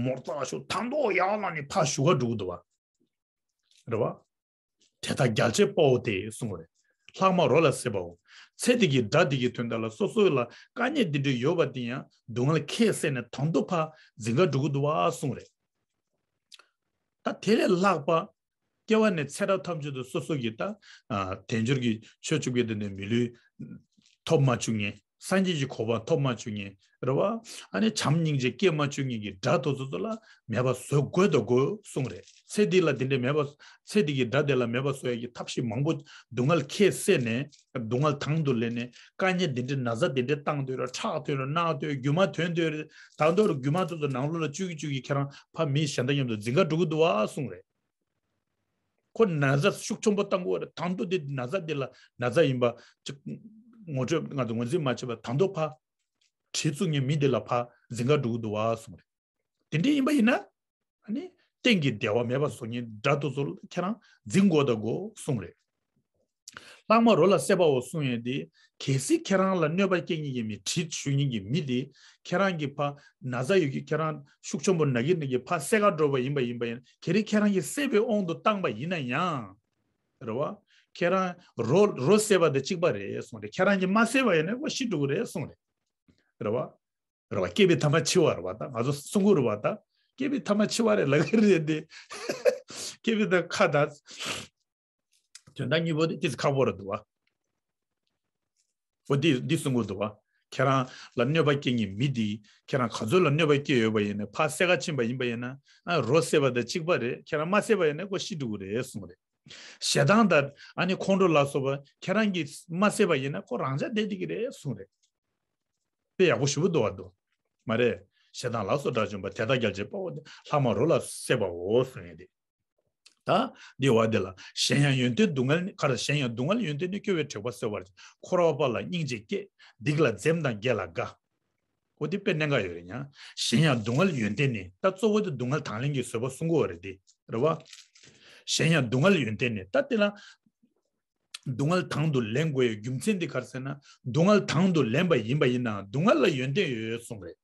མོ་རྩ་ཞུ་ད་དུང་ཡར་ལངས་ནས་ཕར་གཞུ་ག་འགྲོ་གི་འདུག་བ། རེད་བ། དེ་དག་རྒྱལ་བྱེད་དཔའ་བོ་སྟེ་གསུངས་པ་རེད། ལྷག་མ་རོ་ལ་བསྲེ་བའོ། ཚེ་འདི་གི་དགྲ་འདི་གི་དོན་དག་ལ་སོ་སོ་ལ་དཀའ་ངལ་འདི་འདྲ་ཡོད་པ་དེ་ཡང་སྡུག་བསྔལ་ཁྱེད་བསད་ནས་ད་དུང་ཕར་འཛིང་ག་འགྲོ་གི་འདུག་བ་གསུངས་རེད། ད་དེ་ལས་ལྷག་པ། སྐྱེ་བ་ནས་ཚེ་རབས་ཐམས་ཅད་དུ་སོ་སོ་གི་ད་ཨ་དལ་འབྱོར་གྱི་ཆོས་བཅུ་པའི་དེ་ནས་མི་ལུས་ཐོབ་མ་བཅུག་མཁན། སངས་རྒྱས་ཀྱི་གོ་འཕང་ཐོབ་མ་བཅུག་མཁན། རེད་བ། ཨ་ནི་བྱམས་སྙིང་རྗེ་སྐྱེ་མ་བཅུག་མཁན་གྱི་དགྲ་དེ་ཚོ་ཚོ་ལ་མེད་པ་བཟོ་དགོས་དང་དགོས་གསུངས་རེད། ཚེ་འདི་ལ་འདི་འདྲའི་མེད་པ། ཚེ་འདི་གི་དགྲ་དེ་ལ་མེད་པ་བཟོ་ཡ་གི་ཐབས་ཤེས་མང་པོ། སྡུག་བསྔལ་ཁྱེད་བསད་ནས་སྡུག་བསྔལ་དང་དུ་ལེན་ནས་དཀའ་ངལ་འདི་འདྲའི་ན་ཚ་འདི་འདྲའི་བཏང་འདོད་རེད། ཁྲག་ཐོན་རེད། རྣག་ཐོན། རྒྱུ་མ་ཐོན་འདོད་རེད། ད་དུང་རྒྱུ་མ་དེ་ཚོ་ནང་ལོགས་ལ་བཅུག་གི་བཅུག་གི་ཁྱེད་རང་ཕར་མི་གཞན་དག་མཉམ་དུ་འཛིང་ག་འགྲོ་གི་འདུག་བ་གསུངས་རེད། ཁོ་ན་ཚ་ཤུགས་ཆེན་པོ་བཏང་གི་ཡོད་རེད། ད་དུང་དེ་ན་ཚ་དེ་ལ་ན་ཚ་ཡིན་པ་ཅིག་ངོ་སྤྲོད་ང་ཚོ་ངོས་འཛིན་མ་བྱས་པར་ད་དུང་ཕར་གྲི་བཙུགས་མཁན་མི་དེ་ལ་ཕར་འཛིང་ག་འགྲོ་གི་འདུག་བ་གསུངས་རེད། དེ་འདྲ་ཡིན་པ་ཡིན་ན། ཨ་ནི་གཏན་གྱི་བདེ་བ་མེད་པ་བཟོ་མཁན་དགྲ་དེ་ཚོ་ལ་ཁྱེད་རང་འཛིང་དགོས་དང་དགོས་གསུངས་རེད། ལྷག་མ་རོ་ལ་བསྲེ་བའོ་གསུངས་ཡོད་དེ། གལ་སྲིད་ཁྱེད་རང་ལ་གནོད་པ་སྐྱེལ་མཁན་གྱི་མི། གྲི་གཞུ་མཁན་གྱི་མི་དེ་ཁྱེད་རང་གི་ཕར་ན་ཚ་ཡོད་ཀྱི། ཁྱེད་རང་ཤུགས་ཆེན་པོ་ན་གི་ན་གི་ཕར་བསད་ག་འགྲོ་བ་ཡིན་པ་ཡིན་པ་ཡིན། གལ་སྲིད་ཁྱེད་རང་གིས་བསད་པའི་དབང་དུ་བཏང་པ་ཡིན་ན་ཡང་། རེད་བ། ཁྱེད་རང་རོ་རོ་བསད་པ་དང་གཅིག་པ་རེད་གསུངས་རེད། ཁྱེད་རང་གིས་མ་བསད་པ་ཡིན་ན་ཁོ་ཤི་འགྲོ་གི་རེད་གསུངས་རེད། རེད་བ། རེད་བ། སྐྱེས་པའི་ཐ་མ་འཆི་བ་རེད་བ་ད། ང་ཚོ་གསུང་གི་རེད་བ་ད། སྐྱེས་པའི་ཐ་མ་འཆི་བ་རེད་ལབ་ཀྱི་རེད་དེ། སྐྱེས་པའི་ཐ་ཁ་ད། དོན་དག་གཉིས་པོ་དེ་ཏིས་ཁག་པོ་རེད་འདུག་བ། འོ་འདི་འདི་གསུང་གི་འདུག་བ། ཁྱེད་རང་ལ་གནོད་པ་སྐྱེལ་མཁན་མི་འདི་ཁྱེད་རང་ག་ཚོད་ལ་གནོད་པ་སྐྱེལ་ཡོད་པ་ཡིན་ན། ཕར་བསད་ག་ཕྱིན་པ་ཡིན་པ་ཡིན་ན། ཨ་རོ་བསད་པ་དང་གཅིག་པ་རེད། ཁྱེད་རང་མ་བསད་པ་ཡིན་ན་ཁོ་ཤི་འགྲོ་གི་རེད་གསུངས་རེད། ཞེ་སྡང་དང་ཨ་ནི་ཁོང་ཁྲོ་ལ་སོགས་པ་ཁྱེད་རང་གིས་མ་བསད་པ་ཡིན་ན་ཁོ་རང་འཇགས་བསྡད་བསྡད་ཀྱི་རེད་གསུངས་རེད། དཔེ་ཡག་པོ་ཞེ་པོ་འདུག་བ་འདུག་མ་རེད། ཞེ་སྡང་ལ་སོགས་དགྲ་བཅོམ་པ། དེ་དག་རྒྱལ་བྱེད་དཔའ་བོ་སྟེ། ལྷག་མ་རོ་ལ་བསྲེ་བའོ་གསུངས་ཡོད་དེ། ད་འདི་བ་འདི་ལ་གཞན་ཡང་ཡོན་ཏན་སྡུག་བསྔལ་ནི། ག་རེ། གཞན་ཡང་སྡུག་བསྔལ་ཡོན་ཏན་ནི། སྐྱོ་བས་དྲེགས་པ་སེལ་བར་བྱེད། འཁོར་བ་པ་ལ་སྙིང་རྗེ་སྐྱེ། སྡིག་ལ་འཛེམ་དང་དགེ་ལ་དགའ། འོ་དེ་དཔེ་གནད་འགག་ཡོད་རེད་ཉ། གཞན་ཡང་སྡུག་བསྔལ་ཡོན་ཏན་ནི། ད་གཙོ་བོ་དེ་སྡུག་བསྔལ་དང་ལེན་གྱི་བཟོད་པ་གསུང་གི་ཡོད་རེད་དེ། རེད་བ། གཞན་ཡང་སྡུག་བསྔལ་ཡོན་ཏན་ནི། ད་དེ་ལ་སྡུག་བསྔལ་དང་དུ་ལེན་དགོས་ཡའི་རྒྱུ་མཚན་དེ་ག་རེ་ཟེར་ན། སྡུག་བསྔལ་དང་དུ་ལེན་པ་ཡིན་པ་ཡིན་ནའང་སྡུག་བསྔལ་ལ་ཡོན་ཏན་ཡོད་ཡོད་གསུངས་རེད།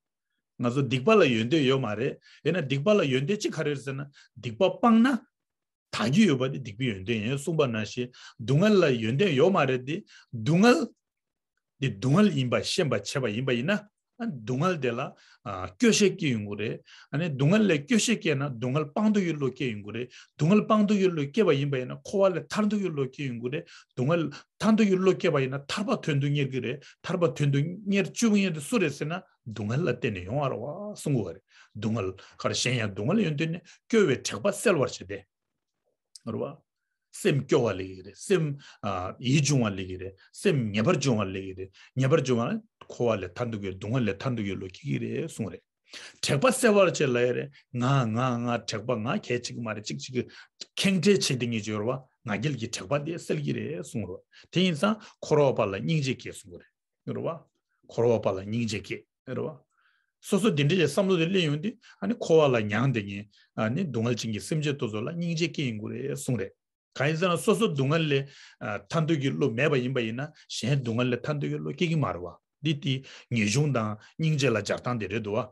ང་ཚོ་སྡིག་པ་ལ་ཡོན་ཏན་ཡོད་མ་རེད། ཡིན་ན་སྡིག་པ་ལ་ཡོན་ཏན་གཅིག་ག་རེ་རེད་ཟེར་ན། སྡིག་པ་སྤངས་ན་དག་རྒྱུ་ཡོད་པ་དེ་སྡིག་པའི་ཡོན་ཏན་ཡིན་གསུངས་པ་ནང་བཞིན། སྡུག་བསྔལ་ལ་ཡོན་ཏན་ཡོད་མ་རེད་དེ། སྡུག་བསྔལ་འདི་སྡུག་བསྔལ་ཡིན་པ་ཤེས་པ་བྱས་པ་ཡིན་པ་ཡིན་ན། ཨ་སྡུག་བསྔལ་དེ་ལ་ཨ་སྐྱོ་ཤས་སྐྱེ་ཡོང་གི་རེད། ཨ་ནི་སྡུག་བསྔལ་ལ་སྐྱོ་ཤས་སྐྱེས་ན་སྡུག་བསྔལ་སྤང་ཐུབ་ཀྱི་བློ་སྐྱེ་ཡོང་གི་རེད། སྡུག་བསྔལ་སྤང་ཐུབ་ཀྱི་བློ་སྐྱེས་པ་ཡིན་པ་ཡིན་ན་འཁོར་བ་ལས་ཐར་ཐུབ་ཀྱི་བློ་སྐྱེ་ཡོང་གི་རེད། སྡུག་བསྔལ་ཐར་ཐུབ་ཀྱི་བློ་སྐྱེས་པ་ཡིན་ན་ཐར་པ་དོན་དུ་གཉེར་གྱི་རེད། ཐར་པ་དོན་དུ་གཉེར་བཅུག་མཁན་དེ་སུ་རེད་ཟེར་ན། སྡུག་བསྔལ་ལ་བརྟེན་ནས་ཡོང་བ་རེད་བ་གསུང་གི་ཡོད་རེད། སྡུག་བསྔལ་ག་རེ། གཞན་ཡང་སྡུག་བསྔལ་ཡོན་ཏན་ནི། སྐྱོ་བས་དྲེགས་པ་སེལ་བར་བྱེད་དེ། རེད་བ། སེམས་སྐྱོ་བ་ལེགས་ཀྱི་རེད། སེམས་ཨ་ཡིད་འབྱུང་བ་ལེགས་ཀྱི་རེད། སེམས་ངེས་པར་འབྱུང་བ་ལེགས་ཀྱི་རེད། ངེས་པར་འབྱུང་བ་ལ་འཁོར་བ་ལས་ཐར་འདུག་གི། སྡུག་བསྔལ་ལས་ཐར་འདུག་གི་བློ་སྐྱེ་གི་རེད་གསུངས་རེད། དྲེགས་པ་སེལ་བར་བྱེད་ལབ་ཡ་རེད། ང་ང་ང་དྲེགས་པ་ང་གལ་ཆེ་གི་མ་རེད། གཅིག་གཅིག་གི་ཁེངས་དྲེགས་བྱེད་དེ་ངེས་ཅོར་བ་ང་རྒྱལ་གྱི་དྲེགས་པ་དེ་སེལ་གྱི་རེད་གསུངས་རེད། དེ་ཡིན་ཙང་འཁོར་བ་པ་ལ་སྙིང་རྗེ་སྐྱེ་གསུངས་རེད། རེད་བ། འཁོར་བ་པ་ལ་སྙིང་རྗེ་སྐྱེ། རེད་བ། སོ་སོ་དེ་འདྲའི་བསམ་བློ་དེ་སླེབས་ཡོང་དུས་ཨ་ནི་འཁོར་བ་ལ་མྱང་བསྡད་མཁན་ཨ་ནི་སྡུག་བསྔལ་ཅན་གྱི་སེམས་ཅན་དེ་ཚོ་ལ་སྙིང་རྗེ་སྐྱེ་ཡོང་གི་རེད་གསུངས་རེད། གང་ཡིན་ཟེར་ན་སོ་སོ་སྡུག་བསྔལ་ལས་ཨ་ཐར་འདོད་ཀྱི་བློ་མེད་པ་ཡིན་པ་ཡིན་ན་གཞན་སྡུག་བསྔལ་ལས་ཐར་འདོད་ཀྱི་བློ་སྐྱེ་གི་མ་རེད་བ། འདི་དེ་ངེས་འབྱུང་དང་སྙིང་རྗེ་ལ་སྦྱར་སྟངས་དེ་རེད་འདུག་བ།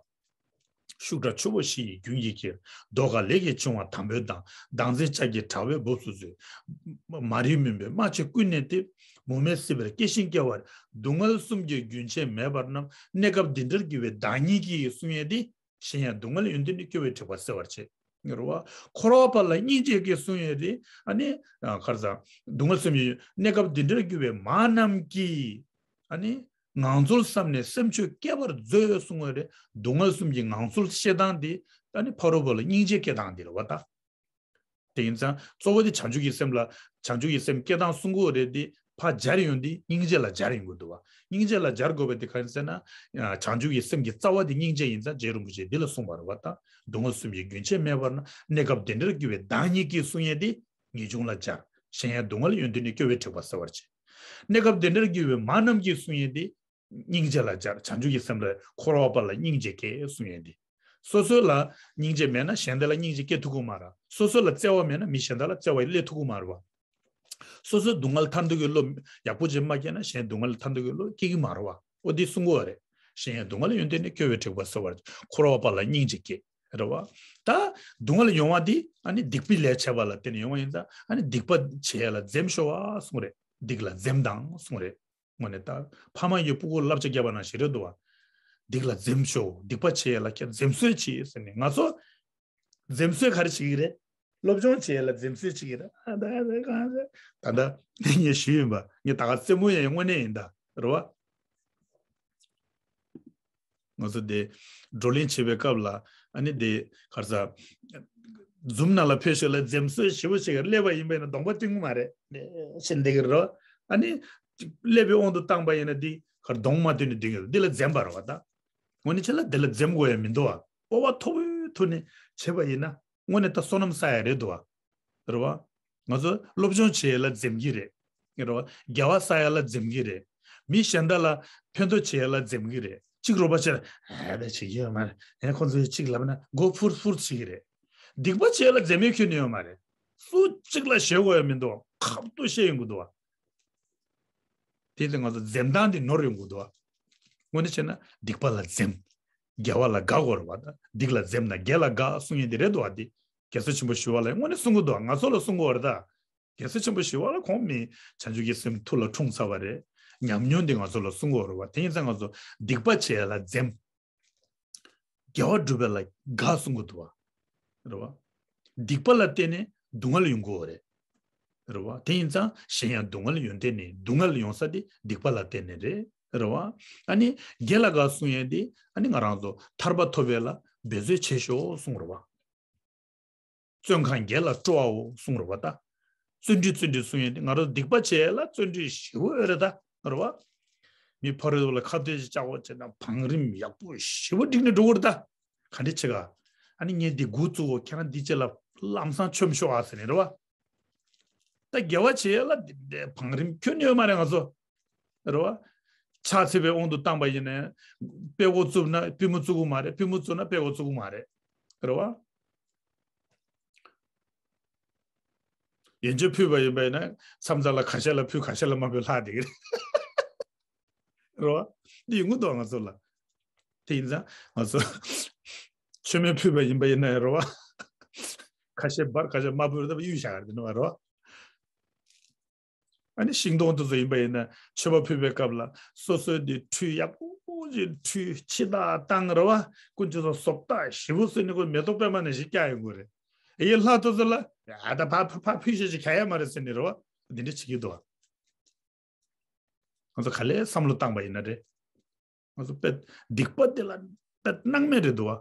ཤུགས་དྲག་ཆུ་བོ་བཞི་ཡི་རྒྱུན་གྱིས་ཁྱེར། ཟློས་གར་ལས་ཀྱི་འཆིང་བ་དམ་པོའི་མདངས། མདངས་འཛིན་ལྕགས་ཀྱི་དྲ་བས་སྦུབས་སུ་བཙུགས། མ་རིག་མུན་པའི་རྨ་བྱས་ཀུན་ནས་གཏིབས། མུ་མེད་སྲིད་པའི་སྐྱེ་ཞིང་སྐྱེ་བར། སྡུག་བསྔལ་གསུམ་གྱི་རྒྱུན་ཆད་མེད་པར་རྣམས། གནས་སྐབས་འདི་འདྲར་གྱུར་པའི་བདག་ཉིད་ཀྱིས། གསུང་ཡས་འདི། གཞན་ཡང་སྡུག་བསྔལ་ཡོན་ཏན་ནི། སྐྱོ་བས་དྲེགས་པ་སེལ་བར་བྱེད། ངེས་ར་བ། འཁོར་བ་པ་ལ་སྙིང་རྗེ་སྐྱེ། གསུང་ཡས་འདི། ཨ་ནི། ཨ། ག་རེ་ཟ། སྡུག་བསྔལ་གསུམ་གྱི་གནས་སྐབས་འདི་འདྲར་གྱུར་པའི་མ་རྣམས་ཀྱིས། ཨ་ནི། ངང་ཚུལ་བསམས་ནས་སེམས་ཆོས་སྐྱེ་བར་མཛོད། གསུང་བ་རེད། སྡུག་བསྔལ་གསུམ་གྱི་ངང་ཚུལ་ཤེས་སྟངས་འདི། ཨ་ནི་འཁོར་བ་པ་ལ་སྙིང་རྗེ་སྐྱེ་སྟངས་འདི་རེད་བ་ད། དེ་ཡིན་ཙང་གཙོ་བོ་དེ་བྱང་ཆུབ་ཀྱི་སེམས་ལ། བྱང་ཆུབ་ཀྱི་སེམས་སྐྱེ་སྟངས་གསུང་གི་ཡོད་རེད་དེ། ཕར་སྦྱར་ཡོང་དུས་སྙིང་རྗེ་ལ་སྦྱར་ཡོང་གི་འདུག་བ། སྙིང་རྗེ་ལ་སྦྱར་དགོས་པ་དེ་ག་རེ་ཟེར་ན། བྱང་ཆུབ་ཀྱི་སེམས་ཀྱི་རྩ་བ་དེ་སྙིང་རྗེ་ཡིན་ཙང་རྗེ་རིན་པོ་ཆེས་འདི་ལ་གསུངས་པ་རེད་བ་ད། སྡུག་བསྔལ་གསུམ་གྱི་རྒྱུན་ཆད་མེད་པར་རྣམས། གནས་སྐབས་འདི་འདྲར་གྱུར་པའི་བདག་ཉིད་ཀྱིས། གསུང་ཡས་དེ། ངེས་འབྱུང་ལ་སྦྱར། གཞན་ཡང་སྡུག་བསྔལ་ཡོན་ཏན་ནི། སྐྱོ་བས་དྲེགས་པ་སེལ་བར་བྱེད། གནས་སྐབས་འདི་འདྲར་གྱུར་པའི་མ་རྣམས་ཀྱིས། གསུང་ཡས་དེ། སྙིང་རྗེ་ལ་སྦྱར། བྱང་ཆུབ་ཀྱི་སེམས་ལ། འཁོར་བ་པ་ལ་སྙིང་རྗེ་སྐྱེ། གསུང་ཡས་འདི། སོ་སོ་ལ་སྙིང་རྗེ་མེད་ན་གཞན་དག་ལ་སྙིང་རྗེ་སྐྱེ་ཐུབ་ཀྱི་མ་རེད། སོ་སོ་ལ་བརྩེ་བ་མེད་ན་མི་གཞན་དག་ལ་བརྩེ་བ་སླེབས་ཐུབ་ཀྱི་མ་རེད་བ། སོ་སོའི་སྡུག་བསྔལ་ཐར་འདོད་ཀྱི་བློ་ཡག་པོ་ཅིག་མ་སྐྱེས་ན་གཞན་སྡུག་བསྔལ་ཐར་འདོད་ཀྱི་བློ་སྐྱེ་གི་མ་རེད་བ། འོ་འདི་གསུང་གི་ཡོད་རེད། གཞན་ཡང་སྡུག་བསྔལ་ཡོན་ཏན་ནི། སྐྱོ་བས་དྲེགས་པ་སེལ་བར། འཁོར་བ་པ་ལ་སྙིང་རྗེ་སྐྱེ། རེད་བ། ད་སྡུག་བསྔལ་ཡོང་བ་འདི་ཨ་ནི་སྡིག་པའི་ལས་བྱས་པ་ལ་བརྟེན་ནས་ཡོང་བ་ཡིན་ཙང་ཨ་ནི་སྡིག་པ་བྱེད་ཡ་ལ་འཛེམ་ཤོག་ཨ་གསུང་རེད། སྡིག་ལ་འཛེམ་དང་གསུང་རེད། དངོས་གནས་ད་ཕ་མ་གིས་སྤུ་གུར་བསླབ་བྱ་བརྒྱབ་པ་ནང་བཞིན་རེད་འདུག་བ། སྡིག་ལ་འཛེམ་ཤོག་སྡིག་པ་བྱེད་ཡ་ལ་ཁྱེད་འཛེམ་ཟོན་བྱེད་ཟེར་ནས། ང་ཚོ་འཛེམ་ཟོན་ག་རེ་བྱེད་ཀྱི་རེད། སློབ་སྦྱོང་བྱེད་ཡ་ལ་འཛེམ་ཟོན་བྱེད་ཀྱི་རེད། ཨ་ད་ཨ་ད་གང་ཟེར། ད་ད་ངས་ཞུས་ཡིན་པ། ངས་ད་ག་རྩེད་མོ་ཡ་ཡ་དངོས་གནས་ཡིན་ད། རེད་བ། ང་ཚོ་དེ་བགྲོ་གླེང་བྱེད་པའི་སྐབས་ལ་ཨ་ནི་དེ་ག་རེ་ཟ། འཛུམ་ནང་ལ་ཕེབས་ཤོག་ལ་འཛེམ་ཟོན་ཞེ་པོ་ཞིག་སླེབས་པ་ཡིན་པ་ཡིན་ན་གདོང་པ་བསྟན་གྱི་མ་རེད། ཤི་འདི་གི་རོ། ཨ་ནི་སླེབས་པའི་དབང་དུ་བཏང་པ་ཡིན་ན་འདི་གར་གདོང་མ་བསྟན་ནས་སྡོད་ཀྱི་རེད། འདི་ལ་འཛེམ་པ་རེད་བ་ད། དངོས་གནས་བྱས་ན་འདི་ལ་འཛེམ་དགོས་ཡ་མི་འདུག་བ། སྤོབས་པ་མཐོ་པོའི་ཐོག་ནས་བྱས་པ་ཡིན་ན་དངོས་གནས་ད་བསོད་ནམས་བསགས་ཡ་རེད་འདུག་བ། རེད་བ། ང་ཚོ་སློབ་སྦྱོང་བྱེད་ཡ་ལ་འཛེམ་གྱི་རེད། རེད་བ། དགེ་བ་བསགས་ཡ་ལ་འཛེམ་གྱི་རེད། མི་གཞན་དག་ལ་ཕན་ཐོགས་བྱེད་ཡ་ལ་འཛེམ་གྱི་རེད། གཅིག་རོགས་པ་བྱས་ན་ཨ་ད་བྱེད་ཀྱི་ཡོད་མ་རེད། ཨེ་ཁོང་ཚོས་གཅིག་ལབ་ན་མགོ་ཕུར་ཕུར་བྱེད་ཀྱི་རེད། སྡིག་པ་བྱེད་ཡ་ལ་འཛེམ་ཡ་ཁྱོན་ནས་ཡོད་མ་རེད། སུ་གཅིག་ལ་ཞེད་དགོས་ཡ་མི་འདུག་ཁ་ཐུག་བཤད་ཡོང་གི་འདུག་བ། དེ་ལྟར་ང་ཚོ་འཛེམ་སྟངས་དེ་ནོར་ཡོང་གི་འདུག་བ། དངོས་གནས་བྱས་ན་སྡིག་པ་ལ་འཛེམ། དགེ་བ་ལ་དགའ་དགོས་རེད་བ་ད། སྡིག་ལ་འཛེམ་ན་དགེ་ལ་དགའ་གསུང་ཡས་དེ་རེད་འདུག་བ། དེ་རྒྱལ་སྲས་ཆེན་པོ་ཞི་བ་ལྷ་ཡིས་དངོས་གནས་གསུང་གི་འདུག་བ། ང་ཚོ་ལ་གསུང་གི་ཡོད་རེད་ད། རྒྱལ་སྲས་ཆེན་པོ་ཞི་བ་ལྷ་ཁོང་མི་བྱང་ཆུབ་ཀྱི་སེམས་ཐུགས་ལ་འཁྲུངས་ཚར་བ་རེད། ཉམས་མྱོང་དེ་ང་ཚོ་ལ་གསུང་གི་ཡོད་རེད་བ། དེ་ཡིན་ཙང་ང་ཚོ་སྡིག་པ་བྱེད་ཡ་ལ་འཛེམ། དགེ་བ་སྒྲུབ་པ་ལ་དགའ་གསུང་གི་འདུག་བ། རེད་བ། སྡིག་པ་ལ་བརྟེན་ནས་སྡུག་བསྔལ་ཡོང་གི་ཡོད་རེད། རེད་བ། དེ་ཡིན་ཙང་གཞན་ཡང་སྡུག་བསྔལ་ཡོན་ཏན་ནི། སྡུག་བསྔལ་ཡོང་ས་དེ་སྡིག་པ་ལ་བརྟེན་ནས་རེད། རེད་བ། ཨ་ནི་དགེ་ལ་དགའ་གསུང་ཡས་དེ་ཨ་ནི་ང་རང་ཚོ་ཐར་པ་ཐོབ་པའི་ལ་འབད་རྩོལ་བྱེད་ཤོག་གསུང་རེད་བ། བརྩོན་གང་དགེ་ལ་སྤྲོ་བའོ་གསུང་རེད་བ་ད། བརྩོན་འགྲུས་བརྩོན་འགྲུས་གསུང་ཡས་དེ་ང་རང་སྡིག་པ་བྱེད་ཡས་ལ་བརྩོན་འགྲུས་ཞེ་པོ་ཡོད་རེད་ད། རེད་བ། མི་ཕ་རོལ་པོ་ལ་ཁ་གཏད་ཅིག་བཅག་དགོས་བྱས་ན་བང་རིམ་ཡག་པོ་ཞེ་པོ་བསྒྲིགས་ནས་འགྲོ་གི་རེད་ད། ག་འདྲ་བྱེད་ག་ཨ་ནི་ངས་འདི་འགོ་བཙུགས་གོ་ཁྱེད་རང་འདི་རྗེས་ལ་ལམ་སང་མཆོད་མི་ཤོག་ཨ་ཟེར་ནས་རེད་བ། ད་དགེ་བ་བྱེད་ཡས་ལ་འདི་འདྲའི་བང་རིམ་ཁྱོན་ནས་ཡོད་མ་རེད་ང་ཚོ། རེད་བ། ཕྱག་འཚལ་བའི་དབང་དུ་བཏང་པ་ཡིན་ན་དཔྲལ་མགོ་བཙུགས་ན་པུས་མོ་བཙུགས་ཀྱི་མ་རེད། པུས་མོ་བཙུགས་ན་དཔྲལ་མགོ་བཙུགས་ཀྱི་མ་རེད། རེད་བ། ཡོན་ཆབ་ཕུལ་བ་ཡིན་པ་ཡིན་ན་མཚམས་མཚམས་ལ་ཁ་ཤས་ལ་ཕུལ་ཁ་ཤས་ལ་མ་ཕུལ་ལྷག་བསྡད་ཀྱི་རེད། རེད་བ། འདི་ཡོང་གི་འདུག་ང་ཚོ་ལ། དེ་ཡིན་ཙང་ང་ཚོ་མཆོད་མེ་ཕུལ་བ་ཡིན་པ་ཡིན་ན་ཡང་རེད་བ། ཁ་ཤས་འབར་ཁ་ཤས་མ་འབར་ད་གཡུག་བཞག་ཡ་དེ་ནི་བ་རེད་བ། ཨ་ནི་ཤིང་སྡོང་དེ་ཚོ་ཡིན་པ་ཡིན་ན་མཆོད་པ་ཕུལ་བའི་སྐབས་ལ་སོ་སོའི་དེ་ཁྲུས་ཡག་པོ་ཅིག་ཁྲུས་ཕྱི་ཐག་བཏང་རེད་བ། ཀུན་སྤྱོད་ཚོ་བཟོ་ལྟ་ཞེ་པོ་བཟོས་ནས་ཁོ་མེ་ཏོག་པད་མ་ནང་བཞིན་བཀྱག་ཡོང་གི་རེད། ཨེ་ཡེ་ལྷ་དེ་ཚོ་ལ་ཨ་ད་ཕ་ཕ་ཕ་ཕུལ་ཤེས་ཅིག་ག་ཡ་མ་རེད་ཟེར་ནས་རེད་བ། འདི་འདྲ་བྱེད་ཀྱི་འདུག་བ། ང་ཚོ་ག་ལེར་བསམ་བློ་བཏང་པ་ཡིན་ན་རེད། ང་ཚོ་དཔེ་སྡིག་པ་དེ་ལ་དཔེ་སྣང་མེད་རེད་འདུག་བ།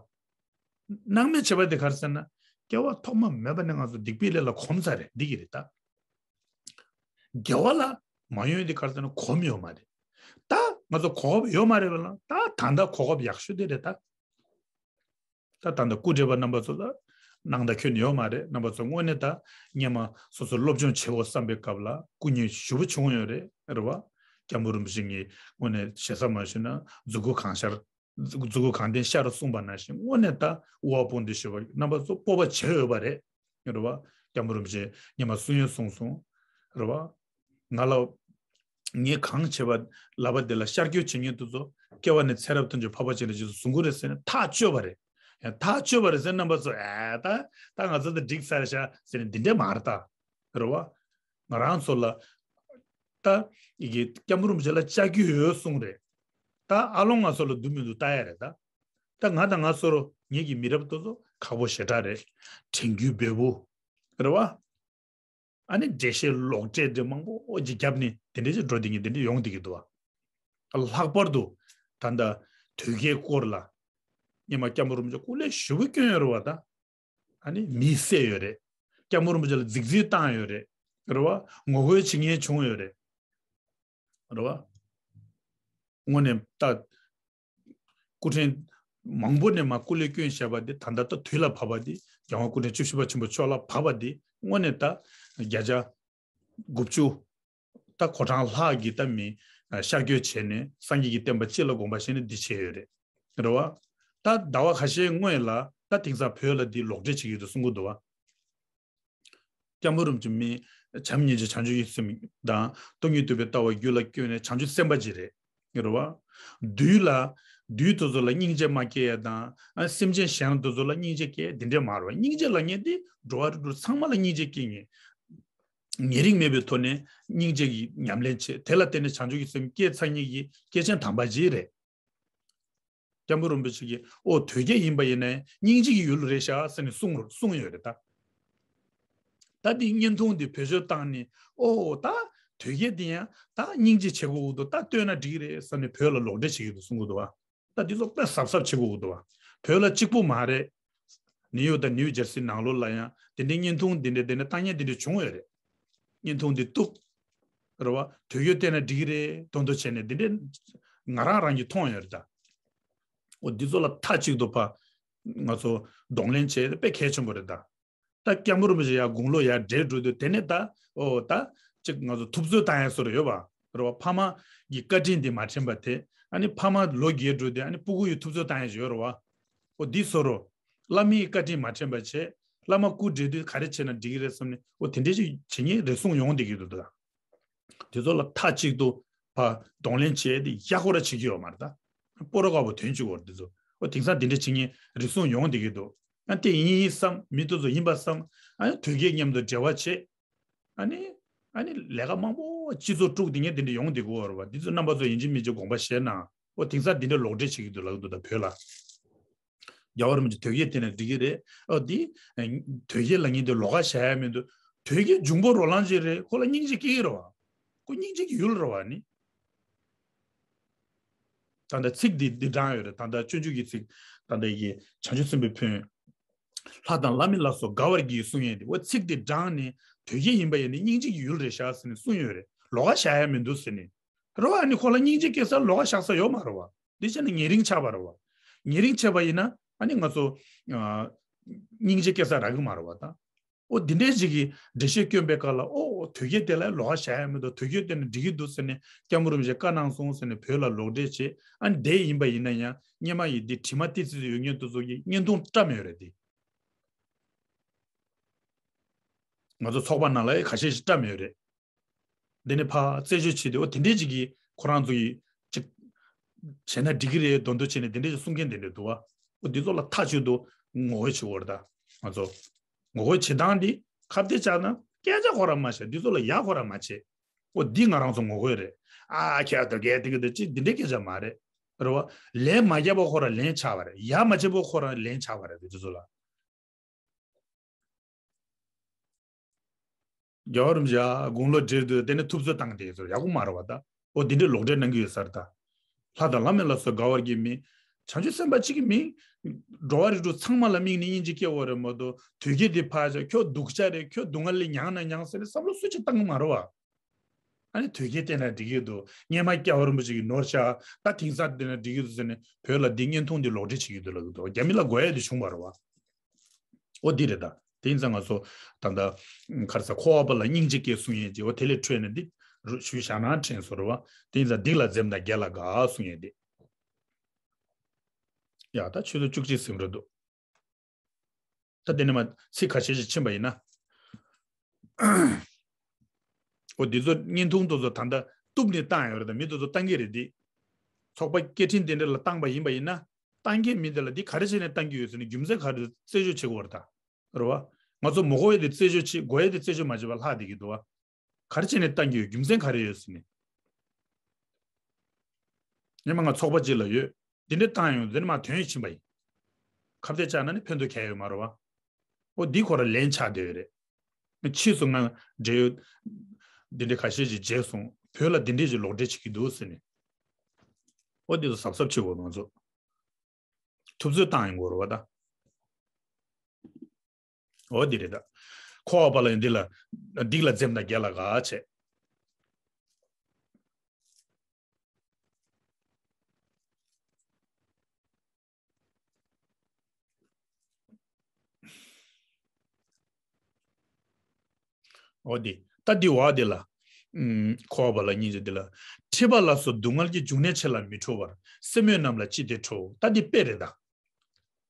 སྣང་མེད་བྱས་པ་དེ་ག་རེ་ཟེར་ན། སྐྱེ་བ་ཐོག་མ་མེད་པ་ནས་ང་ཚོ་སྡིག་པའི་ལས་ལ་གོམས་ཚར་རེད་འདི་གི་རེད་ད། དགེ་བ་ལ་མ་ཡོང་དེ་ག་རེ་ཟེར་ན་གོམས་ཡོད་མ་རེད། ད་ང་ཚོ་གོ་སྐབས་ཡོད་མ་རེད་པ་ལ་ད་ད་ལྟ་གོ་སྐབས་ཡག་ཤོས་དེ་རེད་ད། ད་ད་ལྟ་སྐུ་བགྲེས་པ་རྣམ་པ་ཚོ་ལ་སྣང་དག་ཁྱོན་ནས་ཡོད་མ་རེད། རྣམ་པ་ཚོ་དངོས་གནས་ད་སྔོན་མ་སོ་སོ་སློབ་སྦྱོང་བྱེད་འོ་བསམ་པའི་སྐབས་ལ་སྐུ་ཉིད་ཞུ་བ་བྱུང་ཡོད་རེད་རེད་བ། སྐྱབས་མགོན་རིན་པོ་ཆེ་ངས་དངོས་གནས་ཞེ་ས་མ་ཞུས་ན་མཛུབ་གུ་གང་ཤར་མཛུབ་གུ་གང་ལྡན་ཤར་གསུངས་པ་ནང་བཞིན་དངོས་གནས་ད་དབུ་བ་དཔུང་འདེགས་ཞུ་བ་རྣམ་པ་ཚོ་སྤོབས་པ་བྱེད་འོས་པ་རེད་རེད་བ། སྐྱབས་མགོན་རིན་པོ་ཆེ་སྔོན་མ་གསུང་ཡོད་གསུངས་སོང་རེད་བ། ང་ལ། ངས་གང་བྱས་པ་ལབ་པ་དེ་ལ་ཤར་བསྐྱོད་བྱེད་མཁན་དེ་ཚོ་སྐྱེ་བ་ནས་ཚེ་རབས་ཐམས་ཅད་འཕགས་པ་སྤྱན་རས་གཟིགས་སུ་བཟུང་གི་རེད་ཟེར་ནས་ཐག་གཅོད་པ་རེད། ཡང་ཐག་ཆོད་པ་རེད་ཟེར། རྣམ་པ་ཚོ་ཨེ་ད་ད་ང་ཚོ་ད་འགྲིག་ཚར་ཤག་ཟེར་ནས་འདི་འདྲས་མ་རེད་ད། རེད་བ། ང་རང་ཚོ་ལ་ད་ཡི་གེ་སྐྱབས་མགོན་རིན་པོ་ཆེ་ལ་བཅར་རྒྱུ་ཡོད་གསུངས་རེད། ད་ཨ་ལོང་ང་ཚོ་ལ་འདུག་མི་འདུག་ལྟ་ཡ་རེད་ད། ད་ང་དང་ང་ཚོ་རོ་ངེད་ཀྱི་མི་རབས་དེ་ཚོ་ཁག་པོ་ཞེ་དྲག་རེད། དྲན་རྒྱུ་འབེལ་པོ། རེད་བ། ཨ་ནི་འགྲེལ་བཤད་ལོག་འགྲེལ་འདྲ་མང་པོ་ཅིག་བརྒྱབ་ནས་དེ་འདྲ་ཅིག་འགྲོ་བསྡད་མཁན་དེ་འདྲ་ཡོང་བསྡད་ཀྱི་འདུག་བ། ལྷག་པར་དུ་ད་ལྟ་དོལ་རྒྱལ་སྐོར་ལ་སྔོན་མ་སྐྱབས་མགོན་རིན་པོ་ཆེ་སྐུ་ལས་ཞེ་པོ་བསྐྱོན་ཡོད་རེད་བ་ད། ཨ་ནི་མི་བསད་ཡོད་རེད། སྐྱབས་མགོན་རིན་པོ་ཆེ་ལ་རྫིག་རྫིག་བཏང་ཡོད་རེད། རེད་བ། ངོ་རྒོལ་བྱེད་མཁན་བྱུང་ཡོད་རེད། རེད་བ། དངོས་གནས་ད། སྐུ་ཕྲེང་མང་པོ་ནས་མར་སྐུ་ལས་བསྐྱོན་བཞག་པ་འདི་ད་ལྟ་ད་དུས་ལ་བབ་པ་འདི་རྒྱལ་དབང་སྐུ་ཕྲེང་བཅུ་བཞི་པ་ཆེན་པོ་མཆོག་ལ་བབ་པ་འདི་དངོས་གནས་ད་བརྒྱ་ཆ་དགུ་བཅུ་ད་གོ་གྲངས་ལྷག་གིས་ད་མི་ཤར་བསྐྱོད་བྱས་ནས་སངས་རྒྱས་ཀྱི་བསྟན་པ་སྤྱི་ལ་དགོངས་པ་བཞེས་ནས་འདི་བྱས་ཡོད་རེད། རེད་བ། ད་ཟླ་བ་ཁ་ཤས་སྔོན་ལ་ད་དེང་སང་བོད་ལ་འདི་ལོག་འགྲེལ་བྱེད་ཀྱི་འདུག་གསུང་གི་འདུག་བ། སྐྱབས་མགོན་རིན་པོ་ཆེ་མི་བྱམས་སྙིང་རྗེ་བྱང་ཆུབ་ཀྱི་སེམས་དང་སྟོང་ཉིད་རྟོགས་པའི་ལྟ་བ་རྒྱུད་ལ་བསྐྱོན་ནས་བྱང་ཆུབ་སེམས་དཔའ་ཅིག་རེད། རེད་བ། བདུད་ལ་བདུད་དེ་ཚོ་ལ་སྙིང་རྗེ་མ་སྐྱེ་ཡ་དང་ཨ་སེམས་ཅན་གཞན་དེ་ཚོ་ལ་སྙིང་རྗེ་སྐྱེ་དེ་འདྲས་མ་རེད་བ། སྙིང་རྗེ་ལབ་མཁན་དེ་འགྲོ་བ་རིགས་དྲུག་ཚང་མ་ལ་སྙིང་རྗེ་སྐྱེ་མཁན། ཉེ་རིང་མེད་པའི་ཐོག་ནས་སྙིང་རྗེ་གི་ཉམས་ལེན་བྱེད། དེ་ལ་བརྟེན་ནས་བྱང་ཆུབ་ཀྱི་སེམས་སྐྱེ་ཚར་མཁན་གྱི་སྐྱེས་ཆེན་དམ་པ་ཅིག་རེད། སྐྱབས་མགོན་རིན་པོ་ཆེ་གིས་ཨོ་དོལ་རྒྱལ་ཡིན་པ་ཡིན་ནའི་སྙིང་རྗེ་གི་ཡུལ་རེད་ཤག་ཟེར་ནས་གསུངས་གསུངས་ཡོད་རེད་ད། ད་འདི་བརྙན་ཐུང་འདི་བེད་སྤྱོད་བཏང་ནས་ཨོ་ད་དོལ་རྒྱལ་འདི་ཡང་ད་སྙིང་རྗེ་བྱེད་དགོས་འདུག་ད་བཏོན་ན་འགྲིག་གི་རེད་ཟེར་ནས་བོད་ལ་ལོག་འགྲེལ་བྱེད་ཀྱི་འདུག་གསུང་གི་འདུག་བ། ད་འདི་ཚོ་དཔེ་གཟབ་གཟབ་བྱེད་དགོས་འདུག་བ། བོད་ལ་གཅིག་པུ་མ་རེད། ནིའུ་ཡོག་དང་ནིའུ་ཇར་སི་ནང་ལོགས་ལ་ཡང་དེ་འདྲའི་བརྙན་ཐུང་འདི་འདྲ་དེ་འདྲ་བཏང་མཁན་དེ་འདྲ་བྱུང་ཡོད་རེད། བརྙན་ཐུང་འདི་གཏུབ། རེད་བ། དོལ་རྒྱལ་བསྟན་ན་འགྲིག་གི་རེད་མདོག་མདོག་བྱས་ནས་འདི་འདྲས་ང་རང་རང་གིས་མཐོང་ཡོད་རེད་ད། འོ་འདི་ཚོ་ལ་མཐའ་གཅིག་ཏུ་ཕ། ང་ཚོ་གདོང་ལེན་བྱས་དཔེ་གལ་ཆེན་པོ་རེད་ད། ད་སྐྱབས་མགོན་རིན་པོ་ཆེ་ཡར་དགུང་ལོ་ཡར་བགྲེས་འགྲོ་དུས་དེ་ནས་ད་འོ་ད་ཅིག་ང་ཚོ་ཐུབ་ཚོད་བཏང་ཡ་བཟོ་འདྲ་ཡོད་པ་རེད་བ། ཕ་མ་གི་བཀའ་དྲིན་དེ་མ་དྲན་པ་དེ་ཨ་ནི་ཕ་མ་ལོ་རྒས་འགྲོ་དུས་ཨ་ནི་སྤུ་གུ་ཡི་ཐུབ་ཚོད་བཏང་ཡ་ཞིག་ཡོད་རེད་བ། འོ་འདི་བཟོ་འདྲ། བླ་མའི་བཀའ་དྲིན་མ་དྲན་པ་བྱས། བླ་མ་སྐུ་བགྲེས་དུས་ག་རེ་བྱས་ན་འགྲིག་གི་རེད་བསམ་ནས་འོ་དེ་འདྲས་ཅིག་བྱེད་མཁན་རེ་ཟུང་ཡོང་བསྡད་ཀྱི་འདུག་ད། དེ་ཚོ་ལ་མཐའ་གཅིག་ཏུ་ཕར་གདོང་ལེན་བྱས་ཏེ་ཡག་པོ་ར་བྱེད་ཀྱི་ཡོད་མ་རེད་ད། སྤོ་ར་དཀར་པོ་དོན་གཅིག་པོ་རེད་དེ་ཚོ། འོ་དེང་སང་དེ་འདྲས་བྱེད་མཁན་རེ་ཟུང་ཡོང་བསྡད་ཀྱི་འདུག་ཨ་དེ་ཡིན་ཡིན་བསམ། མི་དེ་ཚོ་ཡིན་པ་བསམ། ཨ་ནི་དོལ་རྒྱལ་མཉམ་དུ་འབྲེལ་བ་བྱས། ཨ་ནི། ཨ་ནི་ལས་ཀ་མང་པོ་སྤྱི་ཚོགས་དཀྲུགས་དེ་ངས་དེ་འདྲ་ཡོང་བསྡད་ཀྱི་ཡོད་རེད་བ། འདི་ཚོ་རྣམ་པ་ཚོ་ཡིན་གཅིག་མིན་གཅིག་དགོངས་པ་བཞེས་གནང་། འོ་དེང་སང་འདི་འདྲ་ལོག་འགྲེལ་བྱེད་ཀྱི་འདུག་ལབ་ཀྱི་འདུག་ད་བོད་ལ། རྒྱལ་བ་རིན་པོ་ཆེ་དོལ་རྒྱལ་བསྟེན་ན་འགྲིག་གི་རེད། འོ་འདི། དོལ་རྒྱལ་ལབ་མཁན་དེ་ལོགས་ཀ་བཞག་ཡ་མི་འདུག་དོལ་རྒྱལ་འབྱུང་པོ་རོ་ལངས་ཅིག་རེད། ཁོ་ལ་སྙིང་རྗེ་སྐྱེ་གི་རེད་བ། ཁོ་སྙིང་རྗེ་གི་ཡུལ་རེད་བ་ནི། ད་ལྟ་ཚིག་འདི་འདི་དྲངས་ཡོད་རེད། ད་ལྟ་སྤྱོད་འཇུག་གི་ཚིག་ད་ལྟ་ཡི་བྱང་ཆུབ་སེམས་དཔའི་ཕན། ལྷ་དང་བླ་མའི་ལ་སོགས་དགའ་བར་གྱིས་གསུང་ཡས་དེ། འོ་ཚིག་འདི་དྲངས་ནས་དོལ་རྒྱལ་ཡིན་པ་ཡིན་ནི་སྙིང་རྗེ་གི་ཡུལ་རེད་ཤག་ཟེར་ནས་གསུངས་ཡོད་རེད། ལོགས་ཀ་བཞག་ཡ་མི་འདུག་ཟེར་ནས། རེད་བ། ཨ་ནི་ཁོ་ལ་སྙིང་རྗེ་སྐྱེ་ས་ལོགས་ཀ་བཞག་ས་ཡོད་མ་རེད་བ། འདི་བྱས་ན་ཉེ་རིང་ཆགས་པ་རེད་བ། ཉེ་རིང་ཆགས་པ་ཡིན་ན་ཨ་ནི་ང་ཚོ་ཨ་སྙིང་རྗེ་སྐྱེ་ས་རག་གི་མ་རེད་བ་ད། འོ་འདི་འདྲའི་ཞིག་གི་འགྲེལ་བཤད་བསྐྱོན་པའི་སྐབས་ལ་ཨོ་དོལ་རྒྱལ་དེ་ལ་ལོགས་ཀ་བཞག་ཡ་མི་འདུག་དོལ་རྒྱལ་དེ་ནི་འགྲིག་གི་འདུག་ཟེར་ནས་སྐྱབས་མགོན་རིན་པོ་ཆེ་བཀའ་གནང་སོང་ཟེར་ནས་བོད་ལ་ལོག་འགྲེལ་བྱས། ཨ་ནི་དེ་ཡིན་པ་ཡིན་ན་ཡང་སྔོན་མ་ཡི་འདི་དྲི་མ་ཏི་ཙི་ཡོད་མཁན་དེ་ཚོ་གིས་བརྙན་ཐུང་བཀྲམ་ཡོད་རེད་དེ། ང་ཚོ་ཚོགས་པ་ནང་ལ་ཁ་ཤས་ཤིག་བཀྲམ་ཡོད་རེད། འདི་ནི་ཕར་རྩད་གཅོད་བྱེད་དུས་འོ་དེ་འདྲས་ཅིག་གིས་ཁོ་རང་ཚོ་ཡིས་ཅིག་བྱས་ན་འགྲིག་གི་རེད་མདོག་མདོག་བྱས་ནས་དེ་འདྲས་ཅིག་གསུང་མཁན་དེ་འདྲས་འདུག་བ། འོ་འདི་ཚོ་ལ་མཐའ་གཅིག་ཏུ་ངོ་རྒོལ་བྱེད་དགོས་རེད་ད། ང་ཚོ་ངོ་རྒོལ་བྱེད་སྟངས་འདི་ཁ་གཏད་བཅག་ན་སྐད་ཆ་ཁོ་རང་མ་བཤད། འདི་ཚོ་ལ་ཡ་ཁོ་རང་མ་བྱེད། འོ་འདི་ང་རང་ཚོ་ངོ་རྒོལ་རེད། ཨ་ཁྱེད་དོལ་རྒྱལ་དེ་གི་དེ་ཅིག་འདི་འདྲས་སྐད་ཆ་མ་རེད། རེད་བ། ལན་མ་བརྒྱབ་པ་ཁོ་རང་ལན་ཆགས་པ་རེད། ཡ་མ་བྱས་པ་ཁོ་རང་ལན་ཆགས་པ་རེད་འདི་ཚོ་ལ། རྒྱལ་བ་རིན་པོ་ཆེ་དགུང་ལོ་བགྲེས་དུས་དེ་ནས་ཐུབ་ཚོད་བཏང་དེ་ཚོ་ཡག་པོ་མ་རེད་བ་ད། འོ་འདི་འདྲའི་ལོག་འགྲེལ་གནང་གི་ཡོད་ས་རེད་ད། ལྷ་དང་བླ་མའི་ལ་སོགས་དགའ་བར་གྱིས་མི། བྱང་ཆུབ་སེམས་དཔའ་གཅིག་གིས་མི། འགྲོ་བ་རིགས་དྲུག་ཚང་མ་ལ་དམིགས་ནས་སྙིང་རྗེ་སྐྱེ་བོ་རེད་མ་གཏོགས་དོལ་རྒྱལ་དེ་ཕར་བཞག་ཁྱོད་སྡུག་ཅག་རེད། ཁྱོད་སྡུག་བསྔལ་ལས་མྱངས་ན་མྱངས་ཟེར་ནས་བསམ་བློ་སུ་གཅིག་བཏང་གི་མ་རེད་བ། ཨ་ནི་དོལ་རྒྱལ་བསྟེན་ན་འགྲིག་གི་འདུག་སྔོན་མ་སྐྱབས་མགོན་རིན་པོ་ཆེ་གིས་ནོར་བཞག་ད་དེང་སང་བསྟེན་ན་འགྲིག་གི་འདུག་ཟེར་ནས་བོད་ལ་འདི་བརྙན་ཐུང་འདི་ལོག་འགྲེལ་བྱེད་ཀྱི་འདུག་ལབ་ཀྱི་འདུག་རྒྱ་མི་ལ་དགོས་ཡ་དེ་བྱུང་བ་རེད་བ། འོ་འདི་རེད་ད། དེ་ཡིན་ཙང་ང་ཚོ་ད་ལྟ་ག་རེ་ཟ་འཁོར་བ་པ་ལ་སྙིང་རྗེ་སྐྱེ་གསུང་ཡས་ཀྱི་འོ་དེ་ལས་འཕྲོས་ནས་འདི་རུ་ཞུས་བཞག་ན་དྲན་སོང་རེད་བ། དེ་ཡིན་ཙང་སྡིག་ལ་འཛེམ་དང་དགེ་ལ་དགའ་གསུང་ཡས་འདི། ཡ་ད་ཆུ་ཚོད་བཅུ་གཅིག་ཟིན་རེད་འདུག་ད་དེ་ནས་མ་ཚིག་ཁ་ཤས་ཤིག་ཕྱིན་པ་ཡིན་ན། འོ་འདི་ཚོ་བརྙན་ཐུང་དེ་ཚོ་ད་ལྟ་གཏུབ་ནས་བཏང་ཡོད་རེད་ད། མི་དེ་ཚོ་བཏང་གི་རེད་འདི། ཚོགས་པ་སྐད་འཕྲིན་དེ་འདྲ་ལ་བཏང་པ་ཡིན་པ་ཡིན་ན། བཏང་མཁན་མི་དེ་ལ་འདི་ག་རེ་བྱས་ནས་བཏང་གི་ཡོད་ཟེར་ནས་རྒྱུ་མཚན་ག་རེ་རྩད་གཅོད་བྱེད་དགོས་རེད་ད། རེད་བ། ང་ཚོ་མི་དགོས་ཡས་དེ་རྩད་གཅོད་བྱེད་དགོས་ཡས་དེ་རྩད་གཅོད་མ་བྱས་པར་ལྷག་བསྡད་ཀྱི་འདུག་བ། ག་རེ་བྱས་ནས་བཏང་གི་ཡོད། རྒྱུ་མཚན་ག་རེ་ཡོད་ཟེར་ནས། ཉི་མ་ང་ཚོགས་པ་གཅིག་ལ་ཡོད། འདི་འདྲ་བཏང་ཡོང་འདི་ནས་མ་དོན་ཕྱིན་པ་ཡིན། ཁ་གཏད་བཅག་ན་ནི་ཕན་ཐོགས་གང་ཡང་ཡོད་མ་རེད་བ། འོ་འདི་ཁོ་ར་ལན་ཆགས་བསྡད་ཡོད་རེད། ཕྱིས་སུ་ང་འབྲེལ་ཡོད་འདི་འདྲ་ཁ་ཤས་ཅིག་མཇལ་སོང་། བོད་ལ་འདི་འདྲས་ཅིག་ལོག་འགྲེལ་བྱེད་ཀྱི་འདུག་ཟེར་ནས། འོ་འདི་ཚོ་གཟབ་གཟབ་བྱེད་དགོས་ང་ཚོ། ཐུབ་ཚོད་བཏང་ཡོང་དགོས་རེད་བ་ད། འོ་འདི་རེད་ད། ཁོ་བ་ལ་ཡང་འདི་ལ་སྡིག་ལ་འཛེམ་དང་རྒྱ་ལ་དགའ་བྱས། འོ་འདི་ད་འདི་བ་འདི་ལ། ཨུམ། ཁོ་བ་ལ་སྙིང་རྗེ་འདི་ལ། མཁྲིས་པ་ལ་སོགས་སྡུག་བསྔལ་གྱི་འབྱུང་གནས་ཆེ་ལ་མི་ཁྲོ་བར། སེམས་དམན་རྣམས་ལ་ཅི་སྟེ་ཁྲོ། ད་འདི་དཔེ་རེད་ད།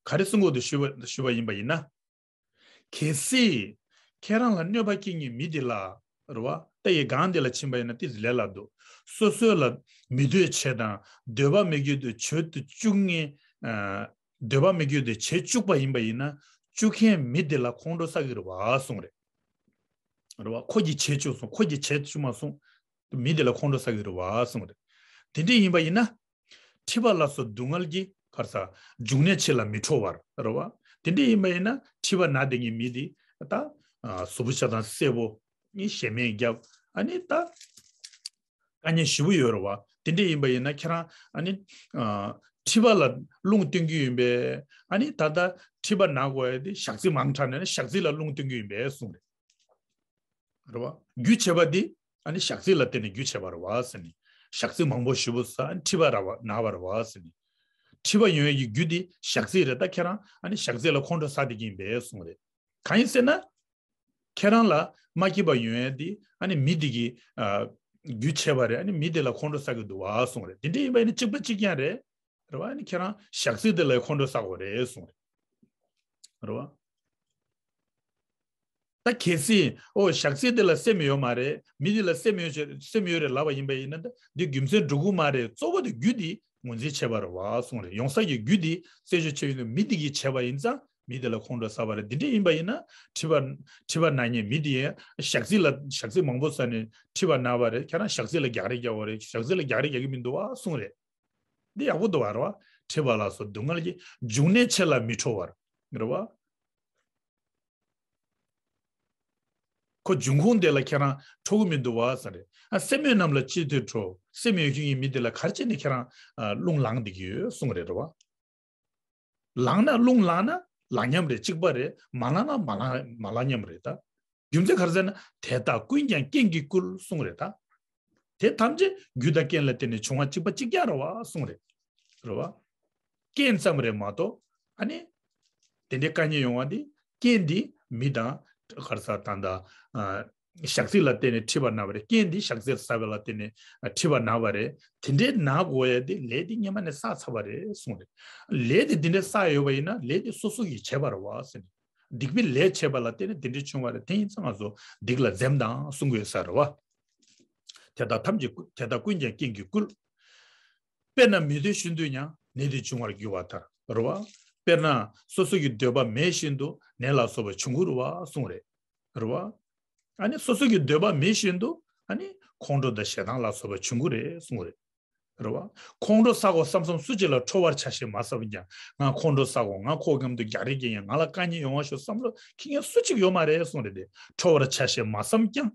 ག་རེ་གསུང་གི་འདུག་ཞུས་པ་ཞུས་པ་ཡིན་པ་ཡིན་ན། གལ་སྲིད། ཁྱེད་རང་ལ་གནོད་པ་སྐྱེལ་མཁན་མི་དེ་ལ། རེད་བ། ད་ཡི་སྒང་དེ་ལ་ཕྱིན་པ་ཡིན་ན་ཏི་ལས་སླ་འདུག་སོ་སོ་ལ་མི་འདོད་བྱེད་དང་འདོད་པ་མི་དགོས་དུ་བྱེད་དུ་བཅུག་མཁན། ཨ། འདོད་པ་མི་དགོས་དུ་བྱེད་བཅུག་པ་ཡིན་པ་ཡིན་ན་བཅུག་མཁན་མི་དེ་ལ་ཁོང་ཁྲོ་ཟ་གི་རེད་བ་གསུངས་རེད། རེད་བ། ཁོ་གིས་བྱེད་བཅུག་སོང་། ཁོ་གིས་བྱེད་བཅུག་མ་སོང་། མི་དེ་ལ་ཁོང་ཁྲོ་ཟ་གི་རེད་བ་གསུངས་རེད། དེ་འདྲ་ཡིན་པ་ཡིན་ན། མཁྲིས་པ་ལ་སོགས་སྡུག་བསྔལ་གྱི་ག་རེ་ཟ། འབྱུང་གནས་ཆེ་ལ་མི་ཁྲོ་བར། རེད་བ། དེ་འདྲ་ཡིན་པ་ཡིན་ན་མཁྲིས་པ་ན་བསྡད་མཁན་མི་དེ་ད། ཨ། གཟུགས་པོ་ཆགས་སྡང་སེར་པོ། ནི་ཞེ་མེར་བརྒྱབ། ཨ་ནི་ད། དཀའ་ངལ་ཞེ་པོ་ཡོད་རེད་བ། དེ་འདྲ་ཡིན་པ་ཡིན་ན་ཁྱེད་རང་ཨ་ནི། ཨ། མཁྲིས་པ་ལ་རླུང་བསྟན་གྱི་ཡིན་པས། ཨ་ནི་ད་ལྟ་མཁྲིས་པ་ན་དགོས་ཡ་དེ་ཞག་ཚི་མང་དྲགས་ནས་ཞག་ཚི་ལ་རླུང་བསྟན་གྱི་ཡིན་པས་གསུངས་རེད། རེད་བ། རྒྱུ་བྱས་པ་འདི་ཨ་ནི་ཞག་ཚི་ལ་བརྟེན་ནས་རྒྱུ་བྱས་པ་རེད་བ་ཟེར་ནས། ཞག་ཚི་མང་པོ་ཞེ་པོ་ཟ། ཨ་ནི་མཁྲིས་པ་ར་བ་ན་བ་རེད་བ་ཟེར་ནས། མཁྲིས་པ་ཡོང་ཡ་གི་རྒྱུ་འདི་ཞག་ཚི་རེད། ད་ཁྱེད་རང་ཨ་ནི་ཞག་ཚི་ལ་ཁོང་ཁྲོ་ཟ་བསྡད་ཀྱི་ཡིན་པས་གསུངས་རེད། གང་ཡིན་ཟེར་ན། ཁྱེད་རང་ལ་མ་སྐྱིད་པ་ཡོང་ཡ་འདི་ཨ་ནི་མི་འདི་གི་ཨ་རྒྱུ་བྱས་པ་རེད། ཨ་ནི་མི་འདི་ལ་ཁོང་ཁྲོ་ཟ་གི་འདུག་བ་གསུངས་རེད། དེ་འདྲ་ཡིན་པ་ཡིན་ན་གཅིག་པ་གཅིག་རྐྱང་རེད། རེད་བ། ཨ་ནི་ཁྱེད་རང་ཞག་ཚི་འདི་ལ་ཁོང་ཁྲོ་ཟ་དགོས་རེད་གསུངས་རེད། རེད་བ། ད་གལ་སྲིད་ཨོ་ཞག་ཚི་འདི་ལ་སེམས་ཡོད་མ་རེད། མི་འདི་ལ་སེམས་ཡོད་ཅེས་སེམས་ཡོད་རེད་ལབ་པ་ཡིན་པ་ཡིན་ན་ད་འདི་རྒྱུ་མཚན་འགྲོ་གི་མ་རེད། གཙོ་བོ་དེ་རྒྱུ་འདི་ངོས་འཛིན་བྱས་པ་རེད་བ་གསུངས་རེད། ཡོང་ས་ཀྱི་རྒྱུ་འདི་རྩད་གཅོད་བྱས་ཡོད་ན་མི་འདི་གིས་བྱས་པ་ཡིན་ཙང་མི་འདི་ལ་ཁོང་ཁྲོ་ཟ་བ་རེད། འདི་འདྲ་ཡིན་པ་ཡིན་ན་མཁྲིས་པ་མཁྲིས་པ་ན་མཁན་མི་འདི་ཡང་ཞག་ཚི་ལ་ཞག་ཚི་མང་པོ་ཟ་ནས་མཁྲིས་པ་ན་བ་རེད། ཁྱེད་རང་ཞག་ཚི་ལ་རྒྱག་རེས་རྒྱག་པ་རེད། ཞག་ཚི་ལ་རྒྱག་རེས་རྒྱག་གི་མི་འདུག་བ་གསུངས་རེད། འདི་ཡག་པོ་འདུག་བ། རེད་བ། མཁྲིས་པ་ལ་སོགས་སྡུག་བསྔལ་གྱི་འབྱུང་གནས་ཆེ་ལ་མི་ཁྲོ་བར། རེད་བ། ཁོ་འབྱུང་ཁུངས་དེ་ལ་ཁྱེད་རང་ཁྲོ་གི་མི་འདུག་བ་ཟེར་རེད། ཨ་སེམས་དམན་རྣམས་ལ་ཅི་སྟེ་ཁྲོ། སེམས་ཡོད་མཁན་གྱི་མི་དེ་ལ་ག་རེ་བྱས་ནས་ཁྱེད་རང་ཨ་རླུང་ལངས་བསྡད་ཀྱི་ཡོད་གསུངས་རེད། རེད་བ། ལངས་ན་རླུང་ལངས་ན་ལངས་མཉམ་རེད། གཅིག་པ་རེད། མ་ལངས་ན་མ་ལངས་མ་ལངས་མཉམ་རེད་ད། རྒྱུ་མཚན་ག་རེ་ཟེར་ན་དེ་དག་ཀུན་ཀྱང་རྐྱེན་གྱིས་བསྐུལ་གསུངས་རེད་ད། དེ་ཐམས་ཅད་རྒྱུ་དང་རྐྱེན་ལ་བརྟེན་ནས་བྱུང་བ་གཅིག་པ་གཅིག་རྐྱང་རེད་བ་གསུངས་རེད། རེད་བ། རྐྱེན་ཙམ་རེད་མ་གཏོགས་ཨ་ནི། དེ་འདྲའི་དཀའ་ངལ་ཡོང་བ་འདི་རྐྱེན་འདི་མི་དང་ག་རེ་ཟ་ད་ད། ཞག་ཚི་ལ་བརྟེན་ནས་མཁྲིས་པ་ན་བ་རེད། རྐྱེན་འདི་ཞག་ཚི་ཟ་བ་ལ་བརྟེན་ནས་མཁྲིས་པ་ན་བ་རེད། དེ་འདྲའི་ན་དགོས་ཡ་དེ་ལས་དེ་སྔོན་མ་ནས་བསགས་ཚར་བ་རེད་གསུངས་རེད། ལས་དེ་འདི་འདྲའི་བསགས་ཡོད་པ་ཡིན་ན་ལས་དེ་སོ་སོ་གིས་བྱས་པ་རེད་བ་ཟེར་ནས། སྡིག་པའི་ལས་བྱས་པ་ལ་བརྟེན་ནས་དེ་འདྲའི་བྱུང་བ་རེད། དེ་ཡིན་ཙང་ང་ཚོ་སྡིག་ལ་འཛེམ་དང་གསུང་དགོས་ས་རེད་བ། དེ་དག་ཐམས་ཅད་ཀུན་དེ་དག་ཀུན་ཀྱང་རྐྱེན་གྱིས་བསྐུལ། དཔེར་ན་མི་འདོད་བཞིན་དུ་ཡང་ནད་དེ་འབྱུང་བར་འགྱུར་བ་ལྟར་རེད་བ། དཔེར་ན་སོ་སོ་གི་འདོད་པ་མེད་བཞིན་དུ་ནད་ལ་སོགས་པ་འབྱུང་གི་རེད་བ་གསུངས་རེད། རེད་བ། ཨ་ནི་སོ་སོ་གི་འདོད་པ་མེད་བཞིན་དུ་ཨ་ནི་ཁོང་ཁྲོ་དང་ཞེ་སྡང་ལ་སོགས་པ་འབྱུང་གི་རེད་གསུངས་རེད། རེད་བ། ཁོང་ཁྲོ་ཟ་དགོས་བསམ་བསམ་སུ་གཅིག་ལ་ཁྲོ་བར་བྱ་ཞེས་མ་བསམས་ཀྱང་། ང་ཁོང་ཁྲོ་ཟ་དགོས། ང་ཁོ་མཉམ་དུ་རྒྱག་རེས་ཀྱི་ཡང་ང་ལ་དཀའ་ངལ་ཡོང་བ་ཞོག་བསམ་བློ་འཁྱེར་མཁན་སུ་གཅིག་ཡོད་མ་རེད་གསུངས་རེད་དེ། ཁྲོ་བར་བྱ་ཞེས་མ་བསམས་ཀྱང་།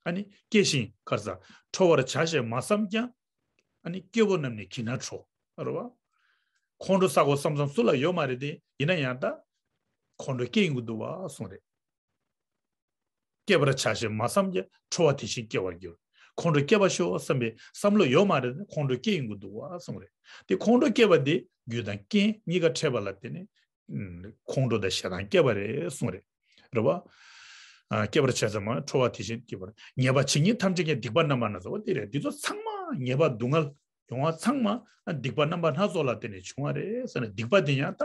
ཨ་ནི་སྐྱེ་ཞིང་གར་ཟ། ཁྲོ་བར་བྱ་ཞེས་མ་བསམས་ཀྱང་། ཨ་ནི་སྐྱེ་བོ་རྣམས་ནི་གྱིས་ན་ཁྲོ། རེད་བ། ཁོང་ཁྲོ་ཟ་དགོས་བསམ་བསམ་སུ་ལ་ཡོད་མ་རེད་དེ། ཡིན་ན་ཡང་ད། ཁོང་ཁྲོ་སྐྱེ་ཡོང་གི་འདུག་བ་གསུངས་རེད། སྐྱེ་བར་བྱ་ཞེས་མ་བསམས་ཀྱང་ཁྲོ་བ་དེ་བཞིན་སྐྱེ་བར་འགྱུར། ཁོང་ཁྲོ་སྐྱེ་བར་ཤོག་བསམ་པའི་བསམ་བློ་ཡོད་མ་རེད། ཁོང་ཁྲོ་སྐྱེ་ཡོང་གི་འདུག་བ་གསུངས་རེད། དེ་ཁོང་ཁྲོ་སྐྱེ་བ་དེ་རྒྱུ་དང་རྐྱེན་གཉིས་ཀ་འཕྲད་པ་ལ་བརྟེན་ནས་ཁོང་ཁྲོ་དང་ཞེ་སྡང་སྐྱེ་བ་རེད་གསུངས་རེད། རེད་བ། ཨ། སྐྱེ་བར་བྱ་ཟེར་མ་ཁྲོ་བ་དེ་བཞིན་སྐྱེ་བར། ཉེས་པ་བྱེད་མཁན་ཐམས་ཅད་ཀྱང་སྡིག་པ་རྣམ་པ་སྣ་ཚོགས་པ་དེ་རེད། འདི་ཚོ་ཚང་མ་ཉེས་པ་སྡུག་བསྔལ་ཡོང་བ་ཚང་མ་སྡིག་པ་རྣམ་པ་སྣ་ཚོགས་ལ་བརྟེན་ནས་བྱུང་བ་རེད་ཟེར་ན། སྡིག་པ་དེ་ཡང་ད་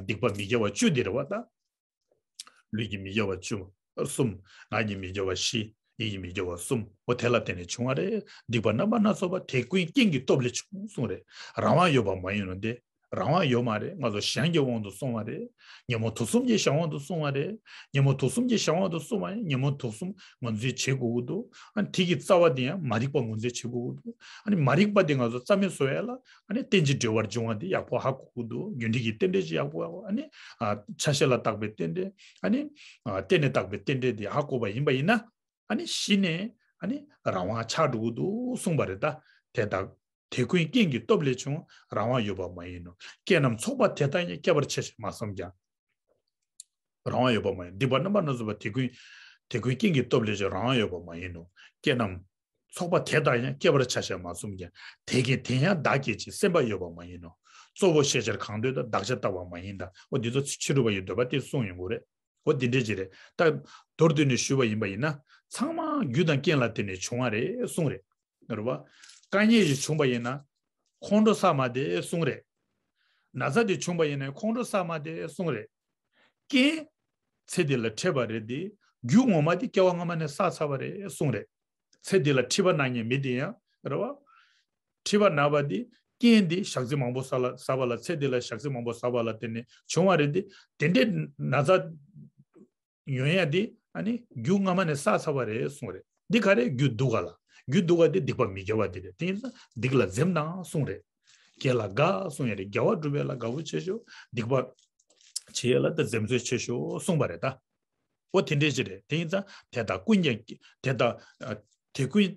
སྡིག་པ་མི་དགེ་བ་བཅུ་དེ་རེད་བ་ད། ལུས་ཀྱི་མི་དགེ་བ་བཅུ་གསུམ། ངག་གི་མི་དགེ་བ་བཞི། ཡིད་ཀྱི་མི་དགེ་བ་གསུམ། འོ་དེ་ལ་བརྟེན་ནས་བྱུང་བ་རེད། སྡིག་པ་རྣམ་པ་སྣ་ཚོགས་པ་དེ་ཀུན་རྐྱེན་གྱི་སྟོབས་ལས་བྱུང་གསུངས་རེད། རང་དབང་ཡོད་པ་མ་ཡིན་ནོ་དེ། རང་དབང་ཡོད་མ་རེད། ང་ཚོ་གཞན་གྱི་དབང་དུ་སོང་བ་རེད། ཉོན་མོངས་དུག་གསུམ་གྱི་གཞན་དབང་དུ་སོང་བ་རེད། ཉོན་མོངས་དུག་གསུམ་གྱི་གཞན་དབང་དུ་སོང་བ་ཡིན་ན་ཉོན་མོངས་དུག་གསུམ་ངོས་འཛིན་བྱེད་དགོས་ཀྱི་འདུག་ཨ་ནི་དེ་གི་རྩ་བ་དེ་ཡང་མ་རིག་པ་ངོས་འཛིན་བྱེད་དགོས་ཀྱི་འདུག་ཨ་ནི་མ་རིག་པ་དེ་ང་ཚོ་རྩ་མེད་བཟོ་ཡ་ལ་ཨ་ནི་རྟེན་ཅིང་འབྲེལ་བར་འབྱུང་བ་དེ་ཡག་པོ་ཧ་གོ་དགོས་ཀྱི་འདུག་རྒྱུ་འབྲས་ཀྱི་རྟེན་འབྲེལ་ཅིག་ཡག་པོ་ཧ་གོ། ཨ་ནི་ཨ་ཆ་ཤས་ལ་བཏགས་པའི་རྟེན་འབྲེལ། ཨ་ནི་ཨ་རྟེན་ལ་བཏགས་པའི་རྟེན་འབྲེལ་དེ་ཧ་གོ་བ་ཡིན་པ་ཡིན་ན། ཨ་ནི་གཞི་ནས་ཨ་ནི་རང་དབང་ཆགས་འགྲོ་གི་འདུག་གསུངས་པ་རེད་ད། དེ་ལྟར་དེ་ཀུན་རྐྱེན་གྱི་སྟོབས་ལས་བྱུང་། རང་དབང་ཡོད་པ་མ་ཡིན་ནོ། རྐྱེན་རྣམས་ཚོགས་པ་དེ་ལྟར་ཡང་། སྐྱེ་བར་བྱ་ཞེས་མ་བསམས་ཀྱང་། རང་དབང་ཡོད་པ་མ་ཡིན། སྡིག་པ་རྣམ་པ་སྣ་ཚོགས་པ་དེ་ཀུན་དེ་ཀུན་རྐྱེན་གྱི་སྟོབས་ལས་བྱུང་། རང་དབང་ཡོད་པ་མ་ཡིན་ནོ། རྐྱེན་རྣམས་ཚོགས་པ་དེ་ལྟར་ཡང་། སྐྱེ་བར་བྱ་ཞེས་མ་བསམས་ཀྱང་། དེ་ཀུན་དེ་ཡང་བདག་སྐྱེད་ཅིང་། སེམས་པ་ཡོད་པ་མ་ཡིན་ནོ། གཙོ་བོ་ཤེས་བྱར་གང་འདོད་དང་། བདག་ཅག་ལྟ་བ་མ་ཡིན་དང་། འོ་འདི་ཚོ་ཕྱི་རོལ་པ་ཡི་འདོད་པ་དེ་གསུངས་ཡོང་གི་རེད། འོ་འདི་འདྲས་ཅིག་རེད། ད་མདོར་བསྡུས་ནས་ཞུས་པ་ཡིན་པ་ཡིན་ན། ཚང་མ་རྒྱུ་དང་རྐྱེན་ལ་བརྟེན་ནས་བྱུང་བ་རེད་གསུངས་རེད། རེད་བ། དཀའ་ངལ་ཞིག་བྱུང་བ་ཡིན་ན། ཁོང་ཁྲོ་ཟ་མ་བསྡད་གསུངས་རེད། ན་ཚ་དེ་བྱུང་བ་ཡིན་ན་ཁོང་ཁྲོ་ཟ་མ་བསྡད་གསུངས་རེད། རྐྱེན། ཚེ་འདི་ལ་འཕྲད་པ་རེད་དེ། རྒྱུ་ངོ་མ་དེ་སྐྱེ་བ་སྔ་མ་ནས་བསགས་ཚར་བ་རེད་གསུངས་རེད། ཚེ་འདི་ལ་མཁྲིས་པ་ན་མཁན་མི་དེ་ཡང་རེད་བ། མཁྲིས་པ་ན་བ་དེ་རྐྱེན་དེ་ཞག་ཚི་མང་པོ་ཟ་ལ་ཟ་བ་ལ། ཚེ་འདི་ལ་ཞག་ཚི་མང་པོ་ཟ་བ་ལ་བརྟེན་ནས་བྱུང་བ་རེད་དེ། དེ་འདྲའི་ན་ཚ་ཡོང་ཡ་དེ་ཨ་ནི་རྒྱུ་སྔ་མ་ནས་བསགས་ཚར་བ་རེད་གསུངས་རེད། འདི་ག་རེ་རྒྱུ་སྡུག་ག་ལ། རྒྱུ་སྡུག་ག་དེ་སྡིག་པ་མི་དགེ་བ་དེ་རེད། དེ་ཡིན་ཙང་སྡིག་ལ་འཛེམ་དང་གསུངས་རེད། དགེ་ལ་དགའ་གསུངས་ཡ་རེད། དགེ་བ་སྒྲུབ་ཡ་ལ་དགའ་པོ་བྱེད་ཤོག་སྡིག་པ་བྱེད་ཡ་ལ་ད་འཛེམ་ཟོན་བྱེད་ཤོག་གསུངས་པ་རེད་ད། འོ་དེ་འདྲས་ཅིག་རེད། དེ་ཡིན་ཙང་དེ་དག་ཀུན་ཀྱང་དེ་དག་ཨ་དེ་ཀུན་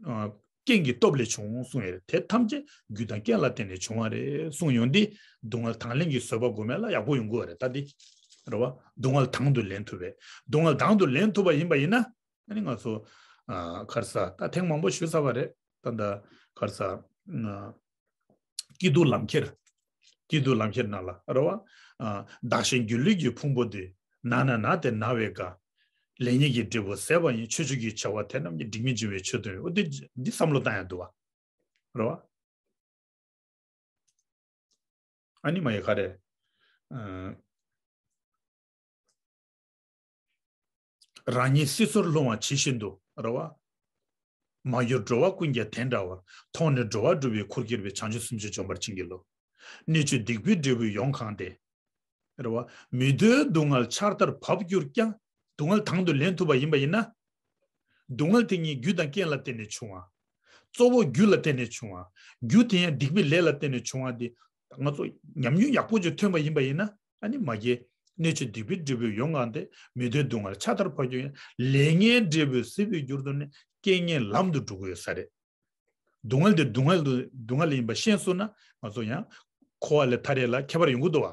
ཨ་རྐྱེན་གྱི་སྟོབས་ལས་བྱུང་གསུངས་ཡོད་རེད། དེ་ཐམས་ཅད་རྒྱུ་དང་རྐྱེན་ལ་བརྟེན་ནས་བྱུང་བ་རེད་གསུངས་ཡོང་དུས། སྡུག་བསྔལ་དང་ལེན་གྱི་བཟོད་པ་སྒོམ་ཡ་ལ་ཡག་པོ་ཡོང་གི་ཡོད་རེད་ད་འདི། རེད་བ། སྡུག་བསྔལ་དང་དུ་ལེན་ཐུབ་པས། སྡུག་བསྔལ་དང་དུ་ལེན་ཐུབ་པ་ཡིན་པ་ཡིན་ན། ཨ་ནི་ང་ཚོ་ཨ་ག་རེ་ཟ། ད་ཐེངས་མང་པོ་ཞུས་ཚར་བ་རེད། ད་ད་ག་རེ་ཟ། ཨ་སྐྱིད་སྡུག་ལམ་ཁྱེར། སྐྱིད་སྡུག་ལམ་ཁྱེར་ནང་ལ་རེད་བ། ཨ་བདག་གཞན་སྒྱུ་ལུས་ཀྱི་ཕུང་པོ་འདི། ན་ན་ན་སྟེ་ན་བས་དགའ། ལེགས་ཉེས་ཀྱི་འབྲས་བུ་ཟད་པ་ཡིན། ཆོས་སྤྱོད་ཀྱི་བྱ་བ་དེ་རྣམས་ཀྱིས། འགྲིག་མིན་འབྱུང་བའི་ཆོས་སྟོན་པའི། འོ་འདི་འདི་བསམ་བློ་བཏང་ཡ་འདུག་བ། རེད་བ། ཨ་ནི་མ་ཡི་ག་རེ། ཨ་རང་ཉིད་སྲིད་མཚོར་ལྷུང་བ་ཇི་བཞིན་དུ། རེད་བ། མ་གྱུར་འགྲོ་བ་ཀུན་ཀྱང་དེ་འདྲ་བར། མཐོང་ནས་འགྲོ་བ་སྒྲུབ་པའི་ཁུར་ཁྱེར་བའི། བྱང་ཆུབ་སེམས་མཆོག་འཇོམས་པར་བྱིན་གྱིས་རློབས། སྣོད་བཅུད་སྡིག་པའི་འབྲས་བུས་ཡོངས་གང་སྟེ། རེད་བ། མི་འདོད་སྡུག་བསྔལ་ཆར་ལྟར་བབས་གྱུར་ཀྱང་། སྡུག་བསྔལ་དང་དུ་ལེན་ཐུབ་པ་ཡིན་པ་ཡིན་ན། སྡུག་བསྔལ་དེ་ཉིད་རྒྱུ་དང་རྐྱེན་ལ་བརྟེན་ནས་བྱུང་བ། གཙོ་བོ་རྒྱུ་ལ་བརྟེན་ནས་བྱུང་བ། རྒྱུ་དེ་ཡང་སྡིག་པའི་ལས་ལ་བརྟེན་ནས་བྱུང་བ་དེ། ང་ཚོ་ཉམས་མྱོང་ཡག་པོ་ཅིག་ཐོན་པ་ཡིན་པ་ཡིན་ན། ཨ་ནི་མ་སྐྱེས། སྣོད་བཅུད་སྡིག་པའི་འབྲས་བུས་ཡོངས་གང་སྟེ། མི་འདོད་སྡུག་བསྔལ་ཆར་ལྟར་བབས་གྱུར་ཀྱང་། ལེགས་ཉེས་འབྲས་བུས་ཟད་པའི་རྒྱུར་གདོད་ནས། རྐྱེན་ངན་ལམ་དུ་འགྲོ་གི་ཡོད་ས་རེད། སྡུག་བསྔལ་དེ་སྡུག་བསྔལ་དུ་སྡུག་བསྔལ་ཡིན་པ་ཤེས་སོང་ན། ང་ཚོ་ཡང་འཁོར་བ་ལས་ཐར་ཡས་ལ་ཁྱད་པར་ཡོང་གི་འདུག་བ།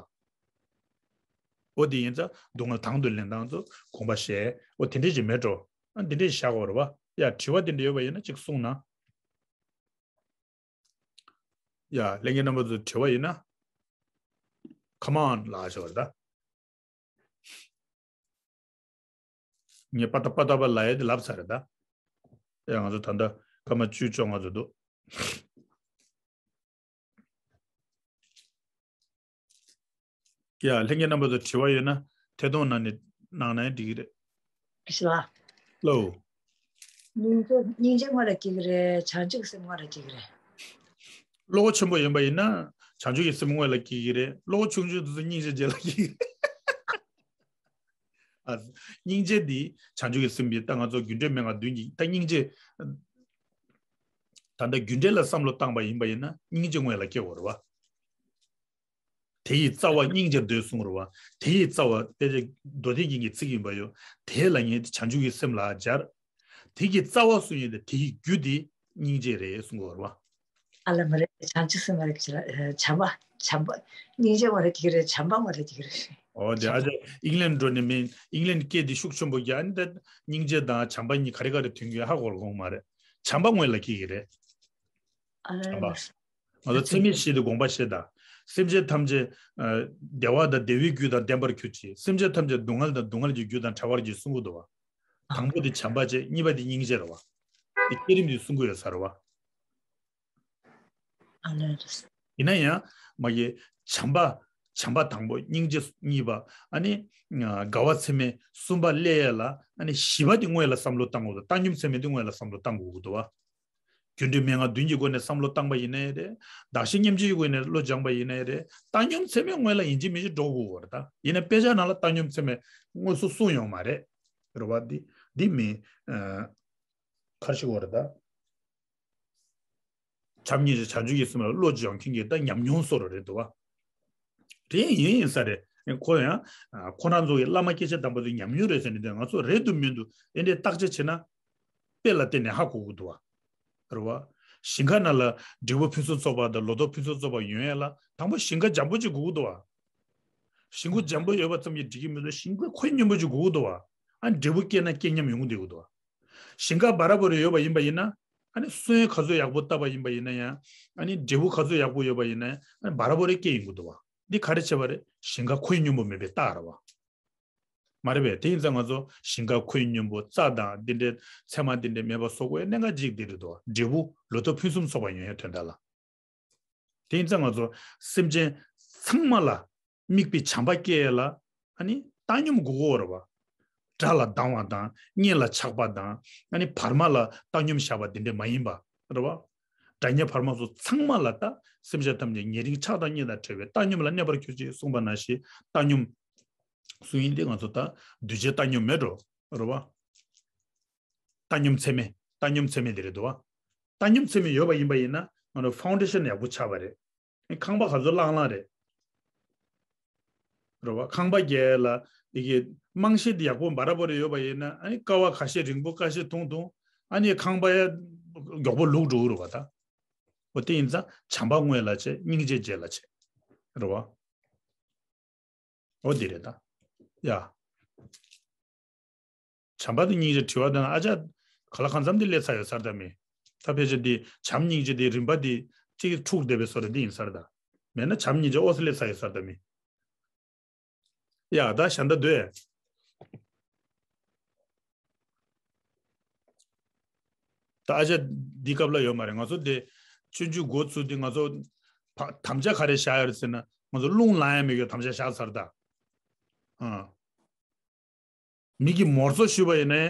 འོ་དེ་ཡིན་ཙང་སྡུག་བསྔལ་དང་དུ་ལེན་སྟངས་ཚོ་དགོངས་པ་བཞེས། འོ་དེ་འདྲས་ཅིག་མེད་འགྲོ། ཨ་འདི་འདྲས་བཞག་དགོས་རེད་བ། ཡ་དྲི་བ་དེ་འདྲས་ཡོད་པ་ཡིན་ན་ཅིག་གསུངས་ན། ཡ་ལྷན་རྒྱས་རྣམ་པ་ཚོ་དྲི་བ་ཡིན་ན། ཁ་མང་ལ་ཞོར་ད། ངས་པ་ཏ་པ་ཏ་པ་ལ་ཡ་དེ་ལབ་ཚར་རེད་ད། ཡ་ང་ཚོ་ད་ལྟ་སྐར་མ་བཅུ་བཅོ་ལྔ་ཙམ་འདུག་ཡ་ལྷན་རྒྱས་རྣམ་པ་ཚོ་དྲི་བ་ཡོད་ན་ཐད་གཏོང་ནང་ནས་གནང་ན་འགྲིག་གི་རེད། ཀི་ཤི་ལ། ལོ། སྙིང་རྗེ་སྙིང་རྗེ་དངོས་ལ་སྐྱེ་གི་རེད། བྱང་ཆུབ་ཀྱི་སེམས་དངོས་ལ་སྐྱེ་གི་རེད། བློ་ཁོག་ཆེན་པོ་ཡིན་པ་ཡིན་ན་བྱང་ཆུབ་ཀྱི་སེམས་དངོས་ལ་སྐྱེ་གི་རེད། བློ་ཁོག་ཆུང་ཆུང་དེ་ཚོ་སྙིང་རྗེ་རྗེ་ལ་སྐྱེ་གི་རེད། ཨ། སྙིང་རྗེ་འདི་བྱང་ཆུབ་ཀྱི་སེམས་ཀྱི་ད་ང་ཚོ་རྒྱུ་འབྲས་མན་ངག་བདུན་གྱི་ད་སྙིང་རྗེ། ད་ལྟ་རྒྱུ་འབྲས་ལ་བསམ་བློ་བཏང་པ་ཡིན་པ་ཡིན་ན་སྙིང་རྗེ་དངོས་ལ་སྐྱེ་དགོས་རེད་བ། དེ་ཡི་རྩ་བ་སྙིང་རྗེར་འདོད་གསུངས་རེད་བ། དེ་ཡི་རྩ་བ་དཔེ་ཆ་མདོ་སྡེ་རྒྱན་གྱི་ཚིག་ཡིན་པ་ཡོད། དེ་ལ་ངས་བྱང་ཆུབ་ཀྱི་སེམས་ལ་སྦྱར། དེ་གི་རྩ་བ་སུ་ཡིན་ཏེ་དེ་ཡི་རྒྱུ་དེ་སྙིང་རྗེ་རེད་གསུང་གི་ཡོད་རེད་བ། ཨ་ལ་མ་རེད། བྱང་ཆུབ་སེམས་མ་རེད་ཀྱི་རེད། བྱམས་པ་བྱམས་པ། སྙིང་རྗེ་མ་རེད་ཀྱི་རེད། བྱམས་པ་མ་རེད་ཀྱི་རེད། ཨོ་དེ་ཨ་ཅག་ཨིང་ལན་འགྲོ་ནས་མིན་ཨིང་ལན་སྐད་དེ་ཤུགས་ཆེན་པོ་རྒྱག་ཨ་ནི་ད་སྙིང་རྗེ་དང་བྱམས་པ་གཉིས་ག་རེ་ག་རེ་མཐུན་གྱི་ཧ་གོ་གོང་མ་རེད། བྱམས་པ་དངོས་ལ་སྐྱེ་གི་རེད། ཨ་ལ་བྱམས་པ། ང་ཚོ་ཚད་མེད་བཞི་དེ་དགོངས་པ་བཞེས་དང་། སེམས་ཅན་ཐམས་ཅད་ཨ་བདེ་བ་དང་བདེ་བའི་རྒྱུ་དང་ལྡན་པར་གྱུར་ཅིག་སེམས་ཅན་ཐམས་ཅད་སྡུག་བསྔལ་དང་སྡུག་བསྔལ་གྱི་རྒྱུ་དང་བྲལ་བར་གྱུར་གསུང་གི་འདུག་བ། དང་པོ་དེ་བྱམས་པ་བྱས། གཉིས་པ་དེ་སྙིང་རྗེ་རེད་བ། དེ་བསྐྱེད་རིམ་དེ་གསུང་གི་ཡོད་ས་རེད་བ། ཨ་ལས་རེད། ཡིན་ན་ཡང་མ་གི་བྱམས་པ། བྱམས་པ་དང་པོ་སྙིང་རྗེ་གཉིས་པ། ཨ་ནི་དགའ་བ་ཚད་མེད་གསུམ་པ་སླེབས་ཡ་ལ་ཨ་ནི་བཞི་པ་དེ་དངོས་ལ་བསམ་བློ་བཏང་དགོས་འདུག་བཏང་སྙོམས་ཚད་མེད་དེ་དངོས་ལ་བསམ་བློ་བཏང་དགོས་ཀྱི་འདུག་བ། རྒྱུ་འབྲས་མན་ངག་བདུན་གྱི་སྒོ་ནས་བསམ་བློ་བཏང་པ་ཡིན་ནའི་རེད། གདགས་གཞི་མཉམ་བརྗེའི་སྒོ་ནས་བློ་སྦྱངས་པ་ཡིན་ནའི་རེད། བཏང་སྙོམས་ཚད་མའི་ངོས་ལ་ཡིན་གཅིག་མིན་གཅིག་འགྲོ་དགོས་པ་རེད་ད། ཡིན་ན་དཔེ་ཆ་ནང་ལ་བཏང་སྙོམས་ཚད་མའི་དངོས་སུ་གསུངས་ཡོད་མ་རེད། རེད་བ། འདི་འདི་མིན། ཨ། ག་རེ་ཞུ་དགོས་རེད་ད། བྱམས་སྙིང་རྗེ་བྱང་ཆུབ་ཀྱི་སེམས་ལ་བློ་སྦྱོང་མཁན་གྱི་ད་ཉམས་མྱོང་བཟོ་འདྲ་རེད་འདུག་བ། རེད། ཡིན་ཡིན་ས་རེད། ཁོ་ཡང་ཁོ་རང་ཚོ་གི་བླ་མ་སྐྱེས་ཆེན་དམ་པ་ཚོའི་ཉམས་མྱོང་རེད་ཟེར་ནས། དེ་ང་ཚོ་རེད་འདུག་མི་འདུག་ཨེ་འདྲས་བརྟག་དཔྱད་བྱས་ན། དཔེ་ལ་བརྟེན་ནས་ཧ་གོ་གི་འདུག་བ། རེད་བ། ཞིང་ཁ་ནང་ལ་འབྲས་བུ་ཕུན་སུམ་ཚོགས་པ་དང་ལོ་ཏོག་ཕུན་སུམ་ཚོགས་པ་ཡོང་ཡས་ལ་དང་པོ་ཞིང་ཁ་འཇམ་པོ་ཅིག་དགོས་ཀྱི་འདུག་བ། ཞིང་ཁ་འཇམ་པོ་ཡོད་པ་ཙམ་གྱིས་འགྲིག་གི་མི་འདུག་ཞིང་ཁ་ཁོད་སྙོམས་པོ་ཅིག་དགོས་ཀྱི་འདུག་བ། ཨ། འབྲས་བུ་སྐྱེས་ན་སྐྱེ་སྙོམས་ཡོང་གི་འདུག་བ། ཞིང་ཁ་བ་ར་བོ་རེ་ཡོད་པ་ཡིན་པ་ཡིན་ན། ཨ་ནི་སོན་ག་ཚོད་ཡག་པོ་བཏབ་པ་ཡིན་པ་ཡིན་ན་ཡང་། ཨ་ནི་འབྲས་བུ་ག་ཚོད་ཡག་པོ་ཡོད་པ་ཡིན་ན་ཡང་། ཨ་ནི་བ་ར་བོ་རེ་སྐྱེ་ཡོང་གི་འདུག་བ། འདི་ག་རེ་བྱས་པ་རེད། ཞིང་ཁ་ཁོད་སྙོམས་པོ་མེད་པའི་རྟགས་རེད་བ། མ་རེད་པས། དེ་ཡིན་ཙང་ང་ཚོ་ཞིང་ཁ་ཁོད་སྙོམས་པོ། རྩྭ་དང་འདི་འདྲའི་ཚེར་མ་འདི་འདྲའི་མེད་པ་བཟོ་དགོས་ཡ་གནད་འགག་ཅིག་འདི་རེད་འདུག་བ། འབྲས་བུ་ལོ་ཏོག་ཕུན་སུམ་ཚོགས་པ་ཡོང་ཡ་དོན་དག་ལ། དེ་ཡིན་ཙང་ང་ཚོ་སེམས་ཅན་ཚང་མ་ལ་དམིགས་པའི་བྱམས་པ་སྐྱེ་ཡ་ལ། ཨ་ནི་བཏང་སྙོམས་དགོས་ཀྱི་ཡོད་རེད་བ། དགྲ་ལ་སྡང་བ་དང་གཉེན་ལ་ཆགས་པ་དང་། ཨ་ནི་བར་མ་ལ་བཏང་སྙོམས་བཞག་པ་འདི་འདྲ་མ་ཡིན་པ་རེད་བ། དགྲ་གཉེན་བར་མ་སོགས་ཚང་མ་ལ་ད། སེམས་ཅན་ཐམས་ཅད་ཉེ་རིང་ཆགས་སྡང་གཉིས་དང་བྲལ་བའི་བཏང་སྙོམས་ལ་གནས་པར་གྱུར་ཅིག་གསུངས་པ་ནང་བཞིན། བཏང་སྙོམས་གསུངས་ཡིན་ཏེ། ང་ཚོ་ད་འདུས་བྱས་བཏང་སྙོམས་མེད་འགྲོ་རེད་བ། བཏང་སྙོམས་ཚད་མེད། བཏང་སྙོམས་ཚད་མེད་དེ་རེད་འདུག་བ། བཏང་སྙོམས་ཚད་མེད་ཡོད་པ་ཡིན་པ་ཡིན་ན་ང་ཚོ་ཕའུན་ཌེ་ཤན་ཡག་པོ་ཆགས་པ་རེད། ཁང་པ་ག་ཚོད་བསླངས་བསླངས་རེད། རེད་བ། ཁང་པ་རྒྱག་ཡ་ལ་འདི་གི་རྨང་གཞི་འདི་ཡག་པོ་འབའ་ར་བོ་རེ་ཡོད་པ་ཡིན་ན། ཨ་ནི་ཀ་བ་ཁ་ཤས་རིང་པོ་ཁ་ཤས་ཐུང་ཐུང་། ཨ་ནི་ཁང་པ་ཡ་མགྱོགས་པོ་ལུག་འགྲོ་གི་རེད་བ་ད། འོ་དེ་ཡིན་ཙང་བྱམས་པ་སྔོན་ལ་བྱེད། སྙིང་རྗེ་རྗེས་ལ་བྱེད། རེད་བ། འོ་འདི་རེད་ད། ཡ། བྱམས་པ་དང་སྙིང་རྗེ་དྲི་བ་དང་། ཨ་ཅག་ག་ལ་གང་འཚམ་འདི་སླེབས་ཚར་ཡོད་ས་རེད་ད་མི། ད་ཕལ་ཆེར་འདི་བྱམས་སྙིང་རྗེ་འདི་རིམ་པ་འདི་གཅིག་འཁྲུག་བསྡད་པའི་བཟོ་འདྲ་འདི་ཡིན་ས་རེད་ད། མེད་ན་བྱམས་སྙིང་རྗེ་ཨོ་སི་སླེབས་ཚར་ཡོད་ས་རེད་ད་མི། ཡ་ད་ཞྭ་མདའ་སྡོད། ད་ཨ་ཅག་འདི་སྐབས་ལ་ཡོད་མ་རེད། ང་ཚོ་འདི་ཆུང་ཆུང་འགོ་ཚུགས་དུས་ང་ཚོ་ཕ་དམ་བཅའ་ག་རེ་བཞག་ཡོད་རེད་ཟེར་ན། ང་ཚོ་རླུང་ལངས་ཡ་མེད་རྒྱུ་དམ་བཅའ་བཞག་ཚར་ད། ཨ། མི་གིས་མོར་ཚོ་ཞུས་པ་ཡིན་ནའི་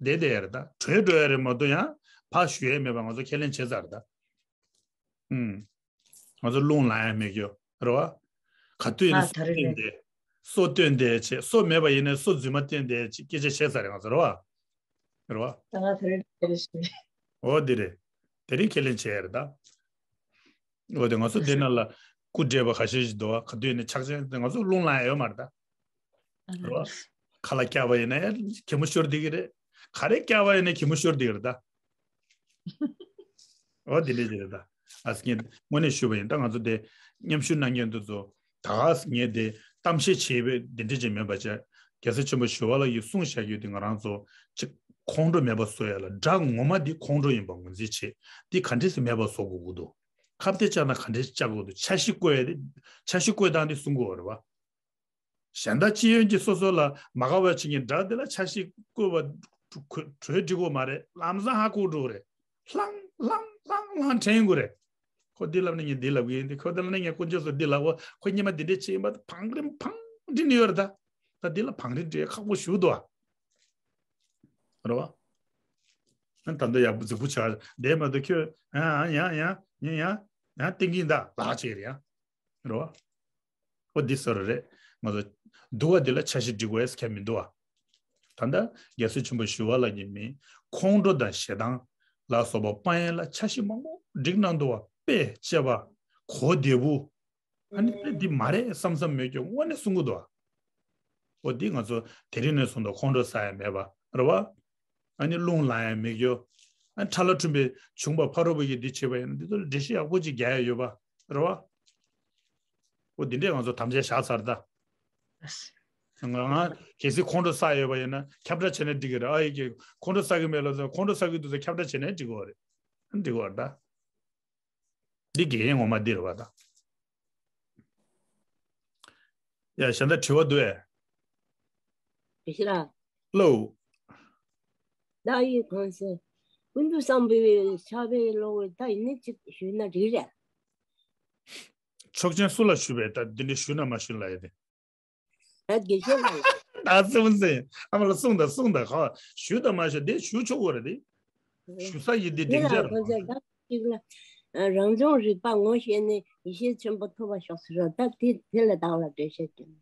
བསྡད་བསྡད་ཡ་རེད་ད། བྲོས་འགྲོ་ཡ་རེད་མ་གཏོགས་ཡང་ཕར་ཞུ་ཡ་མེད་པ་ང་ཚོ་ཁས་ལེན་བྱས་ཚར་རེད་ད། ཨུམ། ང་ཚོ་རླུང་ལངས་ཡ་མེད་རྒྱུ་རེད་བ། ག་དུས་ཡིན་ན་ཨ་སོ་ད་རེད་བསྟན་ནས། ཏེ། སོ་སྟོན་ཏེ་བྱེད། སོ་མེད་པ་ཡིན་ནའི་སོ་རྫུན་མ་སྟོན་ཏེ་བྱེད། སྐད་ཆ་བཤད་ཚར་རེད་ང་ཚོ་རེད་བ། རེད་བ། ད་ང་ད་རེད་ད་རེད་ཞུ། འོ་འདི་རེད། དེ་རིང་ཁས་ལེན་བྱས་ཡ་རེད་ད། འོ་དེ་ང་ཚོ་འདི་ནང་ལ་སྐུ་བགྲེས་པ་ཁ་ཤས་ཤིག་འདུག་བ། ག་དུས་ཡིན་ན་ཆག་ཆག་ང་ཚོ་རླུང་ལངས་ཡ་ཡོད་མ་རེད་ད། རེད་བ། ཁ་ལག་བཀྱག་པ་ཡིན་ན་ཡང་གད་མོ་ཤོར་བསྡད་ཀྱི་རེད། ག་རེ་བཀྱག་པ་ཡིན་ན་གད་མོ་ཤོར་བསྡད་ཀྱི་རེད་ད། འོ་དེ་འདྲས་ཅིག་རེད་ད། ཨ་ངས་དངོས་གནས་ཞུས་པ་ཡིན། ད་ང་ཚོ་དེ་མཉམ་ཞུགས་གནང་མཁན་དེ་ཚོ་ད་ག་ངས་དེ་གཏམ་བཤད་བྱས་པའི་དེ་འདྲས་ཅིག་མིན་པ་བྱས། རྒྱལ་སྲས་ཆེན་པོ་ཞི་བ་ལྷ་ཡིས་གསུངས་བཞག་ཡོད་དེ། ང་རང་ཚོ་ཅིག་ཁོང་ཁྲོ་མེད་པ་བཟོ་ཡ་ལ་དགྲ་ངོ་མ་དེ་ཁོང་ཁྲོ་ཡིན་པ་ངོས་འཛིན་བྱེད། དེ་ག་འདྲས་སེ་མེད་པ་བཟོ་དགོས་ཀྱི་འདུག་ཁ་གཏད་བཅག་ན་ག་འདྲས་བཅག་དགོས་འདུག་འཆར་གཞི་བཀོད་ཡ་དེ། འཆར་གཞི་བཀོད་སྟངས་དེ་གསུང་དགོས་པ་རེད་བ། གཞན་དག་སྤྱི་ཡོངས་ཀྱི་སོ་སོ་ལ་མ་དགའ་བ་བྱེད་མཁན་དགྲ་དེ་ལ་འཆར་གཞི་བཀོད་པ་གྲོས་འགྲིག་གོ་མ་རེད། ལམ་སང་ཧ་གོ་འགྲོ་རེད། ལྷང་ལྷང་ལྷང་ལྷང་དྲན་དགོས་རེད། ཁོ་འདི་ལབ་ན་ངས་འདི་ལབ་གི་ཡིན་ཏེ། ཁོ་འདི་ལབ་ན་ངས་དཀོན་མཆོག་གསུམ་འདི་ལབ་གོ། ཁོ་སྔོན་མ་འདི་འདྲས་བྱས་ཡིན་པ་བང་རིམ་བང་སྒྲིག་ནས་ཡོད་རེད་ད། ད་འདི་ལ་བང་རིམ་སྒྲིག་ཁག་པོ་ཞིག་འདུག་ཨ། རེད་བ། ད་ལྟ་ཡག་པོ་རྫིག་པོ་ཆགས་བསྡད་མ་གཏོགས། ཁྱོད་ཡང་ཡང་ཡང་ཡང་ཡང་ཡང་ཡང་བསྟན་གྱིན་གདའ་ལག་ཅིག་རེད་ཡ། རེད་བ། ཨོ་འདི་ཟེར་རེད། ང་ཚོ་སྡུག་པ་འདི་ལ་འཆར་གཞི་སྒྲིག་དགོས་ཟེར་མཁན་མི་འདུག་བ། ད་ལྟ་རྒྱལ་སྲས་ཆེན་པོ་ཞི་བ་ལྷ་གིས་མི་ཁོང་ཁྲོ་དང་ཞེ་སྡང་ལ་སོགས་པ་སྤང་ཡས་ལ་འཆར་གཞི་མང་པོ་སྒྲིག་གནང་འདུག་བ། དཔེ་དཔྱད་པ། གོ་བདེ་པོ། ཨ་ནི་དཔེ་འདི་མ་རེད་བསམ་བསམ་མེད་རྒྱུ་དངོས་གནས་གསུང་གི་འདུག་བ། ཨོ་འདི་ང་ཚོ་དེ་རིང་ནས་བཟུང་དུ་ཁོང་ཁྲོ་ཟ་ཡ་མེད་པ་རེད་བ། ཨ་ནི་རླུང་ལངས་ཡ་མེད་རྒྱུ། ཨ་ཁྲ་ལ་ཁྲུམ་པའི་བྱུང་བ་ཕ་རོལ་པོ་ཡིས་འདི་བྱས་པ་ཡིན་ན་འདི་ཚོ་ལ་འགྲེལ་བཤད་ཡག་པོ་ཅིག་རྒྱག་ཡ་ཡོད་པ་རེད་བ། ཨོ་འདི་འདྲས་ང་ཚོ་དམ་བཅའ་བཞག་ཚར་ད། ང་ང་གལ་སྲིད་ཁོང་ཁྲོ་ཟ་ཡོད་པ་ཡིན་ན་ཁྱབ་བསྒྲགས་བྱས་ན་འགྲིག་གི་རེད། ཨ་ཡི་གེ་ཁོང་ཁྲོ་ཟ་གི་མེད་ལབ་ཙང་། ཁོང་ཁྲོ་ཟ་གི་འདུག་ཙང་ཁྱབ་བསྒྲགས་བྱས་ན་འགྲིག་གི་རེད། འགྲིག་གི་རེད་ད། འདི་དགེ་རྒན་ངོ་མ་འདི་རེད་བ་ད། ཡ་གཞན་དག་དྲི་བ་འདུག་ཨེ། དེ་ཤི་ར། ལོ། ད་ཡི་གང་ཟེར། ཀུན་ཏུ་བཟང་པོའི་ཕྱག་དཔེ་ཀློག་པའི་ད་ཡིན་ནི་ཅིག་ཞུས་ན་འགྲིག་རེད། ཆོག་མཆན་སུ་ལ་ཞུས་པས། ད་འདི་འདྲ་ཞུས་ན་མ་ཞུས་ལ་ཡ་དེ། ད་དགེ་བཤེས་ལ། ད་སུམ་སེ་ཨ་མ་ལ་གསུངས་དང་གསུངས་དང་། ཁ་ཞུ་དང་མ་ཞུ་དེ་ཞུ་ཆོག་གོ་རེད་དེ། ཞུ་ས་ཡིན་དེ། དེ་སྡིངས་ཆ་ལ་རང་ཁོ་ཚོས་ད་གཅིག་ལ། རང་བྱུང་རིག་པ་ངོ་ཤེས་ནས་ཡེ་ཤེས་ཆེན་པོ་ཐོབ་པར་ཤོག་ཟེར་རོ། ད་དེ་དེ་ལ་བདག་ལ་འགྲེལ་བཤད་ཀྱི།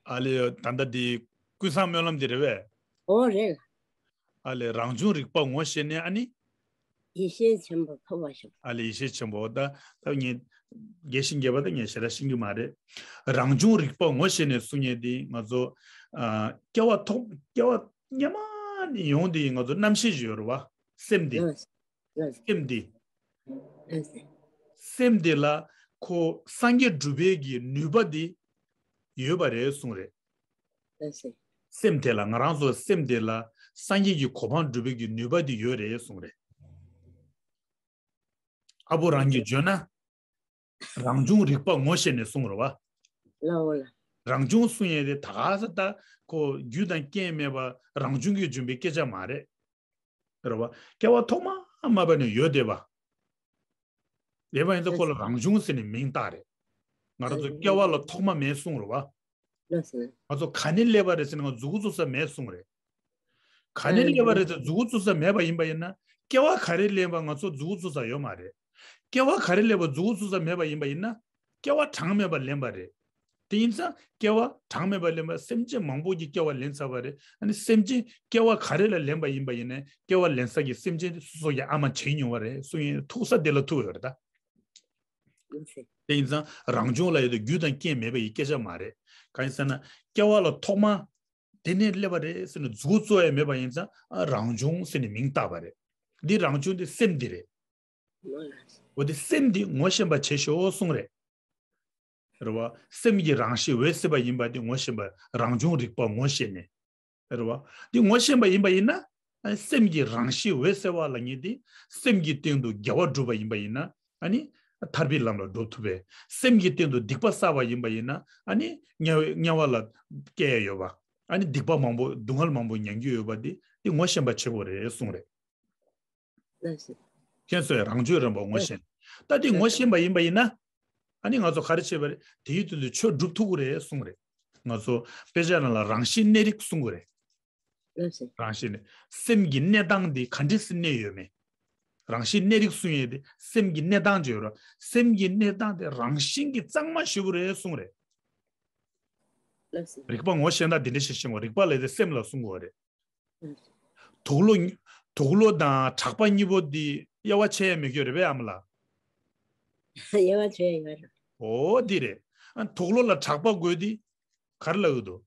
ཨ་ལེ། ད་ལྟ་དེ་ཀུན་བཟང་སྨོན་ལམ་དེ་རེད་པས། ཨོ་རེད་ལ། ཨ་ལེ། རང་བྱུང་རིག་པ་ངོ་ཤེས་ནས་ཨ་ནི། ཡེ་ཤེས་ཆེན་པོ་ཐོབ་པར་ཤོག་ཨ་ལེ། ཡེ་ཤེས་ཆེན་པོ། ད་ད་ངས་རྒྱས་ཤིང་རྒྱས་པ་ད་ངས་ཞེ་དྲག་ཤེས་ཀྱི་མ་རེད། རང་བྱུང་རིག་པ་ངོ་ཤེས་ནས་གསུང་མཁན་དེ་ང་ཚོ་ཨ་སྐྱེ་བ་ཐོག་སྐྱེ་བ་སྔ་མ་ནས་ཡོང་དེ་ང་ཚོ་རྣམ་ཤེས་ཤིག་ཡོད་རེད་བ། སེམས་དེ། ལགས་སེ། ལགས་སེ། སེམས་དེ། ལགས་སེ། སེམས་དེ་ལ་ཁོ་སངས་རྒྱས་སྒྲུབ་པའི་གི་ནུས་པ་དེ་ཡོད་པ་རེད་གསུངས་རེད། ལགས་སེ། སེམས་དེ་ལ། ང་རང་ཚོ་སེམས་དེ་ལ་སངས་རྒྱས་ཀྱི་གོ་འཕང་སྒྲུབ་པའི་གི་ནུས་པ་དེ་ཡོད་རེད་གསུངས་རེད། ཨ་པོ་རང་གིས་བརྗོད་ན། རང་བྱུང་རིག་པ་ངོ་ཤེས་ནས་གསུངས་རེད་བ། ལའོ་ལ། རང་བྱུང་གསུང་ཡས་དེ་ད་ག་ས་ད་ཁོ་རྒྱུ་དང་རྐྱེན་མེད་པ་རང་བྱུང་གིས་བྱུང་བའི་སྐད་ཆ་མ་རེད། རེད་བ། སྐྱེ་བ་ཐོག་མ་མ་པ་ནས་ཡོད་བསྡད་པ། ཡོད་པ་ཡིན་ཙང་ཁོ་ལ་རང་བྱུང་ཟེར་ནས་མིང་བཏགས་རེད། ང་རང་ཚོ་སྐྱེ་བ་ལ་ཐོག་མ་མེད་གསུངས་རེད་བ། ལགས་སོ། ང་ཚོ་ག་ནས་སླེབས་པ་རེད་ཟེར་ན་ང་མཛུབ་གུ་བཙུགས་ས་མེད་གསུངས་རེད། ག་ནས་སླེབས་པ་རེད་ཟེར་མཛུབ་གུ་བཙུགས་ས་མེད་པ་ཡིན་པ་ཡིན་ན། སྐྱེ་བ་ག་རེ་སླེབས་པ་ང་ཚོ་མཛུབ་གུ་བཙུགས་ས་ཡོད་མ་རེད། སྐྱེ་བ་ག་རེ་སླེབས་པ་མཛུབ་གུ་བཙུགས་ས་མེད་པ་ཡིན་པ་ཡིན་ན། སྐྱེ་བ་གྲངས་མེད་པ་ལེན་པ་རེད། དེ་ཡིན་ཙང་སྐྱེ་བ་གྲངས་མེད་པ་ལེན་པ། སེམས་ཅན་མང་པོ་གི་སྐྱེ་བ་ལེན་ཚར་བ་རེད། ཨ་ནི་སེམས་ཅན་སྐྱེ་བ་ག་རེ་ལ་ལེན་པ་ཡིན་པ་ཡིན་ནའི་སྐྱེ་བ་ལེན་ས་ཀྱི་སེམས་ཅན་དེ་སོ་སོ་གི་ཨ་མ་བྱེད་མྱོང་བ་རེད་གསུང་ཡིན། ཐུག་ས་དེ་ལ་ཐུག་ཡོད་རེད་ད། ལགས་སེ། དེ་ཡིན་ཙང་རང་བྱུང་ལ་ཡོད་དེ་རྒྱུ་དང་རྐྱེན་མེད་པ་ཡི་སྐད་ཆ་མ་རེད། གང་ཡིན་ཟེར་ན་སྐྱེ་བ་ལ་ཐོག་མ་དེ་ནས་སླེབས་པ་རེད་ཟེར་ནས་མཛུབ་གུ་བཙུགས་ཡ་མེད་པ་ཡིན་ཙང་ཨ་རང་བྱུང་ཟེར་ནས་མིང་བཏགས་པ་རེད། འདི་རང་བྱུང་དེ་སེམས་འདི་རེད། འོ་དེ་སེམས་འདི་ངོ་ཤེས་པ་བྱེད་ཤོག་གསུངས་རེད། རེད་བ། སེམས་ཀྱི་རང་གཤིས་འོད་གསལ་བ་ཡིན་པ་དེ་ངོ་ཤེས་པ། རང་བྱུང་རིག་པ་ངོ་ཤེས་ནས། རེད་བ། དེ་ངོ་ཤེས་པ་ཡིན་པ་ཡིན་ན། ཨ་སེམས་ཀྱི་རང་གཤིས་འོད་གསལ་བ་ལ་ངེས་ཏེ། སེམས་ཀྱི་སྟེང་དུ་དགེ་བ་བསྒྲུབས་པ་ཡིན་པ་ཡིན་ན། ཨ་ནི། ཐར་པའི་ལམ་ལ་འགྲོ་ཐུབ་པས། སེམས་ཀྱི་སྟེང་དུ་སྡིག་པ་བསགས་པ་ཡིན་པ་ཡིན་ན། ཨ་ནི། དམྱལ་བའི་དམྱལ་བ་ལ་སྐྱེ་ཡ་ཡོད་པ། ཨ་ནི་སྡིག་པ་མང་པོ་སྡུག་བསྔལ་མང་པོ་མྱང་རྒྱུ་ཡོད་པ་དེ་དེ་ངོ་ཤེས་པ་བྱེད་དགོས་རེད་གསུངས་རེད། ལགས་སོ། ཁྱེད་ཚོས་རང་བྱུང་རིག་པ་ངོ་ཤེས། ད་དེ་ངོ་ཤེས་པ་ཡིན་པ་ཡིན་ན། ཨ་ནི་ང་ཚོ་ག་རེ་བྱེད་པ་རེད། དེའི་དོན་དུ་ཆོས་སྒྲུབ་ཐུབ་ཀྱི་རེད་གསུངས་རེད། ང་ཚོ་དཔེ་ཆ་ནང་ལ་རང་བཞིན་གནས་རིགས་གསུང་གི་རེད། ལགས་སོ། རང་བཞིན་གནས། སེམས་ཀྱི་གནས་སྟངས་འདི་ག་འདྲ་སེ་གནས་ཡོད་མེད། རང་བཞིན་གནས་རིགས་གསུང་ཡས་དེ་སེམས་ཀྱི་གནས་སྟངས་ཅིག་ཡོད་རེད། སེམས་ཀྱི་གནས་སྟངས་དེ་རང་བཞིན་གྱིས་གཙང་མ་ཞེ་པོ་རེད་གསུངས་རེད། ལགས་སོ། རིག་པ་ངོ་ཤེས་ན་དེ་འདྲ་ཞིག་ཤེས་དགོས། རིག་པ་ལབ་དེ་སེམས་ལ་གསུང་དགོས་རེད། ལགས་སོ། དུག་ལོག་དུག་ལོག་དང་གྲགས་པ་གཉིས་པོ་འདི་དབྱེ་བ་ཕྱེ་ཡས་མེད་རྒྱུ་རེད་པས་ཨ་མ་ལགས། དབྱེ་བ་ཕྱེ་ཡས་ཡོད་རེད། འོ་འདི་རེད། ཨ་དུག་ལོག་ལ་གྲགས་པ་དགོས་དེ་ག་རེ་ལབ་ཀྱི་འདུག་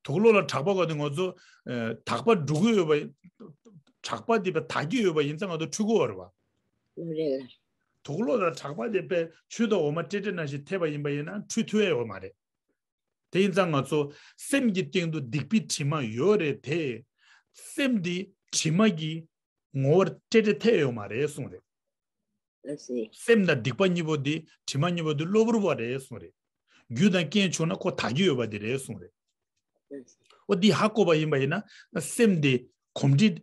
དུག་ལོག་ལ་གྲགས་པ་དགོས་དེ་ང་ཚོ་ཨ་དག་པ་འགྲོ་གི་ཡོད་པ། གྲགས་པ་དེ་དཔེ་དག་གི་ཡོད་པ་ཡིན་ཙང་ང་ཚོ་འཁྲུད་དགོས་པ་རེད་པ། རེད་ལགས། དུག་ལོག་ལ་གྲགས་པ་དེ་དཔེ་ཆུ་དང་འོ་མ་སྤྲེལ་སྤྲེལ་ནང་བཞིན་ཐེབས་པ་ཡིན་པ་ཡིན་ན་འཁྲུད་ཐུབ་ཡས་ཡོད་མ་རེད། དེ་ཡིན་ཙང་ང་ཚོ་སེམས་ཀྱི་སྟེང་དུ་སྡིག་པའི་དྲི་མ་ཡོད་རེད་དེ། སེམས་འདི་དྲི་མ་གི་ངོ་བོར་སྤྲེལ་སྤྲེལ་ཐེབས་ཡོད་མ་རེད་གསུངས་རེད། ལགས་སོ། སེམས་དང་སྡིག་པ་གཉིས་པོ་འདི་དྲི་མ་གཉིས་པོ་འདི་གློ་བུར་བ་རེད་གསུངས་རེད། རྒྱུ་དང་རྐྱེན་བྱུང་ན་ཁོ་དག་གི་ཡོད་པ་འདི་རེད་གསུངས་རེད། ལགས་སོ། འོ་འདི་ཧ་གོ་བ་ཡིན་པ་ཡིན་ན་སེམས་འདི་གོམས་འདྲིས་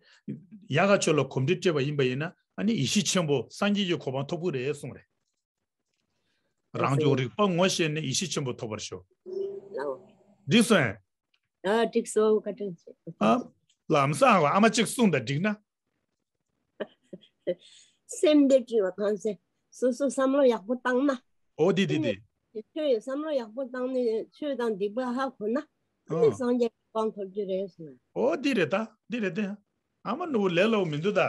ཡག་ག་ཆོས་ལ་གོམས་འདྲིས་སྤྲད་པ་ཡིན་པ་ཡིན་ན་ཨ་ནི་ཡེ་ཤེས་ཆེན་པོ་སངས་རྒྱས་ཀྱི་གོ་འཕང་ཐོབ་ཀྱི་རེད་གསུངས་རེད། རང་བྱུང་རིག་པ་ངོ་ཤེས་ནས་ཡེ་ཤེས་ཆེན་པོ་ཐོབ་པར་ཤོག་ལའོ། འགྲིག་སོང་ངས། ཨ་འགྲིག་སོང་། བཀའ་དྲིན་ཆེ། ཨ་ལམ་སང་ཨ་མ་གཅིག་གསུངས་དང་འགྲིག་ན། སེམས་འདི་དྲི་བ་གང་ཟེར། སོ་སོ་བསམ་བློ་ཡག་པོ་བཏང་ན། འོ་འདི་འདི་འདི། ཆོས་བསམ་བློ་ཡག་པོ་བཏང་ནས་ཆོས་དང་སྡིག་པ་ཧ་གོ་ན། ཨ་ནི་ཨ་སངས་རྒྱས་གོ་འཕང་ཐོབ་རྒྱུ་རེད་ཟེར། འོ་འདི་རེད་ད་འདི་རེད་དེ། ཨ་མ་ནུ་བོ་ལས་སླ་པོ་མི་འདུག་ད།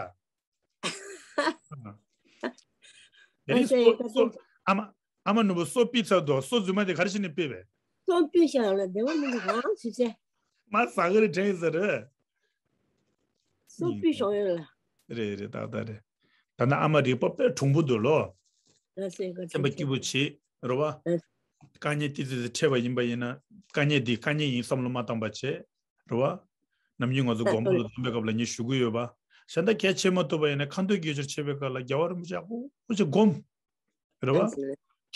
དེ་རིང་ཨ་ཙི། སོ་སོ་ཨ་མ་ཨ་མ་ནུ་བོ་སོ་ཕུད་ཚར་འདུག་སོ་རྫུན་མ་དེ་ག་རེ་བྱས་ནས་ཕུད་པས། སོ་ཕུད་བཞག་ལ་བདེ་བ་མི་འདུག་གང་བྱེད་བྱས། མ་ཟ་གི་རེད་དྲན་ཡིན་ས་རེད། སོ་ཕུད་བཞག་ཡོད་ལ། རེད་རེད་ཏག་ཏག་རེད། ད་ནི་ཨ་མ་རིག་པ་དཔེ་གྲུང་པོ་འདུག་ལོ། ཨ་ཙི། བཀའ་དྲིན་ཆེ། སེམས་པ་སྐྱིད་པོ་བྱེད། རེད་བ། ཨ་ཙི། དཀའ་ངལ་ཏི་ཙི་ཙི་འཕྲད་པ་ཡིན་པ་ཡིན་ན་དཀའ་ངལ་འདི་དཀའ་ངལ་ཡིན་བསམ་བློ་མ་བཏང་པ་བྱེད། རེད་བ། ནམ་རྒྱུན་ང་ཚོ་དགོན་པ་ལ་འཛོམས་པའི་སྐབས་ལ་ངས་ཞུ་གི་ཡོད་པ། གཞན་དག་གལ་ཆེ་མ་ཐུབ་པ་ཡིན་ན་ཁ་འདོན་དགེ་སྦྱོར་བྱེད་པའི་སྐབས་ལ་རྒྱལ་བ་རིན་པོ་ཆེ་ཡག་པོ་ཅིག་སྒོམ། རེད་བ།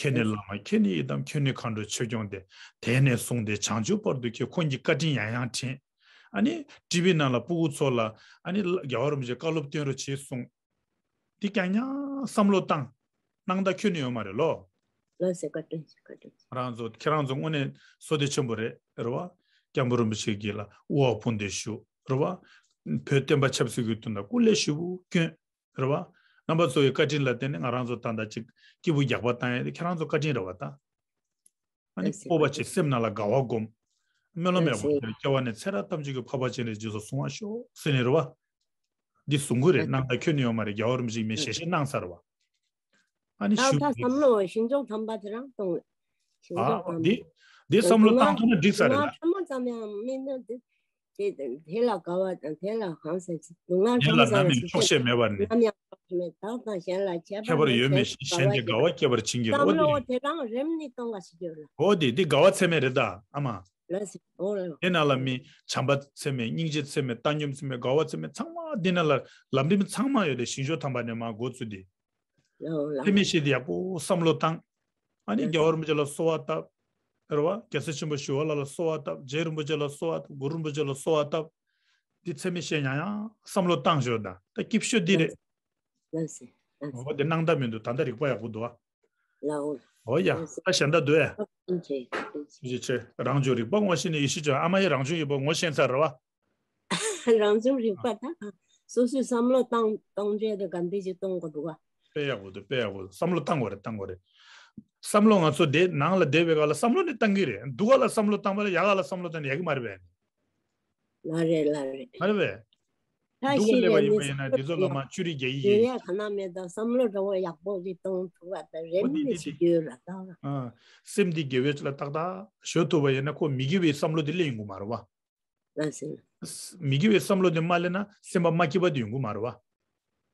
ཁྱེད་ནི་བླ་མ་ཁྱེད་ནི་ཡི་དམ་ཁྱེད་ནི་མཁའ་འགྲོ་ཆོས་སྐྱོང་སྟེ། དེང་ནས་བཟུང་སྟེ་བྱང་ཆུབ་བར་དུ་ཁྱེད་ཁོང་གི་བཀའ་དྲིན་ཡང་ཡང་དྲན། ཨ་ནི་ཊི་ཝི་ནང་ལ་སྤུ་གུ་ཚོ་ལ་ཨ་ནི་རྒྱལ་བ་རིན་པོ་ཆེ་བཀའ་སློབ་སྟོན་རོགས་བྱེད་གསུངས། འདི་རྐྱང་རྐྱང་བསམ་བློ་བཏང་། སྣང་དག་ཁྱོན་ནས་ཡོད་མ་རེད་ལོ། ལགས་སེ། བཀའ་དྲིན་ཆེ། བཀའ་དྲིན་ཆེ། ང་རང་ཚོ་ཁྱེད་རང་ཚོ་དངོས་གནས་བསོད་བདེ་ཆེན་པོ་རེད། རེད་བ། སྐྱབས་མགོན་རིན་པོ་ཆེ་གིས་ལ་དབུ་བ་དཔུང་འདེགས་ཞུ། རེད་བ། བོད་བསྟན་པ་ཆབ་སྲིད་ཀྱི་དོན་དུ་སྐུ་ལས་ཞེ་པོ་བསྐྱོན། རེད་བ། རྣམ་པ་ཚོ་ཡི་བཀའ་དྲིན་ལ་བརྟེན་ནས་ང་རང་ཚོ་ད་ལྟ་ཅིག་སྐྱིད་པོ་རྒྱག་པ་བཏང་ཡ་དེ་ཁྱེད་རང་ཚོ་བཀའ་དྲིན་རེད་བ་ད། ཨ་ནི་སྤོབས་པ་བྱེད། སེམས་ནང་ལ་དགའ་བ་སྒོམ། སྨོན་ལམ་ཡག་པོ་བྱེད། སྐྱེ་བ་ནས་ཚེ་རབས་ཐམས་ཅད་ཀྱི་འཕགས་པ་སྤྱན་རས་གཟིགས་སུ་གསོལ་བ་ཤོག་ཟེར་ནས་རེད་བ། འདི་གསུང་གི་རེད། གནང་ད་ཁྱོན་ནས་ཡོད་མ་རེད། རྒྱལ་བ་རིན་པོ་ཆེས་མི་ཞལ་བཞེས་གནང་ཚར་བ། ཨ་ནི་ད་ཞུ་ད་བསམ་བློ་ཞིང་སྦྱོང་དམ་པ་དེ་རང་གཏོང་། ཞིང་སྦྱོང་ཨ་དམ་འདི་འདི་བསམ་བློ་བཏང་ཐུབ་ན་འགྲིག་ས་རེད་ལ། ཕྲ་མོ་ཙམ་ཡང་མིན་ན་འདི་དེ་དེ་ལ་དགའ་བ་དང་དེ་ལ་གང་ཟེར་ཅིག་སྡུག་བསྔལ་ཕྲ་མོ་ཙམ་ཡང་ཞིག་སྐྱེ་ནམ་ཡང་ཆོག་ཤེས་མེད་པར་ནི། ནམ་ཡང་ཆོག་ཤེས་མེད། བདག་དང་གཞན་ལ་ཁྱད་པར་ཡོད་མེད་བཞིན་གཞན་དེ་དགའ་བ་སྐྱེད་པར་བྱིན་གྱིས་རློབས། བསམ་བློ་དེ་རང་རེམ་ནི་གཏོང་ག་ཞིག་ཡོད་ལ། འོ་དེ་དེ་དགའ་བ་ཚད་མེད་རེད་ད་ཨ་མ། ལགས་སོ། འོ་ལགས། དེ་ནང་ལ་མི་བྱམས་པ་ཚད་མེད། སྙིང་རྗེ་ཚད་མེད། བཏང་སྙོམས་ཚད་མེད། དགའ་བ་ཚད་མེད། ཚང་མ་དེ་ནང་ལ་ལམ་རིམ་ཚང་མ་ཡོད་དེ་ཞིང་སྦྱོང་དམ་པ་ནས་མར་འགོ་བཙུགས་ཏེ། ལགས་འོ་ལགས། ཚད་མེད་བཤད་དེ་ཡག་པོ་བསམ་བློ་བཏང་། ཨ་ནི་ལགས་རྒྱལ་བ་རིན་པོ་ཆེ་ལ་གསོལ་བ་བཏབ། རེད་བ། རྒྱལ་སྲས་ཆེན་པོ་ཞི་བ་ལྷ་ལ་གསོལ་བ་བཏབ། རྗེ་རིན་པོ་ཆེ་ལ་གསོལ་བ་བཏབ། གུ་རུ་རིན་པོ་ཆེ་ལ་གསོལ་བ་བཏབ། འདི་ཚད་མེད་བཤད་ཡང་ཡང་བསམ་བློ་བཏང་ཞོར་དང་ད་སྐྱིད་ཤོས་འདི་རེད། ལགས་སོ། ལགས་སོ། འོ་དེ་སྣང་དག་མི་འདུག་ད་ལྟ་རིག་པ་ཡག་པོ་འདུག་ཨ། ལགས་འོ། འོ་ཡ། ལགས་སོ། ད་གཞན་དག་འདུག་ཨེ། ཐུགས་རྗེ་ཆེ། ཐུགས་རྗེ་ཆེ། རང་བྱུང་རིག་པ་ངོ་ཤེས་ནས་ཡེ་ཤེས་ཅན། ཨ་མ་ཡི་རང་བྱུང་ཡིན་པ་ངོ་ཤེས་ཚར་རེད་བ། རང་བྱུང་རིག་པ་ད་སོ་སོའི་བསམ་བློ་བཏང་གཏོང་བྱས་དེ་ག་འདི་ཅིག་གཏོང་དགོས་འདུག་ག། དཔེ་ཡག་པོ་འདུག་དཔེ་ཡག་པོ་འདུག་བསམ་བློ་བཏང་དགོས་རེད། བཏང་དགོས་རེད། བསམ་བློ་ང་ཚོ་དེ་ནང་ལ་བསྡད་པའི་སྐབས་ལ་བསམ་བློ་ནི་བཏང་གི་རེད། སྡུག་ག་ལ་བསམ་བློ་བཏང་བ་ལ་ཡག་ག་ལ་བསམ་བློ་བཏང་ན་ཡག་གི་མ་རེད་པས། ལགས་རེད་ལགས་རེད། མ་རེད་པས། ད་སྡུག་ག་ཤི་སླེབས་པ་བའི་ཡིན་པ་མི་ཡིན་ན་འདི་ཚོ་ལ་མ་བཅུ་རིག་རྒྱ་ཡིག་ཡོད་ཡིན་ཡ་ག་ན་མེད་ད་བསམ་བློ་འདྲ་བོ་ཡག་པོ་ཅིག་གཏོང་ཐུབ་པ་ད་རེམ་ནི་ཅིག་ཡོད་ལ་ད། ཨ། སེམས་འདི་དགེ་བའི་ལ་ཏག་ཏག་ཞོ་ཐུབ་པ་ཡིན་ན་ཁོ་མི་དགེ་བའི་བསམ་བློ་དེ་སླེབས་ཡོང་གི་མ་རེད་བ། ལགས་སོ། མི་དགེ་བའི་བསམ་བློ་དེ་མ་སླེབས་ན་སེམས་པ་མ་སྐྱིད་པ་དེ་ཡོང་གི་མ་རེད་བ།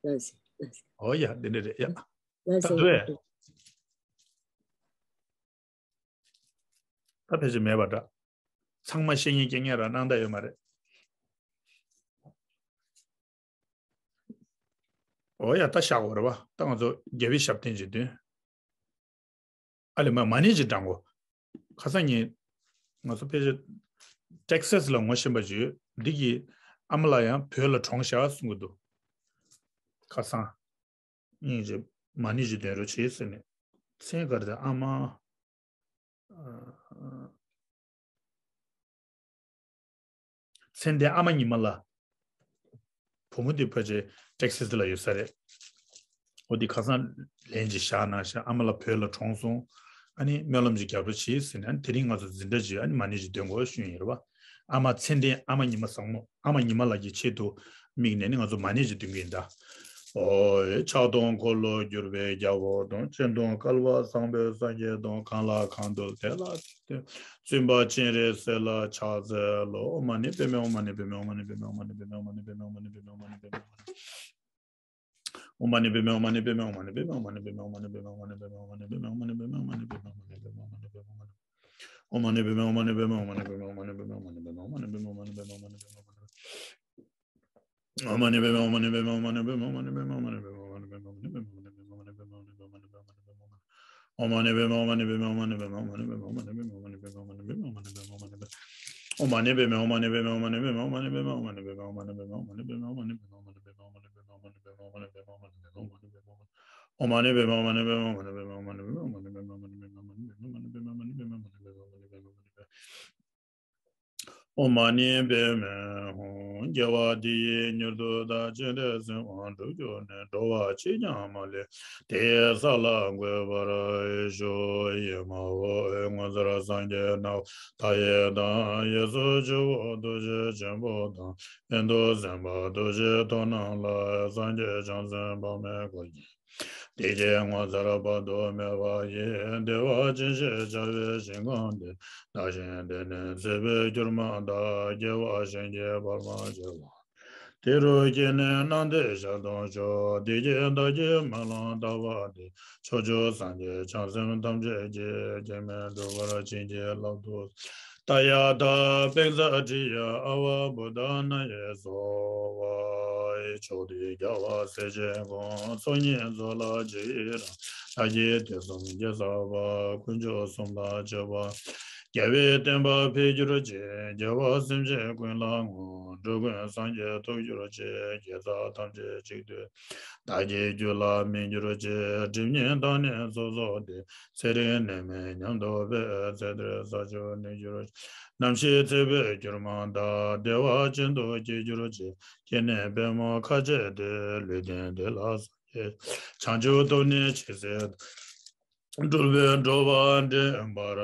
ལགས་སོ། ལགས་སོ། ཨོ་ཡ་དེ་འདྲ་རེད་ཡ། ལགས་སོ། ད་དུ་བས། ད་ཕལ་ཆེར་མེད་པ་འདྲ། ཚང་མ་བཤད་ཉན་སྐྱེ་ཉན་ར་སྣང་དག་ཡོད་མ་རེད། ཨོ་ཡ་ད་བཞག་དགོས་རེད་བ། ད་ང་ཚོ་རྒྱལ་བའི་ཞབས་བརྟན་གྱི་དོན། ཨ་ལེ་མ་མ་ཎི་ཅིག་བགྲང་གོ། ཁ་སང་ཉིན་ང་ཚོ་ཕལ་ཆེར་ཊེག་སཱས་ལ་ངོ་ཤེས་པ་ཅིག་ཡོད། འདི་གི་ཨ་མ་ལགས་ཡང་བོད་ལ་གྲོངས་ཤག་གསུང་གི་འདུག་ཁ་སང་ཉིན་ཅིག་མ་ཎི་ཅིག་འདོན་རོགས་བྱེད་ཟེར་ནས། མཚན་ག་རེ་ད་ཨ་མ། མཚན་ལྡན་ཨ་མ་ཉི་མ་ལགས། བུ་མོ་འདི་ཕལ་ཆེར་ཊེག་སཱས་ལ་ཡོད་ས་རེད། འོ་འདི་ཁ་སང་ལན་ཅིག་བཞག་གནང་ཤག་ཨ་མ་ལགས་བོད་ལ་གྲོངས་སོང་། ཨ་ནི་སྨོན་ལམ་ཅིག་རྒྱབ་རོགས་བྱེད་ཟེར་ནས། ཨ་ནི་དེ་རིང་ང་ཚོ་འཛིན་གྲྭ་ཅིག་ཨ་ནི་མ་ཎི་ཅིག་འདོན་དགོས་ཞུས་ཡིན་རེད་བ། ཨ་མ་མཚན་ལྡན་ཨ་མ་ཉི་མ་བཟང་མོ་ཨ་མ་ཉི་མ་ལགས་ཀྱི་ཆེད་དུ་དམིགས་ནས་ནི་ང་ཚོ་མ་ཎི་ཅིག་འདོན་གྱི་ཡིན་ད། ཨོ་ཡེ། ཕྱག་སྟོང་འཁོར་ལོ་བསྒྱུར་བའི་རྒྱལ་པོ་དང་། སྤྱན་སྟོང་བསྐལ་པ་བཟང་པོའི་སངས་རྒྱས་དང་། གང་ལ་གང་འདུལ་དེ་ལ་དེ་བརྩོན་པ་སྤྱན་རས་གཟིགས་ལ་ཕྱག་འཚལ་ལོ། ཨོཾ་མ་ཎི་པདྨེ་ཧཱུྃ། མ་ཎི་པདྨེ་ཧཱུྃ། མ་ཎི་པདྨེ་ཧཱུྃ། མ་ཎི་པདྨེ་ཧཱུྃ། མ་ཎི་པདྨེ་ཧཱུྃ། མ་ཎི་པདྨེ་ཧཱུྃ། ཨོཾ་མ་ཎི་པདྨེ་ཧཱུྃ། མ་ཎི་པདྨེ་ཧཱུྃ། མ་ཎི་པདྨེ་ཧཱུྃ། མ་ཎི་པདྨེ་ཧཱུྃ། མ་ཎི་པདྨེ་ཧཱུྃ། མ་ཎི་པདྨེ་ཧཱུྃ། མ་ཎི་པདྨེ་ཧཱུྃ། ཨོཾ་མ་ཎི་པདྨེ་ཧཱུྃ། དགེ་བ་འདི་ཡིས་མྱུར་དུ་བདག་སྤྱན་རས་གཟིགས་དབང་འགྲུབ་གྱུར་ནས། འགྲོ་བ་གཅིག་ཀྱང་མ་ལུས་དེའི་ས་ལ་འགོད་པར་ཤོག་ཨེ་མ་ཧོ། ངོ་མཚར་སངས་རྒྱས་སྣང་བ་མཐའ་ཡས་དང་། གཡས་སུ་ཇོ་བོ་རྡོ་རྗེ་ཆེན་པོ་དང་། གཡོན་དུ་སེམས་དཔའ་རྡོ་རྗེ་ཐོབ་རྣམས་ལ། སངས་རྒྱས་བྱང་སེམས་དཔག་མེད་འཁོར་གྱིས། དེ་སྐད་ངོ་མཚར་དཔག་ཏུ་མེད་པ་ཡི། བདེ་བ་ཅན་ཞེས་བྱ་བའི་ཞིང་ཁམས་འདིར། བདག་གཞན་བདེ་གནས་འཚོ་བའི་རྒྱུར་མ་ལྟ། སྐྱེ་བ་གཞན་གྱིས་བར་མ་ཆོད་པ། དེ་རུ་སྐྱེས་ནས་སྣང་མཐའི་ཞལ་མཐོང་ཤོག་དེ་སྐད་བདག་གིས་སྨོན་ལམ་བཏབ་པ་འདི། ཕྱོགས་བཅུའི་སངས་རྒྱས་བྱང་སེམས་ཐམས་ཅད་ཀྱིས། གེགས་མེད་འགྲུབ་པར་བྱིན་གྱིས་བརླབ་ཏུ། ཏདྱ་ཐཱ། བཛྲ་ཏྲི་ཡ་ཨ་ཝ་བོ་དྷ་ན་ཡེ་སྭཱ་ཧཱ། ཕྱོགས་དུས་རྒྱལ་བ་སྲས་ཆེན་ཀུན། ཚོགས་གཉིས་རྫོགས་ལ་རྗེས་ཡི་རང་། བདག་གིས་དུས་གསུམ་དགེ་བསགས་པ། དཀོན་མཆོག་གསུམ་ལ་མཆོད་པ། རྒྱལ་བའི་བསྟན་པ་འཕེལ་གྱུར་ཅིག་རྒྱལ་བ་སེམས་ཅན་ཀུན་ལ་བསྔོ། འགྲོ་ཀུན་སངས་རྒྱས་ཐོབ་གྱུར་ཅིག་དགེ་རྩ་ཐམས་ཅད་གཅིག་ཏུ། བདག་གི་རྒྱུད་ལ་སྨིན་གྱུར་ཅིག་སྒྲིབ་གཉིས་དག་ནི་ཚོགས་རྫོགས་ཏེ། ཚེ་རིང་ནད་མེད་ཉམས་རྟོགས་པའི། ཚེ་འདིར་ས་ཆུ་ནུས་གྱུར་ཅིག་རྣམ་ཤེས་ཚེ་འཕོས་གྱུར་མ་ཐག་བདེ་བ་ཅན་དུ་སྐྱེ་གྱུར་ཅིག་སྐྱེས་ནས་པདྨོ་ཁ་ཕྱེ་སྟེ། ལུས་རྟེན་འདི་ལ་སངས་རྒྱས། བྱང་ཆུབ་ཐོབ་ནས་ཇི་སྲིད། འགྲུབ་པའི་འགྲོ་བ་འདྲེན་པར་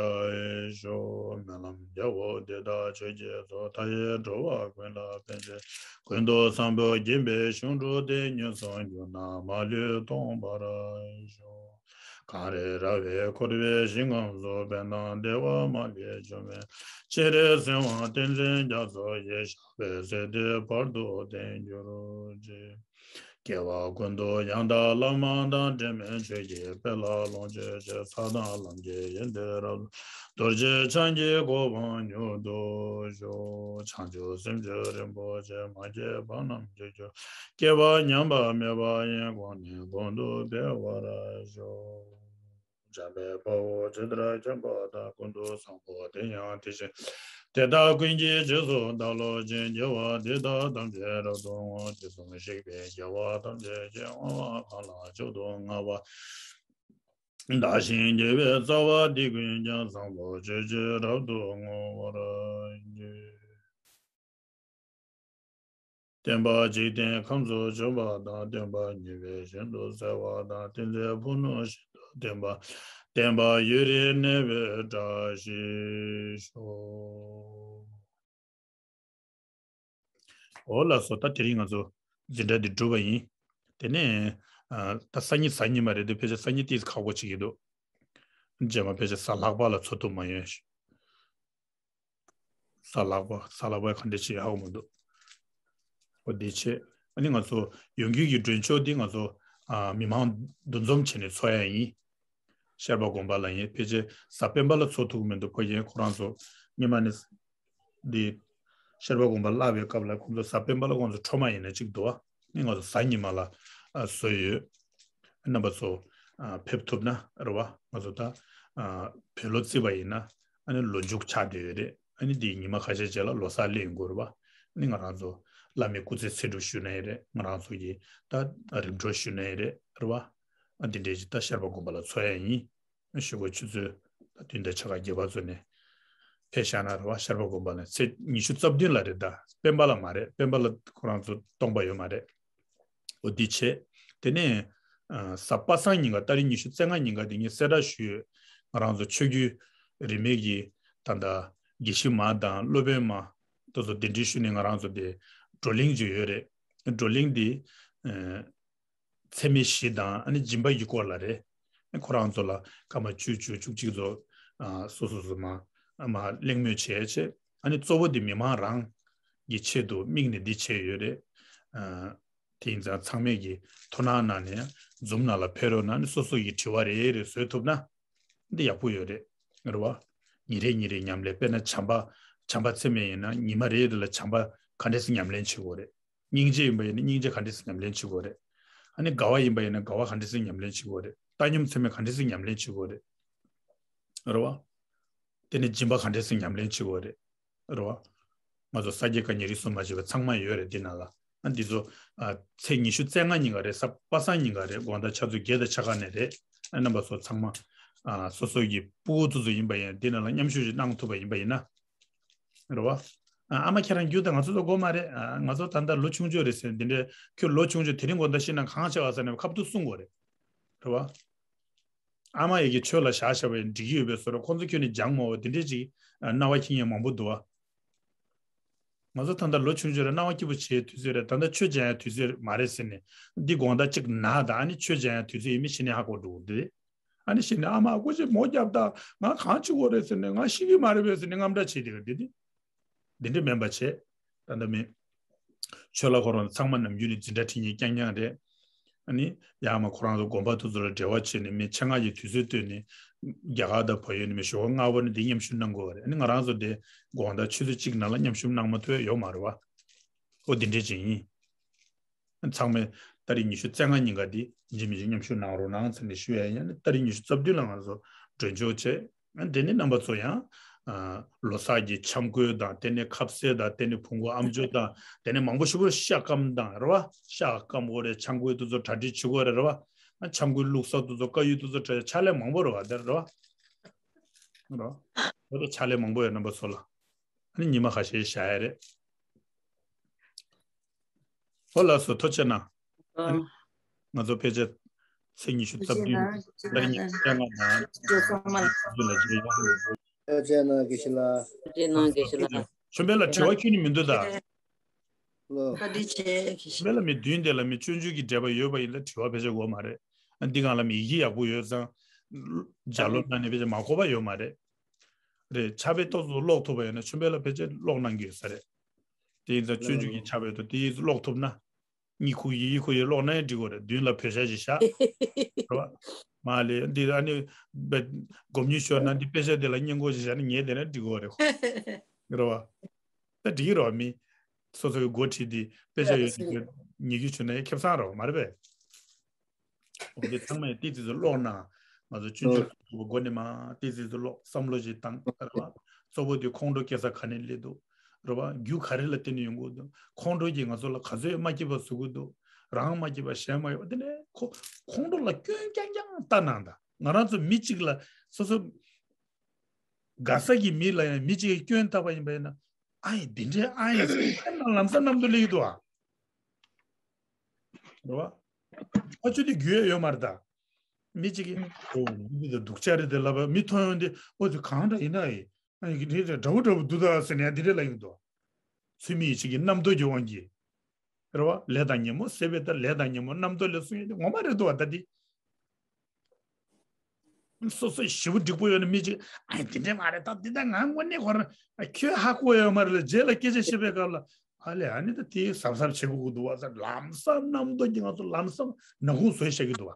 ཤོག་སྨོན་ལམ་རྒྱལ་པོ་འདི་དག་ཆོས་ཀྱི་མཚོ། མཐའ་ཡས་འགྲོ་བ་ཀུན་ལ་ཕན་ཕྱིར། ཀུན་ཏུ་བཟང་པོ་བརྒྱན་པའི་གཞུང་དྲུག་དེ། ཉོན་སུམ་གྱུར་ན་མ་ལུས་མཐོང་བར་ཤོག་གངས་རི་ར་བས་བསྐོར་བའི་ཞིང་ཁམས་སུ། ཕན་དང་བདེ་བ་མ་ལུས་འབྱུང་བའི། སྤྱན་རས་གཟིགས་དབང་བསྟན་འཛིན་རྒྱ་མཚོ་ཡི། ཞབས་པད་སྲིད་མཐའི་བར་དུ་བརྟན་གྱུར་ཅིག་སྐྱེ་བ་ཀུན་ཏུ་ཡང་དག་བླ་མ་དང་། འབྲལ་མེད་ཆོས་ཀྱི་དཔལ་ལ་ལོངས་སྤྱོད་ཅིང་། ཚངས་དང་ལམ་གྱི་ཡོན་ཏན་རབ་ཏུ། རྡོ་རྗེ་འཆང་གི་གོ་འཕང་མྱུར་ཐོབ་ཤོག་བྱང་ཆུབ་སེམས་མཆོག་རིན་པོ་ཆེ། མ་སྐྱེས་པ་རྣམས་སྐྱེ་གྱུར། སྐྱེས་པ་ཉམས་པ་མེད་པ་ཡི། གོང་ནས་གོང་དུ་འཕེལ་བར་ཤོག་འཇམ་དཔལ་དཔའ་བོས་ཇི་ལྟར་མཁྱེན་པ་དང་། ཀུན་ཏུ་བཟང་པོ་དེ་ཡང་དེ་བཞིན་ཏེ། དེ་དག་ཀུན་གྱི་རྗེས་སུ་བདག་སློབ་ཅིང་། དགེ་བ་འདི་དག་ཐམས་ཅད་རབ་ཏུ་བསྔོ། དུས་གསུམ་གཤེགས་པའི་རྒྱལ་བ་ཐམས་ཅད་ཀྱིས། བསྔོ་བ་གང་ལ་མཆོག་ཏུ་བསྔགས་པ། བདག་གཞན་དགེ་བའི་རྩ་བ་འདི་ཀུན་ཀྱང་། བཟང་པོ་སྤྱོད་ཕྱིར་རབ་ཏུ་བསྔོ་བར་བགྱི། སྟོན་པ་འཇིག་རྟེན་ཁམས་སུ་བྱོན་པ་དང་། སྟོན་པ་ཉེ་བའི་ཞིང་དུ་གསལ་བ་དང་། བསྟན་འཛིན་ཕུ་ནུ་ཞིང་དུ་སྟོན་པ། བསྟན་པ་ཡུན་རིང་གནས་པའི་བཀྲ་ཤིས་ཤོག་འོ་ལགས་སོ། ད་དེ་རིང་ང་ཚོ་འཛིན་གྲྭ་འདི་གྲུབ་པ་ཡིན། དེ་ནས་ཨ་ད་སང་ཉིན་གཟའ་ཉི་མ་རེད་དེ། ཕལ་ཆེར་སང་ཉིན་ཏིས་ཁག་པོ་ཅིག་ཡིན་འདུག་རྗེས་མ་ཕལ་ཆེར་གཟའ་ལྷག་པ་ལ་ཚོགས་ཐུབ་མ་ཡོང་ཞིག་གཟའ་ལྷག་པ། གཟའ་ལྷག་པ་ག་འདྲ་ཞིག་ཧ་གོ་མི་འདུག་འོ་དེ་བྱས། ཨ་ནི་ང་ཚོ་ཡོང་རྒྱུ་གི་མགྲོན་ཆོག་འདི་ང་ཚོ་ཨ་མི་མང་འདུ་འཛོམས་བྱས་ནས་ཚོགས་ཡ་ཡིན། ཤར་པ་དགོན་པ་ལ་ཡིན། ཕལ་ཆེར་གཟའ་སྤེན་པ་ལ་ཚོགས་ཐུབ་ཀྱི་མི་འདུག་ཕ་གིར་ཁོ་རང་ཚོ་སྔོན་མ་ནས་འདི་ཤར་པ་དགོན་པ་བརླག་པའི་སྐབས་ལ་ཁོང་ཚོ་གཟའ་སྤེན་པ་ལ་ཁོང་ཚོ་འཕྲོ་མ་ཡིན་ན་གཅིག་འདུག་ཨ་ནི་ང་ཚོ་གཟའ་ཉི་མ་ལ་ཨ་བཟོས་ཡོད། རྣམ་པ་ཚོ་ཨ་ཕེབས་ཐུབ་ན་རེད་བ། ང་ཚོ་ད་ཨ་བོད་ལོ་བརྩིས་པ་ཡིན་ན་ཨ་ནི་ལོ་མཇུག་ཆགས་བསྡད་ཡོད་རེད། ཨ་ནི་དེའི་ཉི་མ་ཁ་ཤས་རྗེས་ལ་ལོ་གསར་སླེབས་ཡོང་གི་རེད་བ། ཨ་ནི་ང་རང་ཚོ་བླ་མའི་སྐུ་ཚེ་ཚེ་སྒྲུབ་ཞུ་ན་ཡིན་རེད། ང་རང་ཚོ་གི་ད་རིམ་གྲོ་ཞུ་ན་ཡིན་རེད། རེད་བ། ཨ་འདི་འདྲའི་ཅིག་ད་ཤར་པ་དགོན་པ་ལ་ཚོགས་ཡ་ཡིན། ཞུ་གོ་ཆུ་ཚོད་ད་བདུན་དང་ཕྱེད་ཀ་བརྒྱད་པ་ཚོ་ནས་ཕེབས་བཞག་ན་རེད་བ། ཤར་པ་དགོན་པ་ལ་ཚེས་ཉི་ཤུ་རྩ་བདུན་ལ་རེད། ད་སྤེན་པ་ལ་མ་རེད། སྤེན་པ་ལ་ཁོ་རང་ཚོ་སྟོང་པ་ཡོད་མ་རེད། འོ་འདི་བྱས། དེ་ནས་ཨ་གཟའ་པ་སངས་ཉིན་ཀ་ཏ་རིག་ཉི་ཤུ་རྩ་ལྔ་ཉིན་ཀ་དེ་ངས་གསལ་བསྒྲགས་ཞུས་ཡོད། ང་རང་ཚོ་ཆོས་བརྒྱུད་རིས་མེད་ཀྱི་ད་ལྟ་དགེ་བཤེས་མ་དང་སློབ་དཔོན་མ་དེ་ཚོ་གདན་འདྲེན་ཞུས་ནས་ང་རང་ཚོ་དེ་བགྲོ་གླེང་ཅིག་ཡོད་རེད། བགྲོ་གླེང་འདི་ཨ་ཚད་མེད་བཞི་དང་ཨ་ནི་སྦྱིན་པ་གི་སྐོར་ལ་རེད། ཁོ་རང་ཚོ་ལ་སྐར་མ་བཅུ་བཅུ་བཅུ་གཅིག་ཚོ་ཨ་སོ་སོ་སོ་མ་མ་གླེང་མོལ་བྱས་བྱས། ཨ་ནི་གཙོ་བོ་དེ་མི་མང་རང་གི་ཆེད་དུ་དམིགས་ནས་འདི་བྱས་ཡོད་རེད། ཨ་དེ་ཡིན་ཙང་ཚང་མས་ཀྱི་དོ་སྣང་གནང་ནས་འཛུམ་ནང་ལ་ཕེབས་རོགས་གནང་། ཨ་ནི་སོ་སོ་ཡི་དྲི་བ་རེ་རེ་བཟོས་ཐུབ་ན་འདི་ཡག་པོ་ཡོད་རེད། རེད་བ། ཉིན་རེ་ཉིན་རེ་ཉམས་ལེན། དཔེར་ན་བྱམས་པ། བྱམས་པ་ཚད་མེད་ཡིན་ན་ཉི་མ་རེ་རེ་ལ་བྱམས་པ་ག་འདྲ་ཞིག་ཉམས་ལེན་བྱེད་དགོས་རེད། སྙིང་རྗེ་ཡིན་པ་ཡིན་ན་སྙིང་རྗེ་ག་འདྲ་ཞིག་ཉམས་ལེན་བྱེད་དགོས་རེད། ཨ་ནི་དགའ་བ་ཡིན་པ་ཡིན་ན་དགའ་བ་ག་འདྲ་ཞིག་ཉམས་ལེན་བྱེད་དགོས་རེད། བཏང་སྙོམས་ཚད་མེད་ག་འདྲ་ཞིག་ཉམས་ལེན་བྱེད་དགོས་རེད། རེད་བ། དེ་ནས་སྦྱིན་པ་ག་འདྲ་ཞིག་ཉམས་ལེན་བྱེད་དགོས་རེད། རེད་བ། ང་ཚོ་ས་དགེ་བཀའ་རྙིང་རིས་སུ་མ་ཆད་པ་ཚང་མ་ཡོད་རེད་འདི་ནང་ལ། ཨ་འདི་ཚོ་ཨ་ཚེས་ཉི་ཤུ་རྩ་ལྔ་ཉིན་ཀ་རེད། གཟའ་པ་སངས་ཉིན་ཀ་རེད། དགོང་དག་ཆུ་ཚོད་བརྒྱད་དང་ཕྱེད་ཀ་ནས་རེད། ཨ་རྣམ་པ་ཚོ་ཚང་མ་ཨ་སོ་སོ་གི་སྤུ་གུ་ཚོ་ཚོ་ཡིན་པ་ཡིན་ན་འདི་ནང་ལ་མཉམ་ཞུགས་ཤིག་གནང་ཐུབ་པ་ཡིན་པ་ཡིན་ན། རེད་བ། ཨ་ཨ་མ་ཁྱེད་རང་རྒྱུགས་དང་། ང་ཚོ་ཚོ་དགོས་མ་རེད། ཨ་ང་ཚོ་ད་ལྟ་ལོ་ཆུང་ཆུང་རེད་ཟེར། འདི་འདྲའི་ཁྱོད་ལོ་ཆུང་ཆུང་དེ་རིང་དགོང་དག་ཤི་ན་གང་བྱེད་བ་ཟེར་ནས་ཁ་ཐུག་གསུང་དགོས་རེད། རེད་བ། ཨ་མ་ཡི་གེ་ཆོས་ལ་བཞག་བཞག་པ་ཡིན་འགྲིག་གི་ཡོད་པའི་བཟོ་འདྲ། ཁོང་ཚོ་ཁྱོད་ནི་སྦྱང་མ་འོ་དེ་འདྲས་ཅིག་ཨ་རྣ་བ་འཁྱེར་མཁན་མང་པོ་འདུག་བ། ང་ཚོ་ད་ལྟ་ལོ་ཆུང་ཆུང་རེད། རྣ་བ་སྐྱིད་པོ་བྱེད་དུས་ཚོད་རེད། ད་ལྟ་ཆོས་སྦྱང་ཡ་དུས་ཚོད་མ་རེད་ཟེར་ནས། འདི་དགོང་དག་ཅིག་ན་ད་ཨ་ནི་ཆོས་སྦྱང་ཡ་དུས་ཚོད་ཡིན་མིན་ཤེས་ནས་ཧ་གོ་འགྲོ་གི་འདུག་ཨ་ནི་ཤེས་ནས་ཨ་མ་སྐུ་མཁྱེན་མོ་རྒྱབ་ད་ང་གང་བྱེད་དགོས་རེད་ཟེར་ནས། ང་ཤེས་ཀྱི་མ་རེད་པས་ཟེར་ནས་དངངས་སྐྲག་བྱེད་བསྡད་ཀྱི་འདུག་འདི་འདྲ་མིན་པ་བྱས། ད་ལྟ་མི་ཆོས་ལ་ཁོ་རང་ཚང་མ་ནམ་རྒྱུན་ནས་འཛིན་གྲྭ་ཁྲིད་མཁན་རྐྱང་རྐྱང་རེད། ཨ་ནི་ཡང་མ་ཁོ་རང་ཚོ་དགོན་པ་དེ་ཚོ་ལ་འབྲེལ་བ་བྱས་ནས། མི་ཆེད་མངགས་ཀྱི་དུས་ཚོད་བཏོན་ནས་རྒྱ་གར་དང་བལ་ཡུལ་ནས་མི་ཞོགས་པ་སྔ་པོ་ནས་དེ་མཉམ་ཞུགས་གནང་དགོས་པ་རེད། ཨ་ནི་ང་རང་ཚོ་དེ་དགོང་དག་ཆུ་ཚོད་གཅིག་ནང་ལ་མཉམ་ཞུགས་གནང་མ་ཐུབ་ཡ་ཡོད་མ་རེད་བ། ཨོ་དེ་འདྲས་ཅིག་ཡིན། ཚང་མས་ཏ་རིག་ཉི་ཤུ་རྩ་ལྔ་ཉིན་ཀ་འདི་ཡིན་གཅིག་མིན་གཅིག་མཉམ་ཞུགས་གནང་རོགས་གནང་ཟེར་ནས་ཞུ་ཡ་ཡིན། ཏ་རིག་ཉི་ཤུ་རྩ་བདུན་ལ་ང་ཚོ་མགྲོན་འཇོག་བྱས། དེ་ནས་རྣམ་པ་ཚོ་ཡང་ ཨ་ལོ་གསར་གྱི་ཆང་བསྐོལ་དང་། དེ་ནས་ཁབ་སེར་དང་། དེ་ནས་བོང་གུ་ཨམ་ཅོག་དང་། དེ་ནས་མང་པོ་ཞིག་པོ་ཤ་སྐམ་དང་རེད་བ། ཤ་སྐམ་དགོས་རེད། ཆང་བསྐོལ་དེ་ཚོ་གྲ་སྒྲིག་བྱེད་དགོས་རེད་རེད་བ། ཨ་ཆང་བསྐོལ་བླུགས་ས་དེ་ཚོ་དཀར་ཡོལ་དེ་ཚོ་གྲ་ཕྱག་ལས་མང་པོ་རེད་བ། དེ་རེད་བ། རེད་བ། འོ་དེ་ཕྱག་ལས་མང་པོ་ཡོད། རྣམ་པ་ཚོ་ལ་ཨ་ནི་ཉི་མ་ཁ་ཤས་བཞག་ཡ་རེད། ཨོ་ལགས་སོ། ཐུགས་རྗེ་གནང་། ཨ་ནི་ང་ཚོ་ཕལ་ཆེར་ཚེས་ཉི་ཤུ་རྩ་བདུན། ཏ་རིག་ཉི་ཤུ་རྩ་ལྔ་དང་། ཐུགས་རྗེ་གནང་། ཐུགས་རྗེ་གནང་། དགེ་བཤེས་ལགས། ཐུགས་རྗེ་གནང་། དགེ་བཤེས་ལགས། ཆོས་འཕེལ་ལ་དྲི་བ་ཁྱོན་ནས་མི་འདུག་ད། ལོ། བཀའ་དྲིན་ཆེ། ཆོས་འཕེལ་ལ་མི་བདུན་དེ་ལ་མི་སྤྱོད་འཇུག་གི་འགྲེལ་པ་ཡོད་པ་ཡིན་ན་དྲི་བ་ཕལ་ཆེར་དགོས་མ་རེད། ཨ་འདི་སྒང་ལ་མི་ཡི་གེ་ཡག་པོ་ཡོད་ཙང་། ལྗགས་ཀློག་གནང་ནས་ཕལ་ཆེར་མ་གོ་བ་ཡོད་མ་རེད། རེད། ཕྱག་དཔེ་ཏོག་ཙམ་ཀློག་ཐུབ་པ་ཡོད་ན་ཆོས་འཕེལ་ལ་ཕལ་ཆེར་ཀློག་གནང་གི་ཡོད་ས་རེད། དེ་ཡིན་ཙང་སྤྱོད་འཇུག་གི་ཕྱག་དཔེ་དང་དེ་ཡིས་ཀློག་ཐུབ་ན། གཉིས་ཁུག་ཡི་ཡི་ཁུག་ཡི་ཀློག་ན་ཡང་འགྲིག་གི་རེད། མདུན་ལ་བོད་ཞྭ་ཞིག་བཞག་རེད་བ། མ་ལས་འདི་ཨ་ནི་སྒོམ་ཉུལ་ཤོར་ན་འདི་དཔེ་ཆ་དེ་ལ་སྙན་གོ་ཞིག་བཞག་ན་ངས་བལྟས་ན་འགྲིག་གི་རེད། རེད་བ། ད་འགྲིག་གི་རེད་བ། མི་སོ་སོའི་འགོ་ཁྲིད་དེ་དཔེ་ཆ་ཡོད་དེ་ཉེ་རྒྱུ་བྱུང་ན་ཡང་ཁེ་བཟང་རེད་བ། མ་རེད་པས། འོ་དེ་ཚང་མས་ཏོག་ཙམ་ཀློག་ན། ང་ཚོ་སྤྱོད་འཇུག་གི་མགོ་ནས་མར་ཏོག་ཙམ་ཀློག་བསམ་བློ་ཞིག་བཏང་རེད་བ། གཙོ་བོ་དེ་ཁོང་ཁྲོ་སྐྱེ་ས་ག་ནས་སླེབས་འདུག་རེད་བ། རྒྱུ་ག་རེ་ལ་བརྟེན་ནས་ཡོང་གི་འདུག་ཁོང་ཁྲོ་གིས་ང་ཚོ་ལ་ག་ཚོད་མ་སྐྱིད་པ་བཟོ་གི་འདུག་རང་མ་སྐྱིད་པ་གཞན་མ་སྐྱིད་པ། དེ་ནས་ཁོ་ཁོང་ཁྲོ་ལ་སྐྱོན་རྐྱང་རྐྱང་བལྟས་གནང་། ད་ང་རང་ཚོ་མི་གཅིག་ལ་སོ་སོ་དགའ་ས་གི་མི་ལ་ཡང་མི་གཅིག་གིས་སྐྱོན་བཏགས་པ་ཡིན་པ་ཡིན་ན། ཨ་ཡི་འདི་འདྲའི་ཨ་ཡི་ཟེར་ལམ་སང་རྣམ་རྟོག་སླེབས་ཀྱི་འདུག་ཨ། རེད་བ། ཕ་ཆོས་དེ་རྒྱུས་ཡོད་མ་རེད་ད། མི་གཅིག་གིས་ཨོ་འདི་འདི་སྡུག་ཅག་རེད་དེ་ལབ་པ་མི་མཐོང་ཡོང་དུས། ཨོ་དེ་གང་འདྲ་ཡིན་ན་ཡི་ཨ་ཡི་འདི་འདྲ་འདྲ་བོ་འདྲ་བོ་འདུག་ད་ཟེར་ནས་འདི་འདྲ་ལབ་ཀྱི་འདུག་ཚུལ་མིན་ཡིད་བྱེད་ཀྱི་རྣམ་རྟོག་གི་དབང་གིས། རེད་བ། ལས་དང་ཉོན་མོངས་ཟད་པའི་ལྟར། ལས་དང་ཉོན་མོངས་རྣམ་རྟོག་ལས་གསུངས་ཡོད་དེ་ངོ་མ་རེད་འདུག་བ། ད་འདི། སོ་སོ་ཞེ་པོ་འགྲིག་པོ་ཡོད་ན་མི་གཅིག་ཨ་དེ་འདྲ་མ་རེད་ད། འདི་ད་ང་དངོས་གནས་ཁོ་རང་ཁྱོད་ཧ་གོ་ཡོད་མ་རེད་ལ། རྗེས་ལ་སྐད་ཆ་བཤད་པའི་སྐབས་ལ་ཨ་ལས་ཨ་ནི་ད་དེ་གཟབ་གཟབ་བྱེད་དགོས་ཀྱི་འདུག་བ་ཟེར། ལམ་སང་རྣམ་རྟོག་གིས་ང་ཚོ་ལམ་སང་ནག་ཁུང་བཟོས་བཞག་གི་འདུག་བ།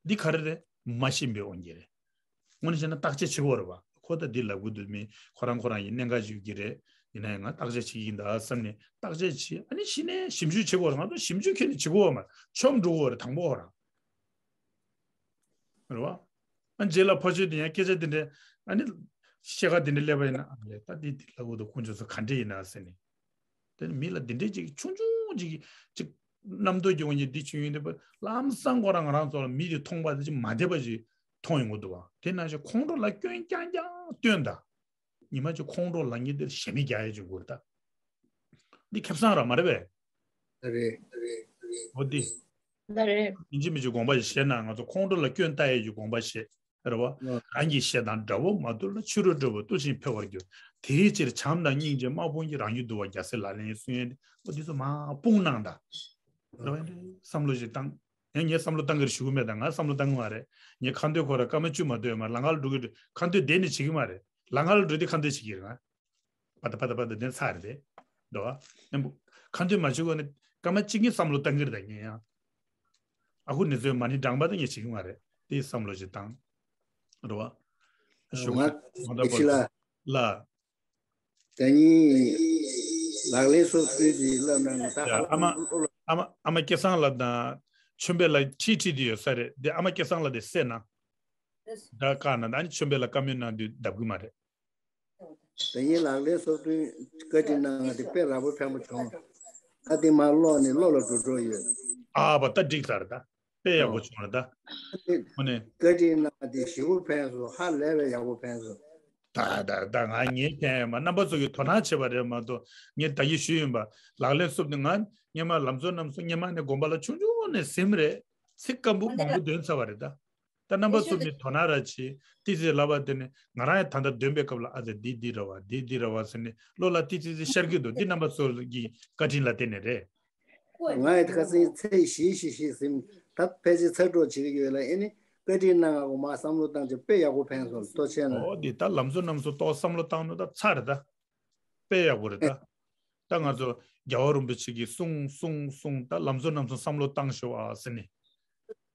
འདི་ག་རེ་རེད། མ་ཤེས་པའི་དབང་གིས་རེད། དངོས་གནས་བྱས་ན་བརྟག་དཔྱད་བྱེད་དགོས་རེད་བ། ཁོ་ད་འདི་ལབ་དགོས་འདུག་མི་ཁོ་རང་ཁོ་རང་ཡིན་གནད་འགག་ཅིག་ཡོད་ཀྱི་རེད། ཡིན་ན་ཡང་ང་བརྟག་དཔྱད་བྱེད་ཀྱི་ཡིན་ད་བསམ་ནས་བརྟག་དཔྱད་བྱེད། ཨ་ནི་གཞི་ནས་ཞིབ་འཇུག་བྱེད་དགོས་རེད། ང་ཚོ་ཞིབ་འཇུག་ཁྱོན་ནས་བྱེད་དགོས་བ་མ་རེད། མཆོང་འགྲོ་དགོས་རེད་དང་པོ་ཁོ་རང་། རེད་བ། ཨ་རྗེས་ལ་ཕ་ཆོས་དེ་ཡང་སྐད་ཆ་དེ་འདྲ་ཨ་ནི་ཤེས་ཁ་དེ་འདྲ་སླེབས་པ་ཡིན་ན། ཨ་ལས་ད་འདི་འདི་ལབ་དགོས་འདུག་དཀོན་མཆོག་གསུམ་ག་འདྲ་ཡིན་ན་ཟེར་ནས། དེ་ནི་མི་ལ་འདི་འདྲའི་ཅིག་ཆུང་ཆུང་ཅིག་ཅིག་རྣམ་རྟོག་གི་དབང་གིས་འདི་བྱུང་ཡོང་དུས་ལམ་སང་ཁོ་རང་ང་རང་ཚོ་ལ་མི་དེ་མཐོང་བ་དེ་ཅིག་མ་བདེ་བ་ཅིག་མཐོང་ཡོང་གི་འདུག་བ། དེ་ནང་བཞིན་ཁོང་ཁྲོ་ལ་སྐྱོན་རྐྱང་རྐྱང་སྟོན་ད། ཉི་མ་ཅིག་ཁོང་ཁྲོ་ལངས་མཁན་དེར་ཞེ་མེར་རྒྱག་ཡ་ཅིག་དགོས་རེད་ད། འདི་ཁེ་བཟང་ར་མ་རེད་པས། རེད། འོ་འདི། ད་རེད། ཡིན་གཅིག་མིན་གཅིག་དགོངས་པ་ཞིག་བཞེས་ན། ང་ཚོ་ཁོང་ཁྲོ་ལ་སྐྱོན་བཏགས་ཡས་ཀྱི་དགོངས་པ་བཞེས། རེད་བ། ཨ། རང་གི་ཞེ་སྡང་དགྲ་བོ་མ་བཏུལ་ལ། ཕྱི་རོལ་དགྲ་བོ་བཏུལ་ཞིང་འཕེལ་བར་འགྱུར། དེའི་ཕྱིར་བྱམས་དང་སྙིང་རྗེ་དམག་དཔུང་གིས། རང་རྒྱུད་འདུལ་བར་རྒྱལ་སྲས་ལག་ལེན་ཡིན། གསུང་ཡས་འདི་འོ་འདི་ཚོ་མར་སྤུངས་གནང་ད། རེད་བ། བསམ་བློ་ཞིག་བཏང་། ཡང་ངས་བསམ་བློ་བཏང་གི་རེད་ཞུ་གི་མེད་ད། ང་བསམ་བློ་བཏང་གི་མ་རེད། ངས་ཁ་འདོན་ཁོ་ར་སྐར་མ་བཅུ་མ་འདོན་མ་ལང་ཀར་འགྲོ་གི་རེད། ཁ་འདོན་བསྡད་ནས་བྱེད་ཀྱི་མ་རེད། ལང་ཀར་འགྲོ་དུས་ཁ་འདོན་བྱེད་ཀྱི་རེད་ང་། པ་ད་པ་ད་པ་ད་དེ་ཚར་རེད། འགྲོ་བ། ནམ་བུ། ཁ་འདོན་མ་བྱེད་གོང་ནས་སྐར་མ་གཅིག་གཉིས་བསམ་བློ་བཏང་གི་རེད་ད་ངས་ཡང་། ཨ་ཁུ་ནེ་ཙོའི་མ་ཎི་བགྲངས་པ་ད་ངས་བྱེད་ཀྱི་མ་རེད། དེ་བསམ་བློ་ཞིག་བཏང་། འགྲོ་བ། ཞུ་ང་ང་ད་ཞི་ལ། ལ། ད་ནི་ལག་ལེན་སོ་སོའི་དེ་བསླབ་ན་ད་ཡ་ཧ་ཨ་མ། ཨ་མ་ཨ་མ་སྐལ་བཟང་ལགས་དང་ཆོས་འཕེལ་ལགས་ཁྲིད་ཁྲིད་དེ་ཡོད་ས་རེད། དེ་ཨ་མ་སྐལ་བཟང་ལགས་དེ་སེ་ན། ད་བཀའ་གནང་ད་ནི་ཆོས་འཕེལ་ལགས་བཀའ་མོལ་གནང་དུས་ལྡབ་གི་མ་རེད། དེ་ཡིན་ལག་ལེན་སོ་བདུན་བཀའ་དྲིན་གནང་བ་དེ་དཔེ་རག་པོ་ཕན་པོ་བྱུང་། ད་དེ་མར་ཀློག་ནས་བློ་ལ་འགྲོ་འགྲོ་ཡོད། ཨ་བ་ད་འགྲིག་ཚར་ད། དཔེ་ཡག་པོ་བྱུང་རེད་ད། དེ་དངོས་གནས། བཀའ་དྲིན་གནང་བ་དེ་ཞེ་པོ་ཕན་སོང་། ཧ་ལས་པའི་ཡག་པོ་ཕན་སོང་། ད་ད་ད་ང་ངས་ཕན་ཡོད་མ། རྣམ་པ་ཚོ་གིས་དོ་སྣང་བྱས་པ་རེད་མ་གཏོགས། ངས་ད་གིན་ཞུས་ཡིན་པ། ལག་ལེན་སོ་བདུན་ང་སྔོན་མ་ལམ་གཙོ་རྣམ་གསུམ་སྔོན་མ་ནས་དགོན་པ་ལ་ཆུང་ཆུང་ནས་ཟིན་རེད། ཚིག་སྐམ་པོ་མང་པོ་འདོན་ཚར་བ་རེད་ད། ད་རྣམ་པ་ཚོ་མི་དོ་སྣང་ར་བྱེད། ཏི་ཙི་ལབ་པ་དེ་ནི་ང་རང་ཡང་ད་ལྟ་འདོན་པའི་སྐབས་ལ་ཨ་ཙི་འདི་འདི་རེད་བ། འདི་འདི་རེད་བ་ཟེར་ནས་བློ་ལ་ཏི་ཙི་ཙི་ཤར་གྱི་འདུག་འདི་རྣམ་པ་ཚོ་གི་བཀའ་དྲིན་ལ་བརྟེན་ནས་རེད། ང་ཡི་ཁ་སང་ཚེས་བཞི་བཞི་བཞི་ཟིན། ད་ཕལ་ཆེར་ཚར་གྲངས་བྱེད་ཀྱི་ཡོད་ལ། ཨེ་ནི་བཀའ་དྲིན་གནང་ང་གོ་མ་བསམ་བློ་བཏང་ཆེ་དཔེ་ཡག་པོ་ཕན་སོང་། ལྟོ་ཆེ་ན། ཨོ་འདི་ད་ལམ་གཙོ་རྣམ་གསུམ་ཏོག་བསམ་བློ་བཏང་ནོ་ད་ཚར་རེད་ད། དཔེ་ཡག་པོ་རེད་ད། ད་ང་ཚོ་རྒྱལ་བ་རིན་པོ་ཆེ་གིས་གསུངས་གསུངས་གསུངས། ད་ལམ་གཙོ་རྣམ་གསུམ་བསམ་བློ་བཏང་ཤོག་ཨ་ཟེར་ནས།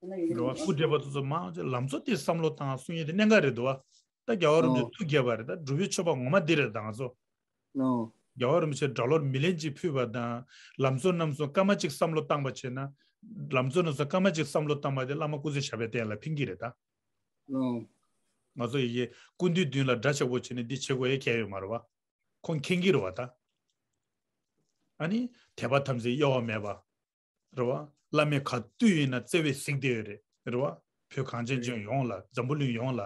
རེད་བ། སྐུ་བགྲེས་པ་ཚོ་ཚོ་མང་ཆེ་ལམ་གཙོ་དེ་བསམ་བློ་བཏང་གསུང་ཡས་དེ་གནད་འགག་རེད་འདུག་བ། ད་རྒྱལ་བ་རིན་པོ་ཆེ་ཐུགས་དགྱེས་པ་རེད། ད་སྒྲུབ་པའི་མཆོད་པ་ངོ་མ་འདི་རེད། ད་ང་ཚོ་རྒྱལ་བ་རིན་པོ་ཆེ་གྲྭ་ལོག་མི་ལན་གཅིག་ཕུལ་བ་དང་། ལམ་གཙོ་རྣམ་གསུམ་སྐར་མ་གཅིག་བསམ་བློ་བཏང་བ་བྱས་ན། ལམ་གཙོ་རྣམ་གསུམ་སྐར་མ་གཅིག་བསམ་བློ་བཏང་བ་དེ་བླ་མ་སྐུ་ཚེ་ཞབས་པད་བརྟན་ལ་ཕན་གྱི་རེད་ད། ཨོ། ང་ཚོ་ཡི་གེ་སྐུ་མདུན་མདུན་ལ་སྒྲ་ཆགས་པོ་བྱས་ནས་འདི་བྱེད་དགོས་ཡ་གལ་ཡོད་མ་རེད་བ། ཁོང་མཁྱེན་གྱི་རེད་བ་ད། ཨ་ནི་དད་པ་དམ་ཚིག་གཡོ་བ་མེད་པ། རེད་བ། བླ་མས་ག་དུས་ཡིན་ན་བརྩེ་བས་གཟིགས་བསྡད་ཡོད་རེད། རེད་བ། བོད་གངས་ཅན་ལྗོངས་ཡོངས་ལ། འཛམ་བུ་གླིང་ཡོངས་ལ།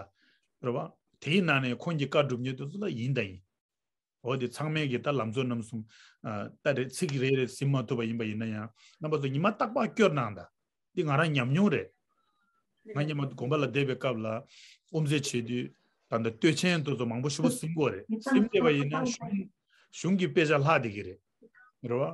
རེད་བ། དེའི་ནང་ནས་ཁོང་གི་བཀའ་སྒྲུབ་མཁན་དེ་ཚོ་ལ་ཡིན་དང་ཡིན། འོ་དེ་ཚང་མས་ཀྱི་ད་ལམ་གཙོ་རྣམ་གསུམ། ཨ། ད་རེ་ཚིག་རེ་རེ་ཟིན་མ་ཐུབ་པ་ཡིན་པ་ཡིན་ན་ཡང་རྣམ་པ་ཚོ་ཉི་མ་རྟག་པར་སྐྱོར་གནང་དང་། འདི་ང་རང་ཉམས་མྱོང་རེད། ང་ཉི་མ་དགོན་པ་ལ་བསྡད་པའི་སྐབས་ལ་དབུ་མཛད་བྱེད་དུས་ད་ལྟ་བསྟོད་ཆེན་དེ་ཚོ་མང་པོ་ཞེ་པོ་ཟིན་དགོས་རེད། ཟིན་བསྡད་པ་ཡིན་ན་གཞུང་གཞུང་གི་དཔེ་ཆ་ལྷག་བསྡད་ཀྱི་རེད། རེད་བ།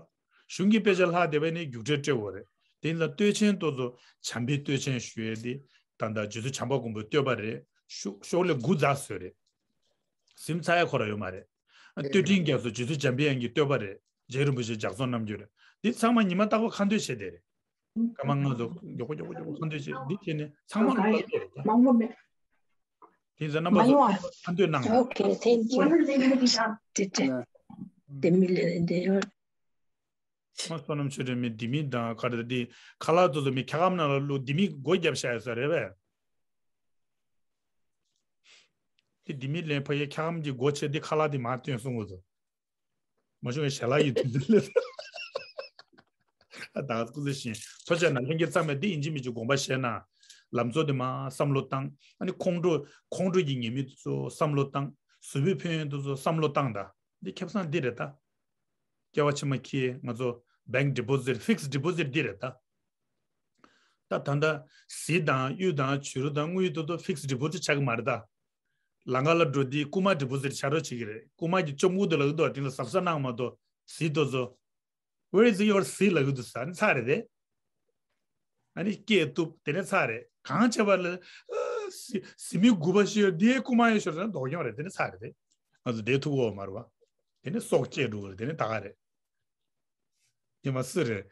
གཞུང་གི་དཔེ་ཆ་ལྷག་བསྡད་པ་ནི་རྒྱུགས་སྤྲོད་སྤྲད་དགོས་རེད། དེ་ལ་བསྟོད་ཆེན་དེ་ཚོ་བྱམས་པའི་བསྟོད་ཆེན་ཞུ་ཡས་དེ་ད་ལྟ་རྗེ་བཙུན་བྱམས་པ་མགོན་པོའི་བསྟོད་པ་རེད། ཤོག་ཤོག་ལེབ་དགུ་རྩ་བཟོས་རེད། ཟིན་ཚར་ཡ་ཁོ་རང་ཡོད་མ་རེད། ཨ། བསྟོད་འབྲིང་རྒྱ་མཚོ་རྗེ་བཙུན་འཇམ་པའི་དབྱངས་ཀྱི་བསྟོད་པ་རེད། རྗེ་རིན་པོ་ཆེ་ལྗགས་རྩོམ་རྣམ་འགྱུར་རེད། འདི་ཚང་མ་ཉི་མ་རྟག་པར་ཁ་འདོན་བྱས་བསྡད་རེད། སྐར་མ་ལྔ་ཙམ་མགྱོགས་པོ་མགྱོགས་པོ་མགྱོགས་པོ་ཁ་འདོན་བྱས། འདི་བྱས་ནས་ཚང་མ་ལ་བསྟོད་རེད་ད། མང་པོ་མེད། དེ་ཚོ་རྣམ་པ་མ་ཡོང་ཚོ་བ། ཁ་འདོན་གནང་ཨ། ཨོ་ཁེ། ཐེང་ཀིའུ། དེ་དེ་དེ་མི་ལས་འདི་ཡོད། ཁོང་བསོད་ནམས་ཆོས་སྒྲོན་མའི་ལྡེ་མིག་དང་ག་རེ་དེ་ཁ་ལག་དེ་ཚོ་མི་འཁྱག་སྒམ་ནང་ལ་བླུགས། ལྡེ་མིག་སྒོ་བརྒྱབ་བཞག་ཡོད་ས་རེད་པས། དེ་ལྡེ་མིག་ལེན་ཕ་གིའི་འཁྱག་སྒམ་གྱི་སྒོ་ཕྱེ། དེ་ཁ་ལག་དེ་མར་བཏོན་སོང་གོ་ཚོ། མ་བྱུང་བའི་ཞལ་ལག་ཡིན་དུས་ལས། ད་སྐུ་ཚེ་ཞིང་འཚོ་བྱས་ན་ལྷན་རྒྱས་ཚང་མས་འདི་ཡིན་གཅིག་མིན་གཅིག་དགོངས་པ་བཞེས་ན། ལམ་གཙོ་དེ་མར་བསམ་བློ་བཏང་། ཨ་ནི་ཁོང་ཁྲོ། ཁོང་ཁྲོ་གི་ཉེས་དམིགས་དེ་ཚོ་བསམ་བློ་བཏང་། གཟུགས་པོའི་ཕན་ཡོན་དེ་ཚོ་བསམ་བློ་བཏང་ད། འདི་ཁེ་བཟང་འདི་རེད་ད། སྐྱེ་བ་ཕྱི་མ་ཁྱེད་ང་ཚོ་bank deposit, fixed deposit འདི་རེད་ད། ད་ད་ལྟ་གཟི་དང་གཡུ་དང་བྱུ་རུ་དང་དངུལ་དེ་ཚོ་fixed deposit ཆགས་ཀྱི་མ་རེད་ད། ལམ་ཁ་ལ་འགྲོ་དུས་རྐུ་མ་deposit ཆགས་འགྲོ་བྱེད་ཀྱི་རེད། རྐུ་མ་གིས་བཅོམ་གྱི་འདུག་ལབ་ཀྱི་འདུག་དེ་ལ་གཟབ་གཟབ་གནང་མ་གཏོགས། གཟི་དེ་ཚོ། Where is your གཟི་ལབ་ཀྱི་འདུག་ཟེར་ནས་ཚར་རེད་དེ། ཨ་ནི་སྐད་གཏུབ། དེ་ནས་ཚར་རེད། གང་བྱས་པ་ལ། ཨ། གཟི་གཟི་མིག་དགུ་པ་ཞིག་ཡོད། འདི་རྐུ་མ་ཡིན་ཤོར་ན་སྡུག་གྱོང་རེད། དེ་ནས་ཚར་རེད་དེ། ང་ཚོ་བསྡད་ཐུབ་ཀྱི་ཡོད་མ་རེད་བ། དེ་ནས་སྲོག་བཅད་འགྲོ་གི་རེད། དེ་ནས་ད་ག་རེད། ཉི་མ་སུ་རེད།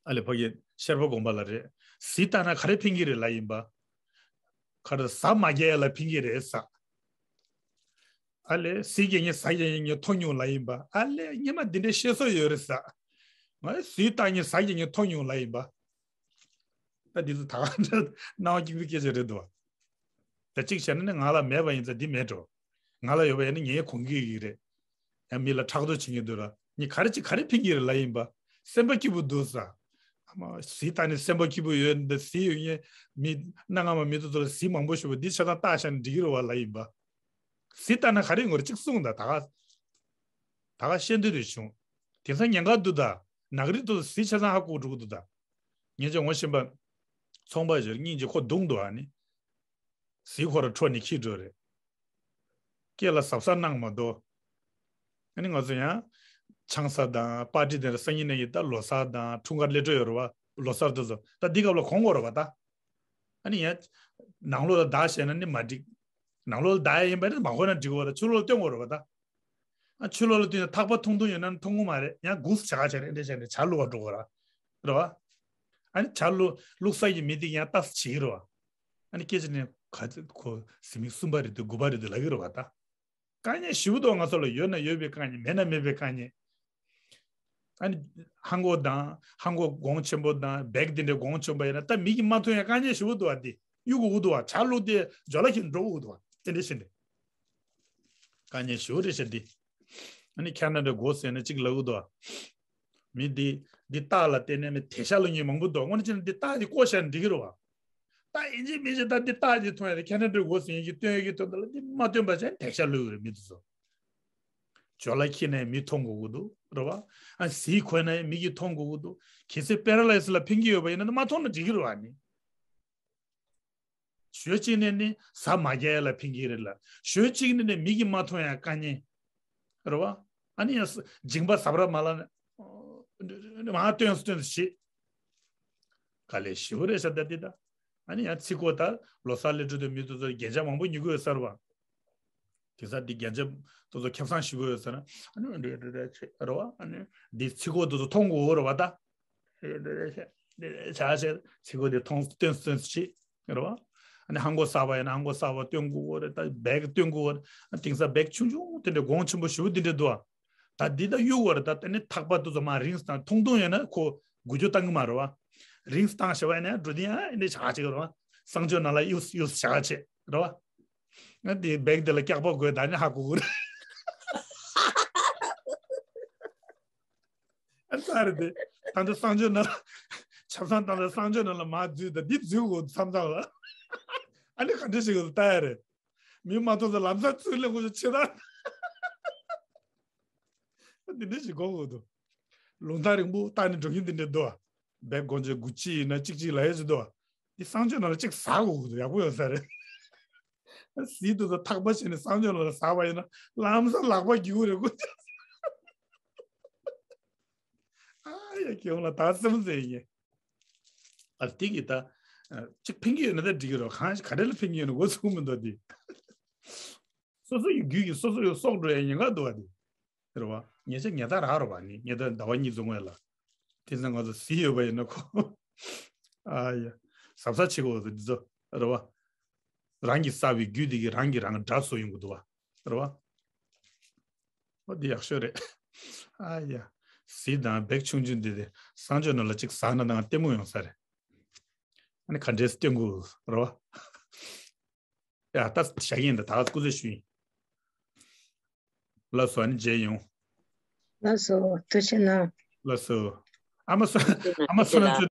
ཨ་ལེ་ཕ་གི་ཤར་པ་དགོན་པ་ལ་རེད། གཟི་བཏགས་ན་ག་རེ་ཕན་གྱི་རེད་ལབ་ཡིན་པ། ག་རེ་གཟབ་མ་རྒྱག་ཡ་ལ་ཕན་གྱི་རེད་ཟེར། ཨ་ལེ་གཟི་རྒྱག་མཁན་གཟབ་རྒྱག་མཁན་མཐོང་མྱོང་ལབ་ཡིན་པ། ཨ་ལེ་སྔོན་མ་འདི་འདྲའི་བཤད་སྲོལ་ཡོད་རེད་ཟེར། ང་གཟི་བཏགས་མཁན་གཟབ་རྒྱག་མཁན་མཐོང་མྱོང་ལབ་ཡིན་པ། ད་འདི་ཚོ་ད་ག་འདྲ་སྣང་བ་སྐྱིད་པོའི་སྐད་ཆ་རེད་འདུག་བ། ད་གཅིག་བྱས་ན་ནི་ང་ལ་མེད་པ་ཡིན་ཙང་འདི་མེད་འགྲོ། ང་ལ་ཡོད་པ་ཡིན་ན་ངས་གོང་གི་ཡིག་རེད། ཡང་མི་ལ་ཕྲག་དོག་བྱེད་ཀྱི་འདུག་ར། ངས་ག་རེ་ཅིག་ག་རེ་ཕན་གྱི་རེད་ལབ་ཡིན་པ། སེམས་པ་སྐྱིད་པོ་འདུག་ཟེར། ཨ་མ་གཟི་བཏགས་ནས་སེམས་པ་སྐྱིད་པོ་ཡོད་འདི། གཟི་ཡོད་མཁན་མི་སྣ་ངན་པ་མི་ཚོ་ཚོ་ལ་གཟི་མང་པོ་ཞིག་པ་འདི་ཆ་ཚང་བཏགས་བཞག་ན་འགྲིག་གི་རེད་བ་ལབ་ཡིན་པ། གཟི་བཏགས་ན་ག་རེ་ཡོང་གི་རེད་ཅིག་གསུངས་དང་། ད་ག་ད་ག་བཤད་འདོད་དུ་བྱུང་། དེང་སང་ཉེན་ཁ་འདུག་ད། ནག་རིགས་ཚོ་གཟི་ཆ་ཚང་ཧ་གོ་འགྲོ་གི་འདུག་ད། ཉེ་ཆར་ངོ་ཤེས་པ་ཚོང་པ་ཞིག་སྙིང་རྗེ་ཁོ་རྡུང་འདུག་ཨ་ནི། གཟི་ཁོ་ར་འཕྲོ་ནས་འཁྱེར་འགྲོ་རེད། སྐེ་ལ་གཟབ་གཟབ་གནང་མ་གཏོགས། ཨ་ནི་ང་ཚོ་ཡང་ཆང་ས་དང་པར་ཊི་དེ་འདྲ་སང་ཉིན་ནས་ཡིན་ད་ལོ་གསར་དང་འཁྲུངས་སྐར་སླེབས་འགྲོ་ཡོད་རེད་བ། ལོ་གསར་དེ་ཚོ་ད་འདི་སྐབས་ལ་གོན་དགོས་རེད་བ་ད། ཨ་ནི་ཡང་ནང་ལོགས་ལ་བདག་བྱས་ན་ནི་མ་འགྲིག་ནང་ལོགས་ལ་བདག་ཡ་ཡིན་པ་ནི་མ་གོན་ན་འགྲིག་གི་རེད་བ། ད་ཕྱི་ལོགས་ལ་སྟོན་དགོས་རེད་བ་ད། ཨ། ཕྱི་ལོགས་ལ་བསྟན་ན་ཐག་པ་ཐུང་ཐུང་ཡོད་ན་མཐོང་གི་མ་རེད། ཡང་སྒུག་སུ་བྱ་ག་བྱ་རེད། འདྲ་བྱས་ནས་ཇ་བླུག་པར་འགྲོ་དགོས་ར། རེད་བ། ཨ་ནི་ཇ་བླུག་བླུག་ས་ཡི་མི་དེ་ཡང་ལྟ་སུ་བྱེད་ཀྱི་རེད་བ། ཨ་ནི་སྐད་ཆ་ནི་ག་ཚོད་ཁོ་གཟི་མིག་གསུམ་པ་རེད་འདུག་དགུ་པ་རེད་འདུག་ལབ་ཀྱི་རེད་བ་ད། དཀའ་ངལ་ཞེ་པོ་འདུག་ང་ཚོ་ལ་ཡོད་ན་ཡོད་པའི་དཀའ་ངལ། མེད་ན་མེད་པའི་དཀའ་ངལ། ཨ་ནི་ཧང་གོ་དང་ཧང་གོ་གོང་ཆེན་པོ་དང་བེག་དེ་འདྲའི་གོང་ཆེན་པོ་ཡིན་ན་ད་མི་གིས་མ་མཐོང་ཡ་དཀའ་ངལ་ཞེ་པོ་འདུག་བ། དེ་གཡུག་དགོས་ཀྱི་འདུག་བ། ཇ་བླུག་དེ་ཇོ་ལ་ཁྱེར་འགྲོ་དགོས་ཀྱི་འདུག་བ། དེ་འདྲ་བྱས་ནས། དཀའ་ངལ་ཞེ་པོ་རེད་ཤག་འདི། ཨ་ནི་ཁ་ན་ཌའི་སྒོ་ཟེར་ནས་གཅིག་ལབ་ཀྱི་འདུག་བ། མི་འདི་འདི་རྟགས་ལ་བརྟེན་ནས་མི་དེད་ཤག་ལབ་མཁན་མང་པོ་འདུག་དངོས་གནས་བྱས་ན་འདི་རྟགས་འདི་བཀོག་བཞག་ན་འགྲིག་གི་རེད་བ། རྟགས་ཡིན་གཅིག་མིན་གཅིག་ད་འདི་རྟགས་འདི་མཐོང་ཡ་དེ་ཁ་ན་ཌའི་སྒོ་ཟེར་མཁན་གྱིས་སྟོན་ཡ་གི་དོན་དག་ལ་འདི་མ་སྟོན་པ་བྱས་ན་དེད་ཤག་ལབ་ཀྱི་རེད་མི་འདི་ཚོ། ཇོ་ལ་ཁྱེར་ནས་མི་མཐོང་དགོས་ཀྱི་འདུག་རེད་བ། ཨ་གཟིག་གོན་ནས་མི་གིས་མཐོང་དགོས་ཀྱི་འདུག་གལ་སྲིད་པེ་ར་ལའི་སི་ལ་ཕན་གྱི་ཡོད་པ་ཡིན་ན་མ་མཐོང་ན་འགྲིག་གི་རེད་བ་ནི། ཞོལ་གཅིག་ནས་ནི་གཟབ་མ་རྒྱག་ཡ་ལ་ཕན་གྱི་རེད་ལ། ཞོལ་གཅིག་ནས་ནི་མིག་གིས་མ་མཐོང་ཡ་དཀའ་ངལ་རེད་བ། ཨ་ནི་ཡང་སྦྱིན་པ་ཟབ་ར་མ་ལ་ནི་མ་སྟོན་སུ་སྟོན་སུ་བྱེད། དཀའ་ལས་ཞེ་པོ་རེད་ཤག་ད་འདི་ད། ཨ་ནི་ཡང་ཚིག་གོ་ད་ལོ་གསར་སླེབས་འགྲོ་དུས་མི་དེ་ཚོ་རྒྱན་ཆ་མང་པོ་ཉོ་གི་ཡོད་ས་རེད་བ། དེང་སང་འདི་རྒྱན་ཆ་དེ་ཚོ་ཁེ་བཟང་ཞེ་པོ་ཡོད་ས་ན། ཨ་ནི་འདྲ་འདྲ་འདྲ་བྱེད་རེད་བ། ཨ་ནི་འདི་ཚིག་གོ་དེ་ཚོ་མཐོང་དགོས་རེད་བ་ད། འདྲ་འདྲ་འདྲ་བྱེད། འདྲ་འདྲ་བྱ་བྱེད། ཚིག་གོ་དེ་མཐོང་སྟོན་སྟོན་བྱེད་རེད་བ། ཨ་ནི་ཧང་གོ་གསར་པ་ཡིན་ན་ཧང་གོ་གསར་པ་སྟོན་དགོས་རེད། ད་བེག་སྟོན་དགོས་རེད། དེང་སང་བེག་ཆུང་ཆུང་དེ་འདྲ་གོང་ཆེན་པོ་ཞེ་པོ་དེ་འདྲ་འདུག་ཨ། ད་འདི་ད་གཡུག་དགོས་རེད། ད་དེ་ནི་ཐག་པ་དེ་ཚོ་མར་རིང་སུ་བཏང་། ཐུང་ཐུང་ཡོད་ན་ཁོ་འགུལ་སྐྱོད་བཏང་གི་མ་རེད་བ། རིང་སུ་བཏང་བྱས་པ་ཡིན་ན་འགྲོ་དུས་ཡང་འདི་བྱ་བྱེད་ཀྱི་རེད་བ། གསང་སྤྱོད་ནང་ལ་གཡུག་གཡུག་བྱ་བྱེད། རེད་བ། ང་དེ་བེག་དེ་ལ་སྐྱག་པ་དགོས་ད་ནི་ཧ་གོ་གི་རེད། ཨ་ཙ་རེད་དེ། ད་འདི་གསང་སྤྱོད་ནང་ལ་ཆབ་གསང་བཏང་ད་གསང་སྤྱོད་ནང་ལ་མར་འཛུལ་ད་འདི་འཛུལ་དགོས་མཚམས་མཚམས་ལ། ཨ་ནི་ག་འདྲ་ཞིག་ལ་ལྟ་ཡ་རེད། མི་མ་ཐོན་ཚེ་ལམ་སང་ཚུར་སླེབས་དགོས་ཆེ་ད། འདི་འདྲ་ཞིག་གོ་དགོས་འདུག་ལུང་ཐག་རིང་པོ་ལྟ་ནས་འགྲོ་མཁན་འདི་འདྲ་འདུག་བེག་སྒོ་འབྱེད་དགུ་གཅིག་ཡིན་ན་གཅིག་གཅིག་ལ་ཡོད་ཅིག་འདུག་འདི་གསང་སྤྱོད་ནང་ལ་གཅིག་ཟ་དགོས་འདུག་ཡག་པོ་ཡོད་ས་རེད། ཟིན་དུས་ད་ཐག་པ་བྱས་ནས་གསང་སྤྱོད་ནང་ལ་ཟ་བ་ཡིན་ན་ལམ་སང་ལག་པ་རྒྱུག་རེད་གོ། ཨ་ཡ་ཁྱེད་ལ་ད་སེམས་ཟེར་ཡིན། ཨ་དེ་གི་ད་གཅིག་ཕན་གྱི་ཡོད་ན་ད་འགྲིག་གི་རེད། གང་ག་འདྲ་ལ་ཕན་གྱི་ཡོད་ན་འགོ་ཚུགས་མི་འདུག་དེ། སོ་སོ་ཡི་རྒྱུད་ཀྱི་སོ་སོ་ཡི་སྲོག་འགྲོ་ཡ་ཉེན་ཁ་འདུག་བ་དེ། རེད་བ། ཉེ་ཆར་ཉེ་ད་རག་རེད་བ་ནི་ཉེ་ད་ཟླ་བ་གཉིས་རྫོང་བས་ལ། དེ་ཚོ་ང་ཚོ་ཟིན་ཡོད་པ་ཡིན་ན་ཁོ། ཨ་ཡ། གཟབ་གཟབ་བྱེད་དགོས་འདུག་འདི་ཚོ། རེད་བ། རང་གི་བསགས་པའི་རྒྱུད་དེ་གིས་རང་གིས་རང་དགྲ་བཟོ་ཡོང་གི་འདུག་བ། རེད་བ། ཨོ་འདི་ཡག་ཤོས་རེད། ཨ་ཡ། ཟིན་དང་བེག་ཆུང་ཆུང་འདི་དེ་གསང་སྤྱོད་ནང་ལ་གཅིག་ཟ་ན་ནང་ལྟད་མོ་ཡོང་ས་རེད། ཨ་ནི་ག་འདྲས་སྟོན་དགོས་རེད་བ། ཡ་ད་བཞག་གི་ཡིན་ད་ད་སྐུ་ཚེ་ཞུ་ཡིན། ལགས་སོ། ཨ་ནི་མཇལ་ཡོང་། ལགས་སོ། ཐུགས་རྗེ་གནང་། ལགས་སོ། ཨ་མ་སོ། ཨ་མ་སོ་ན་ཚོ།